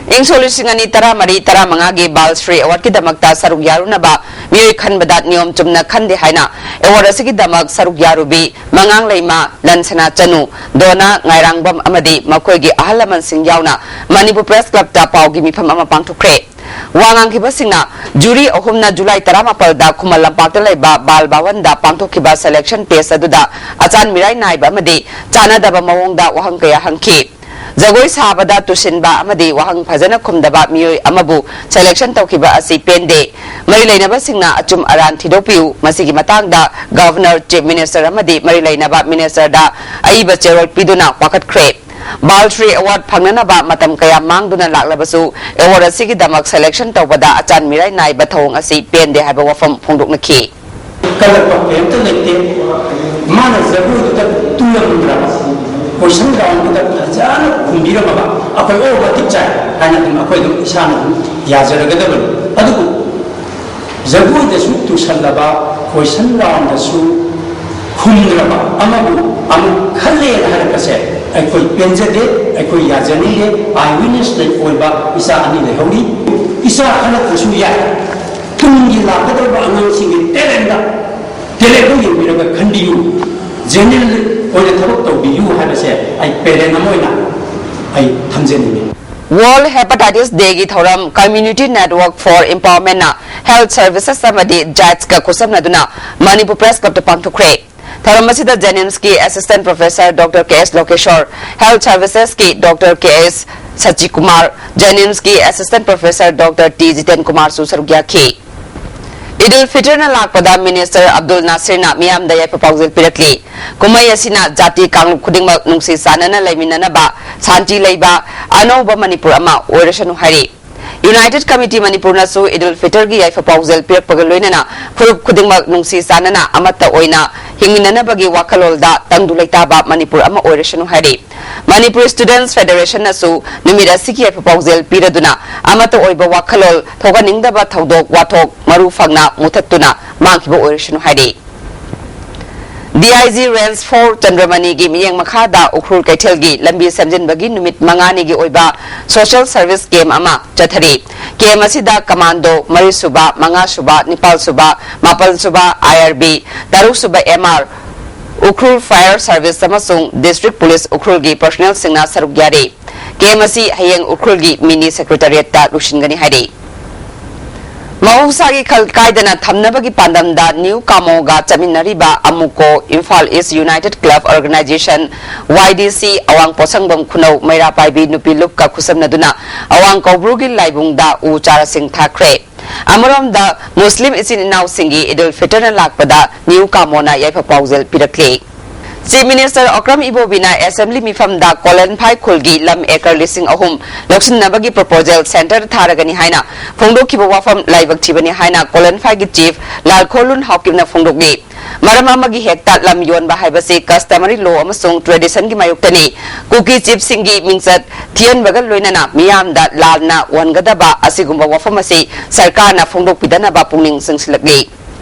ꯏꯪ ꯁꯣꯛ ꯂꯤꯁꯤꯡ ꯑꯅꯤ ꯇꯔꯥꯃꯔꯤ ꯇꯔꯥꯃꯉꯥꯒꯤ ꯕꯥꯜ ꯁ꯭ꯔꯤ ꯑꯦꯋꯥꯔꯗꯀꯤꯗꯃꯛꯇ ꯁꯔꯨꯛ ꯌꯥꯔꯨꯅꯕ ꯃꯤꯑꯣꯏ ꯈꯟꯕꯗ ꯅꯤꯌꯣꯝ ꯆꯨꯝꯅ ꯈꯟꯗꯦ ꯍꯥꯏꯅ ꯑꯦꯋꯥꯔꯗ ꯑꯁꯤꯒꯤꯗꯃꯛ ꯁꯔꯨꯛ ꯌꯥꯔꯨꯕꯤ ꯃꯉꯥꯡꯂꯩꯃ ꯂꯟꯁꯅꯥ ꯆꯅꯨ, ꯗꯣꯅꯥ ꯉꯥꯏꯔꯥꯡꯕꯝ ꯑꯃꯗꯤ ꯃꯈꯣꯏꯒꯤ ꯑꯍꯜ ꯂꯃꯟꯁꯤꯡ ꯌꯥꯎꯅ ꯃꯅꯤꯄꯨꯔ ꯄ꯭ꯔꯦꯁ ꯀ꯭ꯂꯕꯇ ꯄꯥꯎꯒꯤ ꯃꯤꯐꯝ ꯑꯃ ꯄꯥꯡꯊꯣꯛꯈ꯭ꯔꯦ꯫ ꯋꯥ ꯉꯥꯡꯈꯤꯕꯁꯤꯡꯅ ꯖꯨꯔꯤ ꯑꯍꯨꯝꯅ ꯖꯨꯂꯥꯏ ꯇꯔꯥꯃꯥꯄꯜꯗ ꯈꯨꯃꯟ ꯂꯝꯄꯥꯛꯇ ꯂꯩꯕ ꯕꯥꯜ ꯚꯋꯟꯗ ꯄꯥꯡꯊꯣꯛꯈꯤꯕ selection test ꯑꯗꯨꯗ ꯑꯆꯥꯟ ꯃꯤꯔꯥꯏ ꯅꯥꯏꯕ ꯑꯃꯗꯤ ꯆꯥꯟꯅꯗꯕ ꯃꯑꯣꯡꯗ ꯋꯥꯍꯪ ꯀꯌꯥ ꯍꯪꯈꯤ꯫ ꯖꯒꯣꯏ ꯁꯥꯕꯗ ꯇꯨꯁꯤꯟꯕ ꯑꯃꯗꯤ ꯋꯥꯍꯪ ꯐꯖꯅ ꯈꯨꯝꯗꯕ ꯃꯤꯑꯣꯏ ꯑꯃꯕꯨ selection ꯇꯧꯈꯤꯕ ꯑꯁꯤ ꯄꯦꯟꯗꯦ꯫ ꯃꯔꯤ ꯂꯩꯅꯕꯁꯤꯡꯅ ꯑꯆꯨꯝ ꯑꯔꯥꯟ ꯊꯤꯗꯣꯛꯄꯤꯌꯨ꯫ ꯃꯁꯤꯒꯤ ꯃꯇꯥꯡꯗ Governor, Chief Minister ꯑꯃꯗꯤ ꯃꯔꯤ ꯂꯩꯅꯕ ministerꯗ ꯑꯏꯕ ꯆꯦꯔꯣꯜ ꯄꯤꯗꯨꯅ ꯋꯥꯀꯠꯈ꯭ꯔꯦ꯫ ꯕꯥꯜ ꯁ꯭ꯔꯤ ꯑꯦꯋꯥꯔꯗ ꯐꯪꯅꯅꯕ ꯃꯇꯝ ꯀꯌꯥ ꯃꯥꯡꯗꯨꯅ ꯂꯥꯛꯂꯕꯁꯨ ꯑꯦꯋꯥꯔꯗ ꯑꯁꯤꯒꯤꯗꯃꯛ selection ꯇꯧꯕꯗ ꯑꯆꯥꯟ ꯃꯤꯔꯥꯏ ꯅꯥꯏꯕ ꯊꯧꯑꯣꯡ ꯑꯁꯤ ꯄꯦꯟꯗꯦ ꯍꯥꯏꯕ ꯋꯥꯐꯝ ꯐꯣꯡꯗꯣꯛꯅꯈꯤ꯫ ꯀꯜꯂꯛꯄ ꯀꯔꯤꯝꯇ ꯂꯩꯇꯦ꯫ ꯃꯥꯅ ꯖꯒꯣꯏꯗꯨꯗ ꯇꯨꯔꯝꯗ꯭ꯔꯕ, question roundꯗꯨꯗ ꯐꯖꯅ ꯈꯨꯝꯕꯤꯔꯝꯃꯕ, ꯑꯩꯈꯣꯏ ꯑꯣ ꯃꯇꯤꯛ ꯆꯥꯏ ꯍꯥꯏꯅ ꯑꯗꯨꯝ ꯑꯩꯈꯣꯏ ꯑꯗꯨꯝ ꯏꯁꯥꯅ ꯑꯗꯨꯝ ꯌꯥꯖꯔꯒꯗꯕꯅꯤ꯫ ꯑꯗꯨꯕꯨ ꯖꯒꯣꯏꯗꯁꯨ ꯇꯨꯁꯜꯂꯕ, question roundꯗꯁꯨ ꯈꯨꯝꯗ꯭ꯔꯕ ꯑꯃꯕꯨ ꯑꯃꯨꯛ ꯈꯜꯂꯦꯅ ꯍꯥꯏꯔꯛꯄꯁꯦ ꯑꯩꯈꯣꯏ ꯄꯦꯟꯖꯗꯦ, ꯑꯩꯈꯣꯏ ꯌꯥꯖꯅꯤꯡꯗꯦ꯫ Eye witnessꯅ ꯑꯣꯏꯕ ꯏꯆꯥ ꯑꯅꯤ ꯂꯩꯍꯧꯔꯤ꯫ ꯏꯆꯥ ꯈꯜꯂꯛꯇ꯭ꯔꯁꯨ ꯌꯥꯏ, ꯇꯨꯡꯒꯤ ꯂꯥꯛꯀꯗꯧꯔꯤꯕ ꯑꯉꯥꯡꯁꯤꯡꯒꯤ talentꯗ, talentꯗꯨ ꯌꯦꯡꯕꯤꯔꯒ ꯈꯟꯕꯤꯌꯨ, genuine ꯑꯣꯏꯅ ꯊꯕꯛ ꯇꯧꯕꯤꯌꯨ ꯍꯥꯏꯕꯁꯦ ꯑꯩ parent ꯑꯃ ꯑꯣꯏꯅ ꯑꯩ ꯊꯝꯖꯅꯤꯡꯉꯤ꯫ World Hepatitis Dayꯒꯤ ꯊꯧꯔꯝ Community Network for Empowermentꯅ health services ꯑꯃꯗꯤ JICEꯒ ꯈꯨꯠꯁꯝꯅꯗꯨꯅ ꯃꯅꯤꯄꯨꯔ ꯄ꯭ꯔꯦꯁ ꯀ꯭ꯂꯕꯇ ꯄꯥꯡꯊꯣꯛꯈ꯭ꯔꯦ꯫ ꯊꯧꯔꯝ ꯑꯁꯤꯗ JNIMSꯀꯤ assistant professor Doctor K S ꯂꯣꯀꯦꯁꯣꯔ, health servicesꯀꯤ Doctor K S ꯁꯆꯤꯀꯨꯃꯥꯔ, JNIMSꯀꯤ assistant professor Doctor T Jiten ꯀꯨꯃꯥꯔꯁꯨ ꯁꯔꯨꯛ ꯌꯥꯈꯤ꯫ ꯏꯗꯨꯜ ꯐꯤꯇꯔꯅ ꯂꯥꯛꯄꯗ ꯃꯤꯅꯤꯁꯇꯔ ꯑꯕꯗꯨꯜ ꯅꯥꯁꯤꯔꯅ ꯃꯤꯌꯥꯝꯗ ꯌꯥꯏꯐ ꯄꯥꯎꯖꯦꯜ ꯄꯤꯔꯛꯂꯤ꯫ ꯀꯨꯝꯍꯩ ꯑꯁꯤꯅ ꯖꯥꯇꯤ ꯀꯥꯡꯂꯨꯞ ꯈꯨꯗꯤꯡꯃꯛ ꯅꯨꯡꯁꯤ ꯆꯥꯟꯅꯅ ꯂꯩꯃꯤꯟꯅꯅꯕ, ꯁꯥꯟꯇꯤ ꯂꯩꯕ ꯑꯅꯧꯕ ꯃꯅꯤꯄꯨꯔ ꯑꯃ ꯑꯣꯏꯔꯁꯅꯨ ꯍꯥꯏꯔꯤ꯫ United Committee ꯃꯅꯤꯄꯨꯔꯅꯁꯨ ꯏꯗꯨꯜ ꯐꯤꯇꯔꯒꯤ ꯌꯥꯏꯐ ꯄꯥꯎꯖꯦꯜ ꯄꯤꯔꯛꯄꯒ ꯂꯣꯏꯅꯅ ꯐꯨꯔꯨꯞ ꯈꯨꯗꯤꯡꯃꯛ ꯅꯨꯡꯁꯤ ꯆꯥꯟꯅꯅ ꯑꯃꯠꯇ ꯑꯣꯏꯅ ꯍꯤꯡꯃꯤꯟꯅꯅꯕꯒꯤ ꯋꯥꯈꯜꯂꯣꯟꯗ ꯇꯪꯗꯨ ꯂꯩꯇꯥꯕ ꯃꯅꯤꯄꯨꯔ ꯑꯃ ꯑꯣꯏꯔꯁꯅꯨ ꯍꯥꯏꯔꯤ꯫ ꯃꯅꯤꯄꯨꯔ Students Federationꯅꯁꯨ ꯅꯨꯃꯤꯠ ꯑꯁꯤꯒꯤ ꯌꯥꯏꯐ ꯄꯥꯎꯖꯦꯜ ꯄꯤꯔꯗꯨꯅ ꯑꯃꯠꯇ ꯑꯣꯏꯕ ꯋꯥꯈꯜꯂꯣꯟ ꯊꯣꯛꯍꯟꯅꯤꯡꯗꯕ ꯊꯧꯗꯣꯛ ꯋꯥꯊꯣꯛ ꯃꯔꯨ ꯐꯪꯅ ꯃꯨꯊꯠꯇꯨꯅ ꯃꯥꯡꯈꯤꯕ ꯑꯣꯏꯔꯁꯅꯨ ꯍꯥꯏꯔꯤ꯫ D I G Range four ꯆꯟꯗ꯭ꯔꯃꯅꯤꯒꯤ ꯃꯤꯠꯌꯦꯡ ꯃꯈꯥꯗ ꯎꯈ꯭ꯔꯨꯜ ꯀꯩꯊꯦꯜꯒꯤ ꯂꯝꯕꯤ ꯁꯦꯝꯖꯤꯟꯕꯒꯤ ꯅꯨꯃꯤꯠ ꯃꯉꯥꯅꯤꯒꯤ ꯑꯣꯏꯕ social service camp ꯑꯃ ꯆꯠꯊꯔꯤ꯫ Camp ꯑꯁꯤꯗ commando ꯃꯔꯤꯁꯨꯕ, ꯃꯉꯥꯁꯨꯕ, ꯅꯤꯄꯥꯜꯁꯨꯕ, ꯃꯥꯄꯜꯁꯨꯕ I R B, ꯇꯔꯨꯛꯁꯨꯕ M R, Ukhrul Fire Service ꯑꯃꯁꯨꯡ District Police ꯎꯈ꯭ꯔꯨꯜꯒꯤ personnelꯁꯤꯡꯅ ꯁꯔꯨꯛ ꯌꯥꯔꯤ꯫ Camp ꯑꯁꯤ ꯍꯌꯦꯡ ꯎꯈ꯭ꯔꯨꯜꯒꯤ mini secretariatꯇ ꯂꯣꯏꯁꯤꯟꯒꯅꯤ ꯍꯥꯏꯔꯤ꯫ ꯃꯍꯧꯁꯥꯒꯤ ꯈꯜ ꯀꯥꯏꯗꯅ ꯊꯝꯅꯕꯒꯤ ꯄꯥꯟꯗꯝꯗ ꯅ꯭ꯌꯨ ꯀꯥꯃꯣꯒ ꯆꯠꯃꯤꯟꯅꯔꯤꯕ ꯑꯃꯨꯀꯣ Imphal East United Club Organisation, Y D C, ꯑꯋꯥꯡ ꯄꯣꯠꯁꯪꯕꯝ ꯈꯨꯅꯧ ꯃꯩꯔꯥ ꯄꯥꯏꯕꯤ ꯅꯨꯄꯤ ꯂꯨꯞꯀ ꯈꯨꯠꯁꯝꯅꯗꯨꯅ ꯑꯋꯥꯡ ꯀꯧꯕ꯭ꯔꯨꯒꯤ ꯂꯥꯏꯕꯨꯡꯗ ꯎ ꯆꯥꯔꯥꯁꯤꯡ ꯊꯥꯈ꯭ꯔꯦ꯫ ꯑꯃꯔꯣꯝꯗ ꯃꯨꯁꯂꯤꯝ ꯏꯆꯤꯟ ꯏꯅꯥꯎꯁꯤꯡꯒꯤ ꯏꯗꯨꯜ ꯐꯤꯇꯔꯅ ꯂꯥꯛꯄꯗ ꯅ꯭ꯌꯨ ꯀꯥꯃꯣꯅ ꯌꯥꯏꯐ ꯄꯥꯎꯖꯦꯜ ꯄꯤꯔꯛꯂꯤ꯫ Chief Minister Okram Ibobiꯅ Assembly ꯃꯤꯐꯝꯗ ꯀꯣꯂꯟꯐꯥꯏ ꯈꯨꯜꯒꯤ ꯂꯝ acre ꯂꯤꯁꯤꯡ ꯑꯍꯨꯝ ꯂꯧꯁꯤꯟꯅꯕꯒꯤ proposal centreꯗ ꯊꯥꯔꯒꯅꯤ ꯍꯥꯏꯅ ꯐꯣꯡꯗꯣꯛꯈꯤꯕ ꯋꯥꯐꯝ ꯂꯥꯏꯕꯛ ꯊꯤꯕꯅꯤ ꯍꯥꯏꯅ ꯀꯣꯂꯟꯐꯥꯏꯒꯤ Chief ꯂꯥꯜꯈꯣꯂꯨꯟ ꯍꯥꯎꯀꯤꯞꯅ ꯐꯣꯡꯗꯣꯛꯂꯤ꯫ ꯃꯔꯝ ꯑꯃꯒꯤ ꯍꯦꯛꯇ ꯂꯝ ꯌꯣꯟꯕ ꯍꯥꯏꯕꯁꯤ customary law ꯑꯃꯁꯨꯡ traditionꯒꯤ ꯃꯥꯌꯣꯛꯇꯅꯤ꯫ ꯀꯨꯀꯤ chiefꯁꯤꯡꯒꯤ ꯃꯤꯡꯆꯠ ꯊꯤꯍꯟꯕꯒ ꯂꯣꯏꯅꯅ ꯃꯤꯌꯥꯝꯗ ꯂꯥꯟꯅ ꯎꯍꯟꯒꯗꯕ ꯑꯁꯤꯒꯨꯝꯕ ꯋꯥꯐꯝ ꯑꯁꯤ ꯁꯔꯀꯥꯔꯅ ꯐꯣꯡꯗꯣꯛꯄꯤꯗꯅꯕ ꯄꯨꯛꯅꯤꯡ ꯆꯤꯡꯁꯤꯜꯂꯛꯂꯤ꯫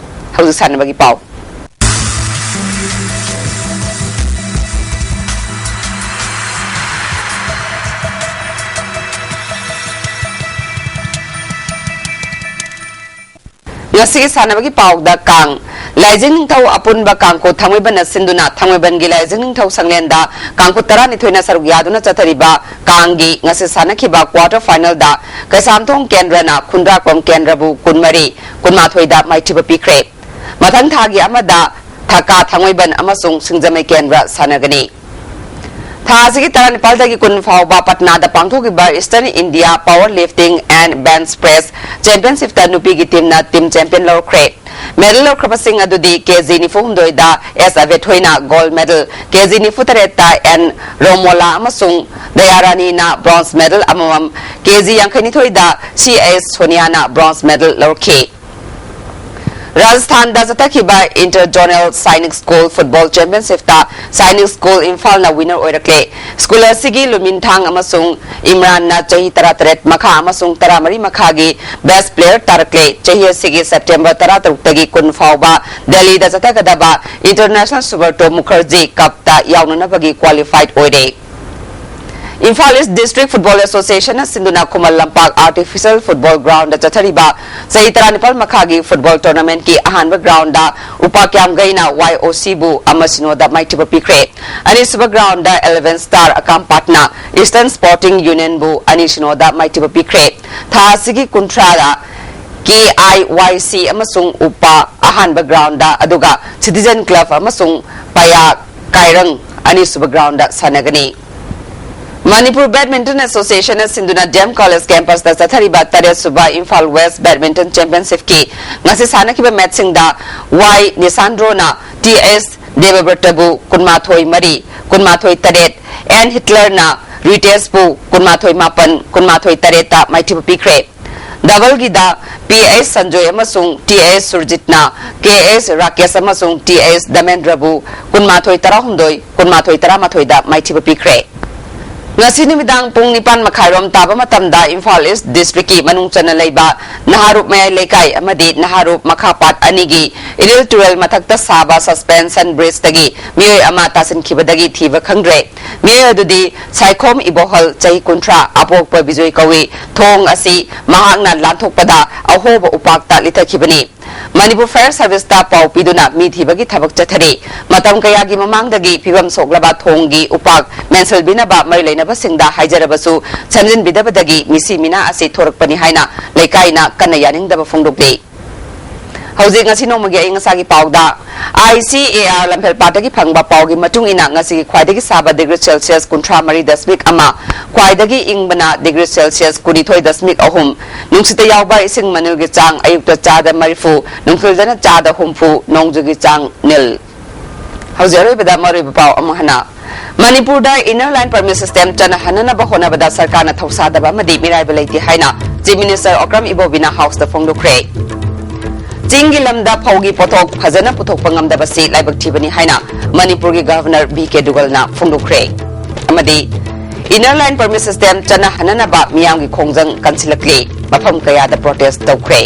ꯍꯧꯖꯤꯛ ꯁꯥꯟꯅꯕꯒꯤ ꯄꯥꯎ꯫ ꯉꯁꯤꯒꯤ ꯁꯥꯟꯅꯕꯒꯤ ꯄꯥꯎꯗ ꯀꯥꯡ꯫ ꯂꯥꯏꯖꯤꯡ ꯅꯤꯡꯊꯧ ꯑꯄꯨꯟꯕ ꯀꯥꯡꯈꯨꯠ ꯊꯥꯡꯃꯩꯕꯟꯅ ꯁꯤꯟꯗꯨꯅ ꯊꯥꯡꯃꯩꯕꯟꯒꯤ ꯂꯥꯏꯖꯤꯡ ꯅꯤꯡꯊꯧ ꯁꯪꯂꯦꯟꯗ ꯀꯥꯡꯈꯨꯠ ꯇꯔꯥꯅꯤꯊꯣꯏꯅ ꯁꯔꯨꯛ ꯌꯥꯗꯨꯅ ꯆꯠꯊꯔꯤꯕ ꯀꯥꯡꯒꯤ ꯉꯁꯤ ꯁꯥꯟꯅꯈꯤꯕ quarter finalꯗ ꯀꯩꯁꯥꯝꯊꯣꯡ ꯀꯦꯟꯗ꯭ꯔꯅ ꯈꯨꯟꯗ꯭ꯔꯥꯛꯄꯝ ꯀꯦꯟꯗ꯭ꯔꯕꯨ ꯀꯨꯟꯃꯔꯤ, ꯀꯨꯟꯃꯥꯊꯣꯏꯗ ꯃꯥꯏꯊꯤꯕ ꯄꯤꯈ꯭ꯔꯦ꯫ ꯃꯊꯪ ꯊꯥꯒꯤ ꯑꯃꯗ ꯊꯀꯥ ꯊꯥꯡꯃꯩꯕꯟ ꯑꯃꯁꯨꯡ ꯁꯤꯡꯖꯃꯩ ꯀꯦꯟꯗ꯭ꯔ ꯁꯥꯟꯅꯒꯅꯤ꯫ ꯊꯥ ꯑꯁꯤꯒꯤ ꯇꯔꯥꯅꯤꯄꯥꯜꯗꯒꯤ ꯀꯨꯟ ꯐꯥꯎꯕ ꯄꯠꯅꯥꯗ ꯄꯥꯡꯊꯣꯛꯈꯤꯕ Eastern India Power Lifting and Bench Press Championshipꯇ ꯅꯨꯄꯤꯒꯤ teamꯅ team champion ꯂꯧꯔꯛꯈ꯭ꯔꯦ꯫ Medal ꯂꯧꯈ꯭ꯔꯕꯁꯤꯡ ꯑꯗꯨꯗꯤ ꯀꯦꯖꯤ ꯅꯤꯐꯨ ꯍꯨꯝꯗꯣꯏꯗ ꯑꯦꯁ ꯑꯕꯦꯊꯣꯏꯅ gold medal, ꯀꯦꯖꯤ ꯅꯤꯐꯨ ꯇꯔꯦꯠꯇ ꯑꯦꯟ ꯔꯣꯃꯣꯂꯥ ꯑꯃꯁꯨꯡ ꯗꯌꯥꯔꯥꯅꯤꯅ bronze medal ꯑꯃꯃꯝ, ꯀꯦꯖꯤ ꯌꯥꯡꯈꯩ ꯅꯤꯊꯣꯏꯗ ꯁꯤ ꯑꯩꯆ ꯁꯣꯅꯤꯌꯥꯅ bronze medal ꯂꯧꯔꯛꯈꯤ꯫ ꯔꯥꯖꯁꯊꯥꯟꯗ ꯆꯠꯊꯈꯤꯕ Inter Zonal Sainik School Football Championshipꯇ Sainik School ꯏꯝꯐꯥꯜꯅ winner ꯑꯣꯏꯔꯛꯂꯦ꯫ School ꯑꯁꯤꯒꯤ ꯂꯨꯃꯤꯟꯊꯥꯡ ꯑꯃꯁꯨꯡ ꯏꯝꯔꯥꯟꯅ ꯆꯍꯤ ꯇꯔꯥꯇꯔꯦꯠ ꯃꯈꯥ ꯑꯃꯁꯨꯡ ꯇꯔꯥꯃꯔꯤ ꯃꯈꯥꯒꯤ best player ꯇꯥꯔꯛꯂꯦ꯫ ꯆꯍꯤ ꯑꯁꯤꯒꯤ September ꯇꯔꯥꯇꯔꯨꯛꯇꯒꯤ ꯀꯨꯟ ꯐꯥꯎꯕ ꯗꯦꯜꯂꯤꯗ ꯆꯠꯊꯒꯗꯕ International Subrata Mukherjee Cupꯇ ꯌꯥꯎꯅꯅꯕꯒꯤ qualified ꯑꯣꯏꯔꯦ꯫ Imphal East District Football Associationꯅ ꯁꯤꯟꯗꯨꯅ ꯈꯨꯃꯟ ꯂꯝꯄꯥꯛ Artificial Football Groundꯗ ꯆꯠꯊꯔꯤꯕ ꯆꯍꯤ ꯇꯔꯥꯅꯤꯄꯥꯜ ꯃꯈꯥꯒꯤ football tournamentꯀꯤ ꯑꯍꯥꯟꯕ groundꯗ ꯎꯄꯥ ꯀ꯭ꯌꯥꯝꯒꯩꯅ Y O Cꯕꯨ ꯑꯃ ꯁꯤꯅꯣꯗ ꯃꯥꯏꯊꯤꯕ ꯄꯤꯈ꯭ꯔꯦ꯫ ꯑꯅꯤꯁꯨꯕ groundꯗ Eleven Star ꯑꯀꯥꯝꯄꯥꯠꯅ Eastern Sporting Unionꯕꯨ ꯑꯅꯤ ꯁꯤꯅꯣꯗ ꯃꯥꯏꯊꯤꯕ ꯄꯤꯈ꯭ꯔꯦ꯫ ꯊꯥ ꯑꯁꯤꯒꯤ ꯀꯨꯟꯊ꯭ꯔꯥꯗ K I Y C ꯑꯃꯁꯨꯡ ꯎꯄꯥ ꯑꯍꯥꯟꯕ groundꯗ, ꯑꯗꯨꯒ Citizen Club ꯑꯃꯁꯨꯡ ꯄꯌꯥ ꯀꯥꯏꯔꯪ ꯑꯅꯤꯁꯨꯕ groundꯗ ꯁꯥꯟꯅꯒꯅꯤ꯫ Manipur Badminton Associationꯅ ꯁꯤꯟꯗꯨꯅ D M College campusꯇ ꯆꯠꯊꯔꯤꯕ ꯇꯔꯦꯠꯁꯨꯕ Imphal West Badminton Championshipꯀꯤ ꯉꯁꯤ ꯁꯥꯟꯅꯈꯤꯕ matchꯁꯤꯡꯗ Y Nisandrona T S Debabrataꯕꯨ ꯀꯨꯟꯃꯥꯊꯣꯏ ꯃꯔꯤ, ꯀꯨꯟꯃꯥꯊꯣꯏ ꯇꯔꯦꯠ, N Hitlerꯅ Riteshꯄꯨ ꯀꯨꯟꯃꯥꯊꯣꯏ ꯃꯥꯄꯟ, ꯀꯨꯟꯃꯥꯊꯣꯏ ꯇꯔꯦꯠꯇ ꯃꯥꯏꯊꯤꯕ ꯄꯤꯈ꯭ꯔꯦ꯫ Doubleꯒꯤꯗ P H Sanjoy ꯑꯃꯁꯨꯡ T H Surjitꯅ K H Rakesh ꯑꯃꯁꯨꯡ T H Damendraꯕꯨ ꯀꯨꯟꯃꯥꯊꯣꯏ ꯇꯔꯥꯍꯨꯝꯗꯣꯏ, ꯀꯨꯟꯃꯥꯊꯣꯏ ꯇꯔꯥꯃꯥꯊꯣꯏꯗ ꯃꯥꯏꯊꯤꯕ ꯄꯤꯈ꯭ꯔꯦ꯫ ꯉꯁꯤ ꯅꯨꯃꯤꯗꯥꯡ ꯄꯨꯡ ꯅꯤꯄꯥꯟ ꯃꯈꯥꯏꯔꯣꯝ ꯇꯥꯕ ꯃꯇꯝꯗ ꯏꯝꯐꯥꯜ East Districtꯀꯤ ꯃꯅꯨꯡ ꯆꯟꯅ ꯂꯩꯕ ꯅꯍꯥꯔꯨꯞ ꯃꯌꯥꯏ ꯂꯩꯀꯥꯏ ꯑꯃꯗꯤ ꯅꯍꯥꯔꯨꯞ ꯃꯈꯥ ꯄꯥꯠ ꯑꯅꯤꯒꯤ ꯏꯔꯤꯜ ꯇꯨꯔꯦꯜ ꯃꯊꯛꯇ ꯁꯥꯕ suspension bridgeꯇꯒꯤ ꯃꯤꯑꯣꯏ ꯑꯃ ꯇꯥꯁꯤꯟꯈꯤꯕꯗꯒꯤ ꯊꯤꯕ ꯈꯪꯗ꯭ꯔꯦ꯫ ꯃꯤꯑꯣꯏ ꯑꯗꯨꯗꯤ ꯁꯥꯏꯈꯣꯝ ꯏꯕꯣꯍꯜ, ꯆꯍꯤ ꯀꯨꯟꯊ꯭ꯔꯥ, ꯑꯄꯣꯛꯄ ꯕꯤꯖꯣꯏ ꯀꯧꯏ꯫ ꯊꯣꯡ ꯑꯁꯤ ꯃꯍꯥꯛꯅ ꯂꯥꯟꯊꯣꯛꯄꯗ ꯑꯍꯣꯕ ꯎꯄꯥꯛꯇ ꯂꯤꯊꯈꯤꯕꯅꯤ꯫ ꯃꯅꯤꯄꯨꯔ Fire Serviceꯇ ꯄꯥꯎ ꯄꯤꯗꯨꯅ ꯃꯤ ꯊꯤꯕꯒꯤ ꯊꯕꯛ ꯆꯠꯊꯔꯤ꯫ ꯃꯇꯝ ꯀꯌꯥꯒꯤ ꯃꯃꯥꯡꯗꯒꯤ ꯐꯤꯕꯝ ꯁꯣꯛꯂꯕ ꯊꯣꯡꯒꯤ ꯎꯄꯥꯛ ꯃꯦꯟꯁꯤꯟꯕꯤꯅꯕ ꯃꯔꯤ ꯂꯩꯅꯕꯁꯤꯡꯗ ꯍꯥꯏꯖꯔꯕꯁꯨ ꯁꯦꯝꯖꯤꯟꯕꯤꯗꯕꯗꯒꯤ ꯃꯤꯁꯤ ꯃꯤꯅꯥ ꯑꯁꯤ ꯊꯣꯔꯛꯄꯅꯤ ꯍꯥꯏꯅ ꯂꯩꯀꯥꯏꯅ ꯀꯟꯅ ꯌꯥꯅꯤꯡꯗꯕ ꯐꯣꯡꯗꯣꯛꯂꯤ꯫ ꯍꯧꯖꯤꯛ ꯉꯁꯤ ꯅꯣꯡꯃꯒꯤ ꯑꯏꯪ ꯑꯁꯥꯒꯤ ꯄꯥꯎꯗ, I C A R ꯂꯝꯐꯦꯜꯄꯥꯠꯇꯒꯤ ꯐꯪꯕ ꯄꯥꯎꯒꯤ ꯃꯇꯨꯡ ꯏꯟꯅ ꯉꯁꯤꯒꯤ ꯈ꯭ꯋꯥꯏꯗꯒꯤ ꯁꯥꯕ degree Celsius ꯀꯨꯟꯊ꯭ꯔꯥ ꯃꯔꯤ ꯗꯁꯃꯤꯛ ꯑꯃ, ꯈ꯭ꯋꯥꯏꯗꯒꯤ ꯏꯪꯕꯅ degree Celsius ꯀꯨꯟꯅꯤꯊꯣꯏ ꯗꯁꯃꯤꯛ ꯑꯍꯨꯝ, ꯅꯨꯡꯁꯤꯠꯇ ꯌꯥꯎꯕ ꯏꯁꯤꯡ ꯃꯅꯤꯜꯒꯤ ꯆꯥꯡ ꯑꯌꯨꯛꯇ ꯆꯥꯗ ꯃꯔꯤꯐꯨ, ꯅꯨꯡꯊꯤꯜꯗꯅ ꯆꯥꯗ ꯍꯨꯝꯐꯨ, ꯅꯣꯡꯖꯨꯒꯤ ꯆꯥꯡ ꯅꯤꯜ꯫ ꯍꯧꯖꯤꯛ ꯑꯔꯣꯏꯕꯗ ꯃꯔꯨꯑꯣꯏꯕ ꯄꯥꯎ ꯑꯃꯨꯛ ꯍꯟꯅ꯫ ꯃꯅꯤꯄꯨꯔꯗ Inner Line Permit System ꯆꯠꯅꯍꯟꯅꯅꯕ ꯍꯣꯠꯅꯕꯗ ꯁꯔꯀꯥꯔꯅ ꯊꯧꯁꯥꯗꯕ ꯑꯃꯗꯤ ꯃꯤꯔꯥꯏꯕ ꯂꯩꯇꯦ ꯍꯥꯏꯅ Chief Minister Okram Ibobiꯅ Houseꯇ ꯐꯣꯡꯗꯣꯛꯈ꯭ꯔꯦ꯫ ꯆꯤꯡꯒꯤ ꯂꯝꯗ ꯐꯧꯒꯤ ꯄꯣꯠꯊꯣꯛ ꯐꯖꯅ ꯄꯨꯊꯣꯛꯄ ꯉꯝꯗꯕꯁꯤ ꯂꯥꯏꯕꯛ ꯊꯤꯕꯅꯤ ꯍꯥꯏꯅ ꯃꯅꯤꯄꯨꯔꯒꯤ ꯒꯚꯔꯅꯔ ꯚꯤ ꯀꯦ ꯗꯨꯒꯜꯅ ꯐꯣꯡꯗꯣꯛꯈ꯭ꯔꯦ꯫ ꯑꯃꯗꯤ Inner Line Permit System ꯆꯠꯅꯍꯟꯅꯅꯕ ꯃꯤꯌꯥꯝꯒꯤ ꯈꯣꯡꯖꯪ ꯀꯟꯁꯤꯜꯂꯛꯂꯦ꯫ ꯃꯐꯝ ꯀꯌꯥꯗ protest ꯇꯧꯈ꯭ꯔꯦ꯫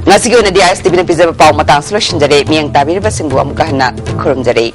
ꯉꯁꯤꯒꯤ ꯑꯣꯏꯅꯗꯤ ꯑꯥꯏ ꯑꯦꯁ ꯇꯤ ꯚꯤꯅ ꯄꯤꯖꯕ ꯄꯥꯎ ꯃꯇꯥꯡꯁꯤ ꯂꯣꯏꯁꯤꯟꯖꯔꯦ꯫ ꯃꯤꯠꯌꯦꯡ ꯇꯥꯕꯤꯔꯤꯕꯁꯤꯡꯕꯨ ꯑꯃꯨꯛꯀ ꯍꯟꯅ ꯈꯨꯔꯨꯝꯖꯔꯤ꯫